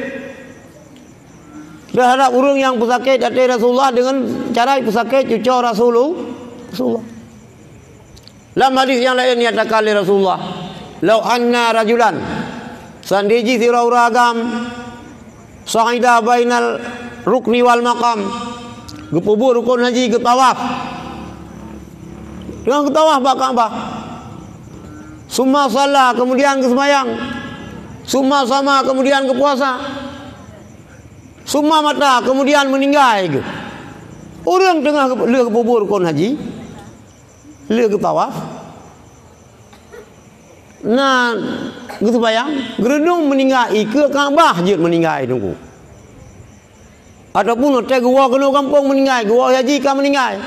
Teuhadab ureuëng nyang peusakét até Rasulullah deungon cara peusakét cuco Rasulul-, Rasulullah. Lam hadis nyang laén nyatakan lé Rasulullah, "Lau anna rajulan," seandai jih sidroe ureuëng agam, "sa'ida bainal rukni wal maqam," geupeubuet rukon haji, geutawaf. Teungoh geutawaf bak Ka'bah. "Summa shalla," kemudian geuseumayang. "Summa shama," kemudian geupuasa. "Summa mata," kemudian meuninggai geuh. Ureuëng teungoh geu-, lheueh geupeubuet rukon haji, lheueh geutawaf, na geuseumayang, geureunong meuninggai, ikeue Ka'bah jeuet meuninggai teungku. Ataupun watée geuwoe keunoe gampông meuninggai, geuwoe haji ka meuninggai.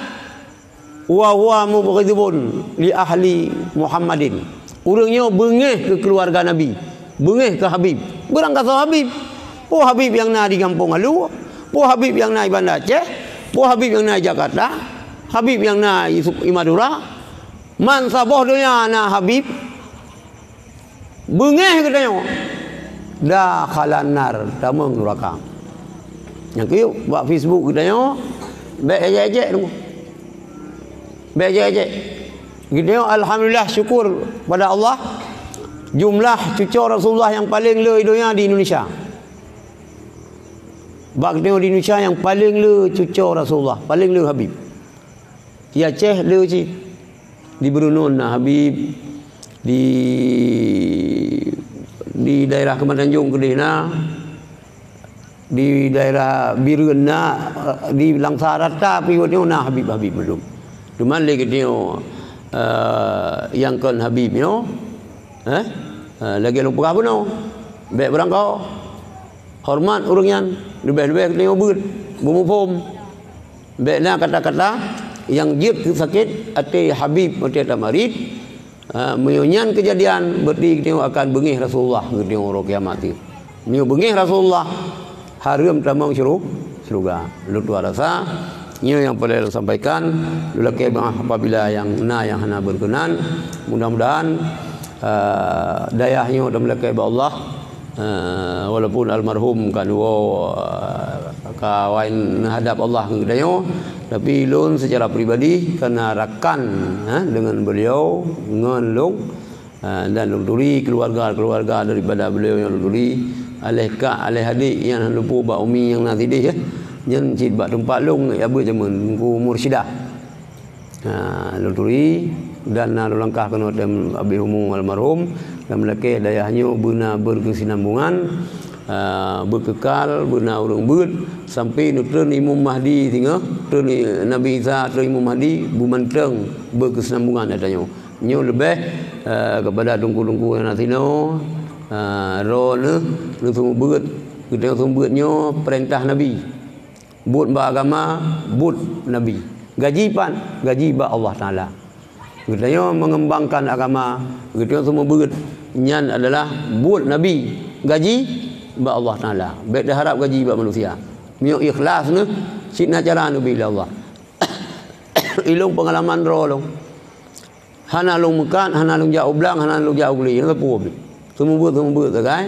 "Wa huwa mubghidhun li ahli Muhammadin." Ureuëng nyoe beungéh keu keuluwarga Nabi, beungéh keu Habib. Beurangkasoe Habib. Peue Habib nyang na di Gampông Alue, peue Habib nyang na di Banda Aceh, peue Habib nyang na di Jakarta, Habib nyang na di Su-, di Madura. Mansaboh donya na Habib. Beungéh geutanyoe, dakhalan nar, tamong nuraka. Nyang keu bak Facebook geutanyoe, bék ejek-ejek tu. Bék ejek-ejek. Geutanyoe alhamdulillah syukur pada Allah, jumlah cucoe Rasulullah nyang paleng le di donya di Indonesia. Bak geutanyoe di Indonesia nyang paleng le cucoe Rasulullah, paleng le Habib. Di Aceh le cit. Di Brunei na Habib, di, di daerah Keumatan Tanjong keudeh na, di daerah Bireuen na, di Langsa rata pih geutanyoe na Habib-Habib mandum. Cuman lé geutanyoe, eh, nyang kon Habib nyoe, eh, eh, lagèe lôn peugah bunoe, bèk beurangkaho. Horeumat ureueng nyan, leubeh-leubeh geutanyoe beuet, beumuphom. Bèk na kata-kata nyang jeuet keu sakét até Habib, até tamarit. Ha, meunyoe nyan keujadian, berarti geutanyoe akan beungéh Rasulullah, geutanyoe uroe kiamat teuh. Meunyoe beungéh Rasulullah, hareuem tamong syuru-, syeuruga. Lôn tuan rasa, nyoe nyang peureulèe lôn sampaikan, lôn lakèe meu'ah apabila nyang na nyang hana berkenan. Mudah-mudahan, eh, dayah nyoe tameulakèe bak Allah. Eh, walaupun almarhum ka neuwoe, eh, ka awai neuhadap Allah ngon geutanyoe, tapi lôn secara pribadi kana rakan, eh, dengan beliau ngon lôn, eh, dan lôn turi keluarga-keluarga daripada beliau nyang lôn turi, aléh kak, aléh adék nyang lôn peubuet bak umi nyang na sidéh, eh, nyan cit bak teumpat lôn, ya, beuet jameun Teungku Mursyidah. Ha, lôn turi dan na lôn langkah keunoe tem Abi Umu almarhum, dan meulakèe dayah nyoe beuna berkeusinambungan, ha, beukekal, beuna ureueng beuet, sampai neutreun Imam Mahdi singoh, treun Nabi Isa, treun Imam Mahdi, beumantong berkeusinambungan ata nyoe. Nyoe leubeh, eh, kepada teungku-teungku nyang na sinoe, eh, droeneuh, neuseumeubeuet, geutanyoe seumeubeuet nyoe peurintah Nabi. Buet bak agama, buet Nabi. Gaji pat, gaji bak Allah Taala. Geutanyoe mengembangkan agama, geutanyoe seumeubeuet, nyan adalah buet Nabi. Gaji bak Allah Taala. Bèk taharab gaji bak manusia. Meunyoe ikhlas neuh, cit na cara neubi lé Allah. Ilôn peungalaman droe lôn. Hana lôn meukat, hana lôn jak u blang, hana lôn jak u glé. Nyan sapeue pih. Seumeubeuet-seumeubeuet sagai,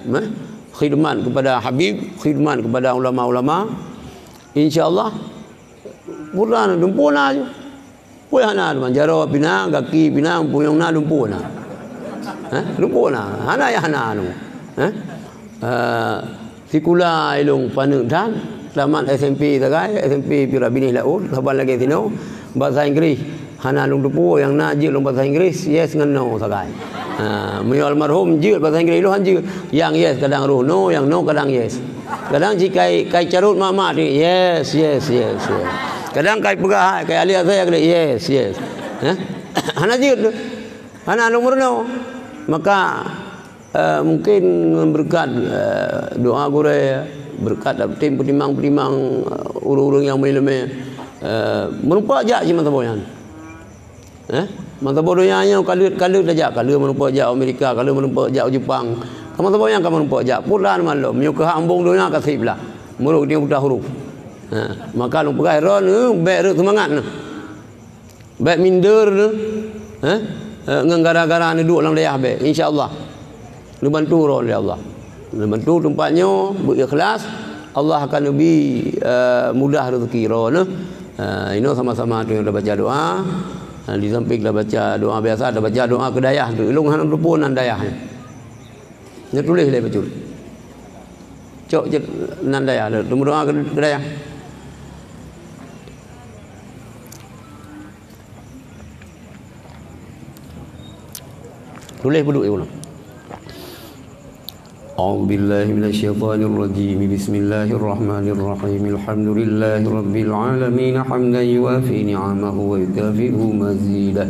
meh, khidmat kepada Habib, khidmat kepada ulama-ulama. Insya Allah, pura na, dumpeue na ju. Peue hana teuma, jaroe pih na, gaki pih na, punyueng na, dumpeue na. Hah? Dumpeue na. Hana nyang hana teuma. Hah? Eh, sikula ilôn paneuk that, tamat S M P sagai, S M P Pira Binéh Laôt, saban lagèe sinoe, bahasa Inggris hana lôn teupeue, nyang na jeuet lôn bahasa Inggris, yes ngon no sagai. Ha, meunyoe almarhum jeuet bahasa Inggris, ilôn han jeuet. Nyang yes kadang roh no, nyang no kadang yes. Kadang cit kai, kai carôt mak-mak teuh, yes, yes, yes, yes. Kadang kai peugah hai, kai alèh asèe, yes, yes. Hah? Hana jeuet tu. Hana lôn meurunoe. Maka, Eh, mungkin ngon beureukat, eh, doa gurèe, beureukat tim peutimang-peutimang, eh, ureueng-ureueng nyang meuileumèe, eh, meurumpok jak cit mantong boh nyan. Eh, mantong boh donya nyoe ka lheueh, ka lheueh tajak, ka lheueh meurumpok jak Amerika, ka lheueh meurumpok jak Jepang. Ka mantong boh nyan ka meurumpok jak, pura na malom, nyoe keuh ambong donya ka siblah. Meurok di buta huruf. Ha, maka lôn peugah droeneuh, bèk rhot seumangat neuh. Bèk minder, eh, eh, ngon gara-gara neuduek lam dayah bèk. Insya Allah, neubantu droe lé Allah. Neubantu teumpat nyoe beu-ikhlas, Allah akan neubi, eh, mudah rezeki droe neuh. Eh, inoe sama-sama tu tabaca doa. Eh, di samping tabaca doa biasa, tabaca doa keu dayah tu. Ilôn hana teupeu nan dayah nyoe. Neutuléh lé bacut. Cok cit nan dayah, teumeudoa keu, keu dayah. Tuléh peuduek ulang. أعوذ بالله من الشيطان الرجيم. بسم الله الرحمن الرحيم. الحمد لله رب العالمين، حمدا يوافي نعمه ويكافئ مزيده.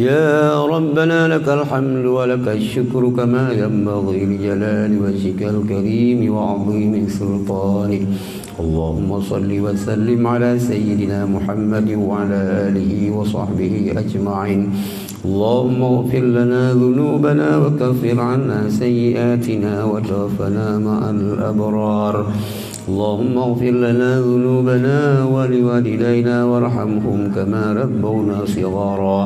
يا ربنا لك الحمد ولك الشكر كما ينبغي لجلال وجهك الكريم وعظيم سلطانك. اللهم صل وسلم على سيدنا محمد وعلى آله وصحبه أجمعين. اللهم اغفر لنا ذنوبنا وكفر عنا سيئاتنا وتوفنا مع الأبرار. اللهم اغفر لنا ذنوبنا ولوالدينا وارحمهم كما ربونا صغارا،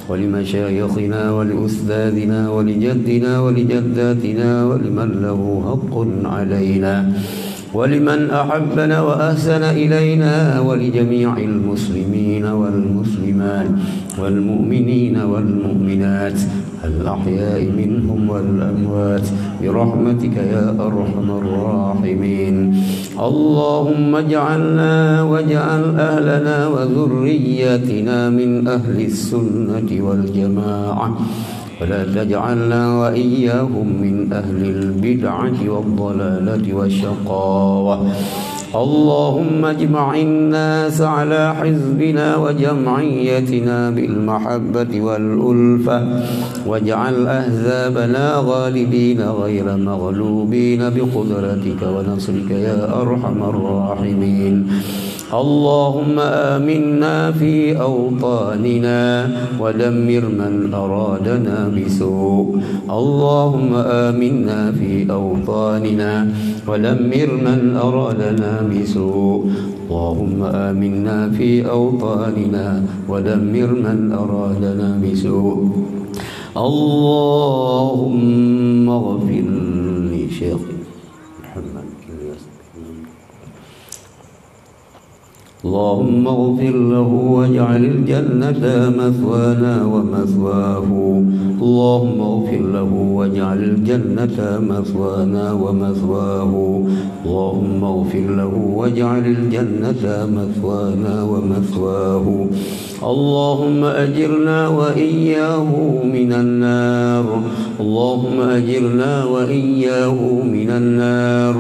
ولمشايخنا ولأستاذنا ولجدنا ولجداتنا ولمن له حق علينا. ولمن أحبنا وأحسن إلينا ولجميع المسلمين والمسلمات والمؤمنين والمؤمنات الأحياء منهم والأموات برحمتك يا أرحم الراحمين. اللهم اجعلنا واجعل أهلنا وذرياتنا من أهل السنة والجماعة، ولا تجعلنا وإياهم من أهل البدعة والضلالة والشقاوة. اللهم اجمع الناس على حزبنا وجمعيتنا بالمحبة والألفة، واجعل أحزابنا غالبين غير مغلوبين بقدرتك ونصرك يا أرحم الراحمين. اللهم آمنا في أوطاننا ودمر من أرادنا بسوء. اللهم آمنا في أوطاننا ودمر من أرادنا بسوء. اللهم آمنا في أوطاننا ودمر من أرادنا بسوء. اللهم اغفر لشيخ محمد إلياس. اللهم اغفر له واجعل الجنة مثوانا ومثواه. اللهم اغفر له واجعل الجنة مثوانا ومثواه. اللهم اغفر له واجعل الجنة مثوانا ومثواه. اللهم أجرنا وإياه من النار. اللهم أجرنا وإياه من النار.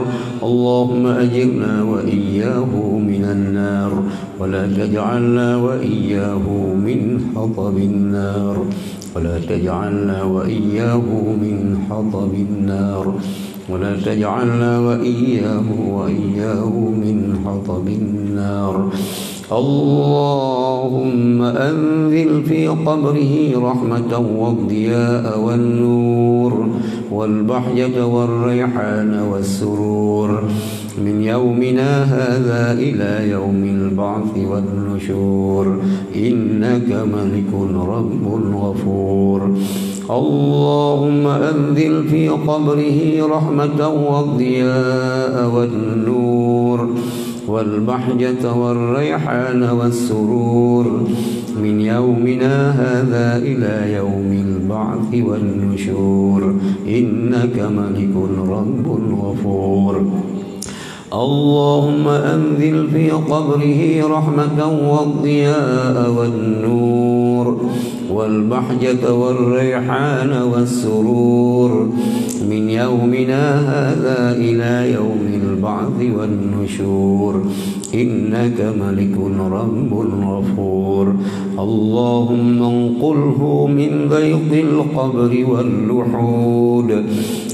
اللهم أجرنا وإياه من النار. ولا تجعلنا وإياه من حطب النار. ولا تجعلنا وإياه من حطب النار. ولا تجعلنا وإياه، وإياه من حطب النار. اللهم أنزل في قبره رحمة والضياء والنور والبهجة والريحان والسرور من يومنا هذا إلى يوم البعث والنشور. إنك ملك رب غفور. اللهم أنزل في قبره رحمة والضياء والنور والبهجة والريحان والسرور من يومنا هذا إلى يوم البعث والنشور. إنك ملك رب غفور. اللهم أنزل في قبره رحمة والضياء والنور والبهجة والريحان والسرور من يومنا هذا إلى يوم البعث والنشور. إنك ملك رب غفور. اللهم انقله من ضيق القبر واللحود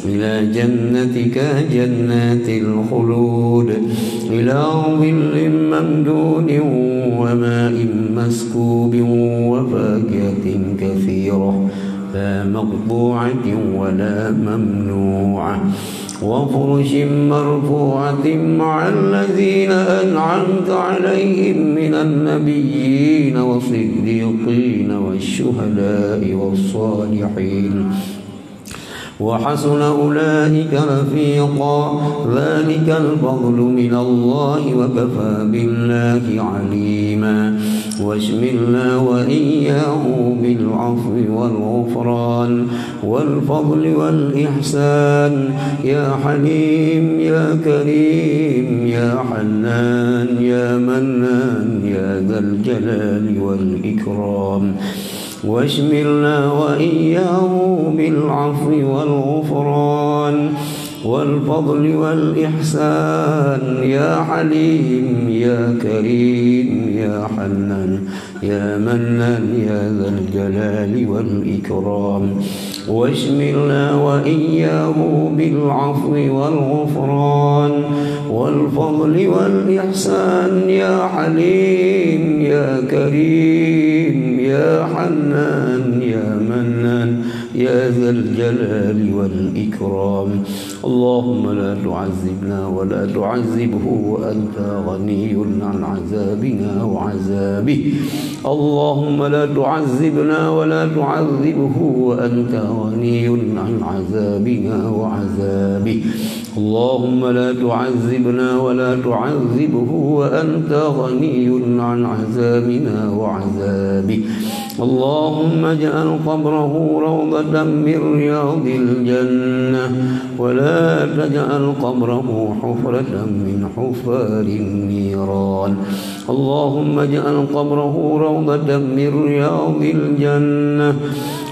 إلى جنتك جنات الخلود، إلى ظل ممدود وماء مسكوب وفاكهة كثيرة لا مقطوعة ولا ممنوعة وفرش مرفوعة مع الذين أنعمت عليهم من النبيين والصديقين والشهداء والصالحين وحسن أولئك رفيقا. ذلك الفضل من الله وكفى بالله عليما. واشملنا وإياه بالعفو والغفران والفضل والإحسان. يا حليم يا كريم يا حنان يا منان يا ذا الجلال والإكرام. واشملنا وإياه بالعفو والغفران والفضل والإحسان. يا حليم يا كريم يا حنان يا منان يا ذا الجلال والإكرام. واشملنا وإياه بالعفو والغفران والفضل والإحسان. يا حليم يا كريم يا حنان يا منان يا ذا الجلال والإكرام. اللهم لا تعذبنا ولا تعذبه وأنت غني عن عذابنا وعذابه. اللهم لا تعذبنا ولا تعذبه وأنت غني عن عذابنا وعذابه. اللهم لا تعذبنا ولا تعذبه وأنت غني عن عذابنا وعذابه. اللهم اجعل قبره روضة من رياض الجنة، ولا تجعل قبره حفرة من حفر النيران. اللهم اجعل قبره روضة من رياض الجنة،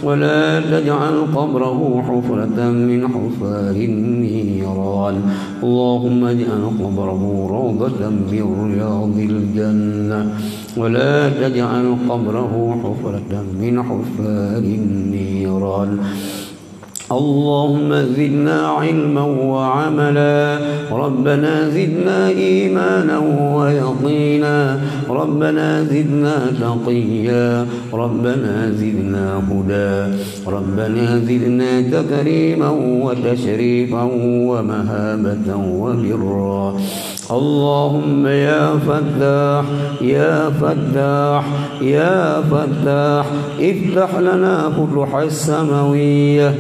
ولا تجعل قبره حفرة من حفر النيران. اللهم اجعل قبره روضة من رياض الجنة، ولا تجعل قبره حفرة من حفر النيران. اللهم زدنا علما وعملا. ربنا زدنا إيمانا ويقينا. ربنا زدنا تقيا. ربنا زدنا هدى. ربنا زدنا تكريما وتشريفا ومهابة وبرا. اللهم يا فتاح، يا فتاح، يا فتاح، افتح لنا فتح السماوية،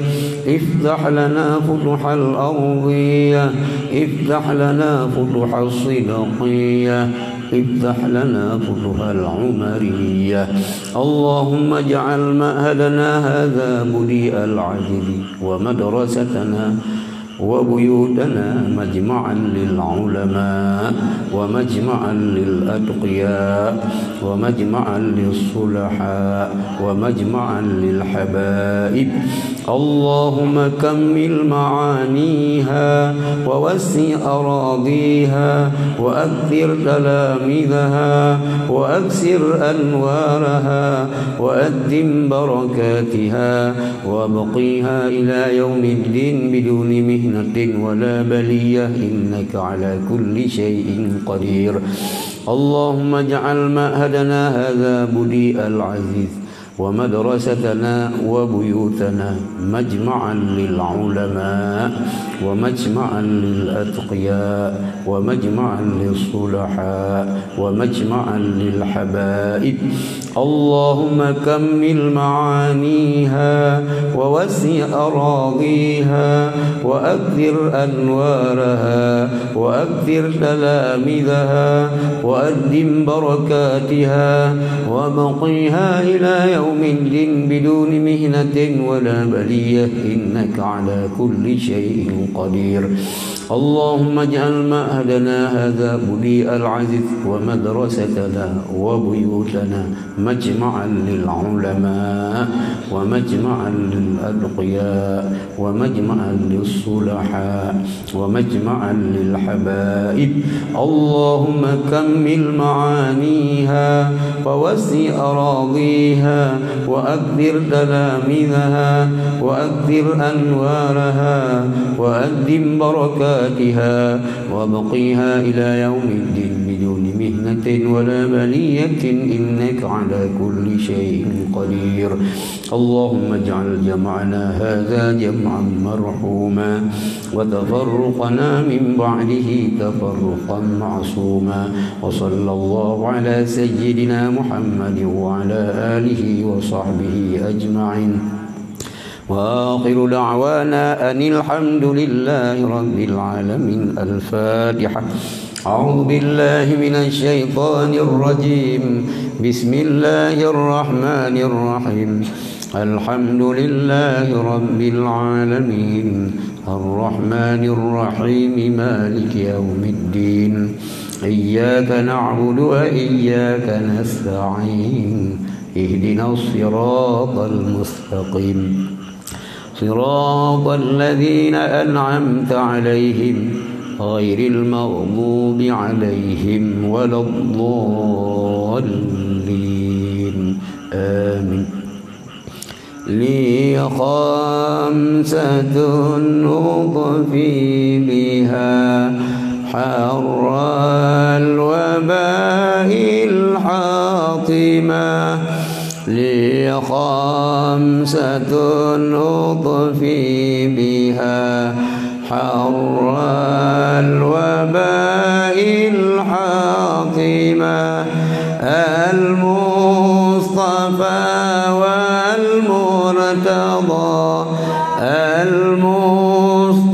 افتح لنا فتح الأرضية، افتح لنا فتح الصدقية، افتح لنا فتح العمرية. اللهم اجعل معهدنا هذا بديع العزيز ومدرستنا وبيوتنا مجمعا للعلماء ومجمعا للأتقياء ومجمعا للصلحاء ومجمعا للحبائب. اللهم كمل معانيها ووسع أراضيها وأكثر تلاميذها وأكثر أنوارها وأدم بركاتها وأبقيها إلى يوم الدين بدون محنة ولا بلية، إنك على كل شيء قدير. اللهم اجعل معهدنا هذا بديع العزيز ومدرستنا وبيوتنا مجمعا للعلماء ومجمعا للأتقياء ومجمعا للصلحاء ومجمعا للحبائب. اللهم كمل معانيها ووسع أراضيها وأكثر أنوارها وأكثر تلاميذها وأدم بركاتها وأبقها إلى يوم الدين بدون محنة ولا بلية، إنك على كل شيء قدير. اللهم اجعل معهدنا هذا بديع العزيز ومدرستنا وبيوتنا مجمعا للعلماء ومجمعا للأتقياء ومجمعا للصلحاء ومجمعا للحبائب. اللهم كمل معانيها ووسع أراضيها وأكثر تلاميذها وأكثر أنوارها وأدم بركاتها وأبقها إلى يوم الدين بدون محنة ولا بلية، إنك على كل شيء قدير. اللهم اجعل جمعنا هذا جمعا مرحوما، وتفرقنا من بعده تفرقا معصوما. وصلى الله على سيدنا محمد وعلى آله وصحبه أجمعين. وآخر دعوانا أن الحمد لله رب العالمين. الفاتحة. أعوذ بالله من الشيطان الرجيم. بسم الله الرحمن الرحيم. الحمد لله رب العالمين. الرحمن الرحيم. مالك يوم الدين. إياك نعبد وإياك نستعين. اهدنا الصراط المستقيم. صراط الذين أنعمت عليهم غير المغضوب عليهم ولا الضالين. آمين. لي خمسة أطفي بها حر الوباء الحاطمة. لي خمسة أطفي بها حر الوباء الحاطمة. المصطفى والمرتضى. المصطفى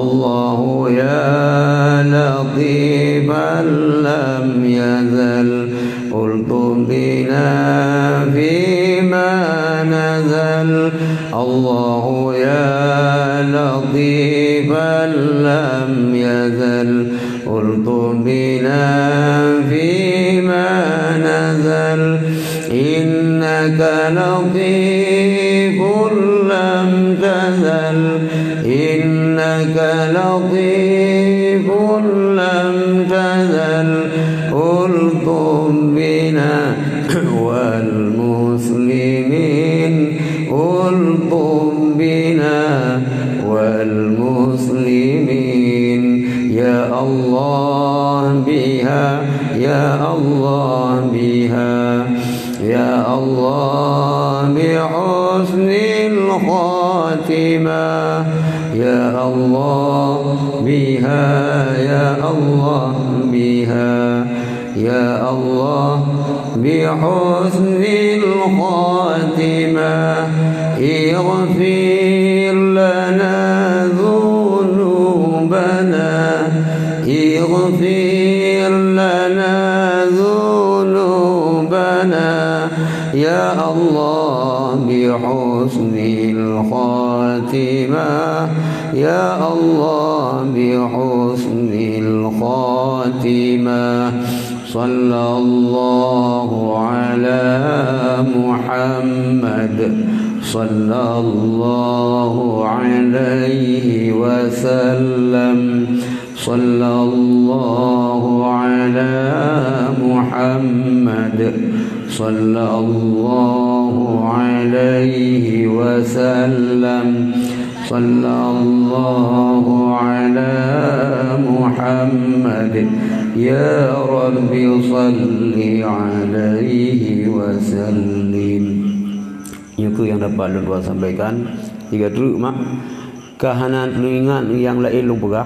الله يا لطيفا لم يزل، ألطف بنا فيما نزل. الله يا لطيفا لم يزل، ألطف بنا فيما نزل. إنك لطيف لم تزل، إنك لطيف لم تزل، ألطف بنا والمسلمين، ألطف بنا والمسلمين. يا الله بها، يا الله بها، يا الله بحسن الخاتمة. يا الله بها، يا الله بها، يا الله بحسن الخاتمة. اغفر لنا ذنوبنا، اغفر لنا ذنوبنا، يا الله بحسن الخاتمة، يا الله بحسن الخاتمة. صلى الله على محمد، صلى الله عليه وسلم، صلى الله على محمد، صلى الله عليه وسلم، صلى الله على محمد. يا رب صل عليه وسلم. Nyoe kheueh nyang dapat lôn tuan sampaikan. Tiga treuk mak, ka hana lôn ingat nyang laén lôn peugah,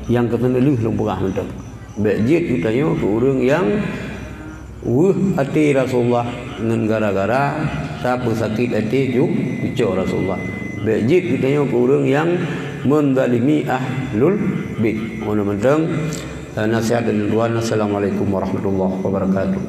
nyang keuteundeuleuh lôn peugah mantong. Bék jeuet geutanyoe keu ureuëng nyang weueh até Rasulullah ngon gara-gara tapeusakét até ju-, cucoe Rasulullah. Bék jeuet geutanyoe keu ureuëng nyang menzalimi Ahlul Bait. Ngon mantong, eh, nasihat dari tuan. Assalamualaikum warahmatullahi wabarakatuh.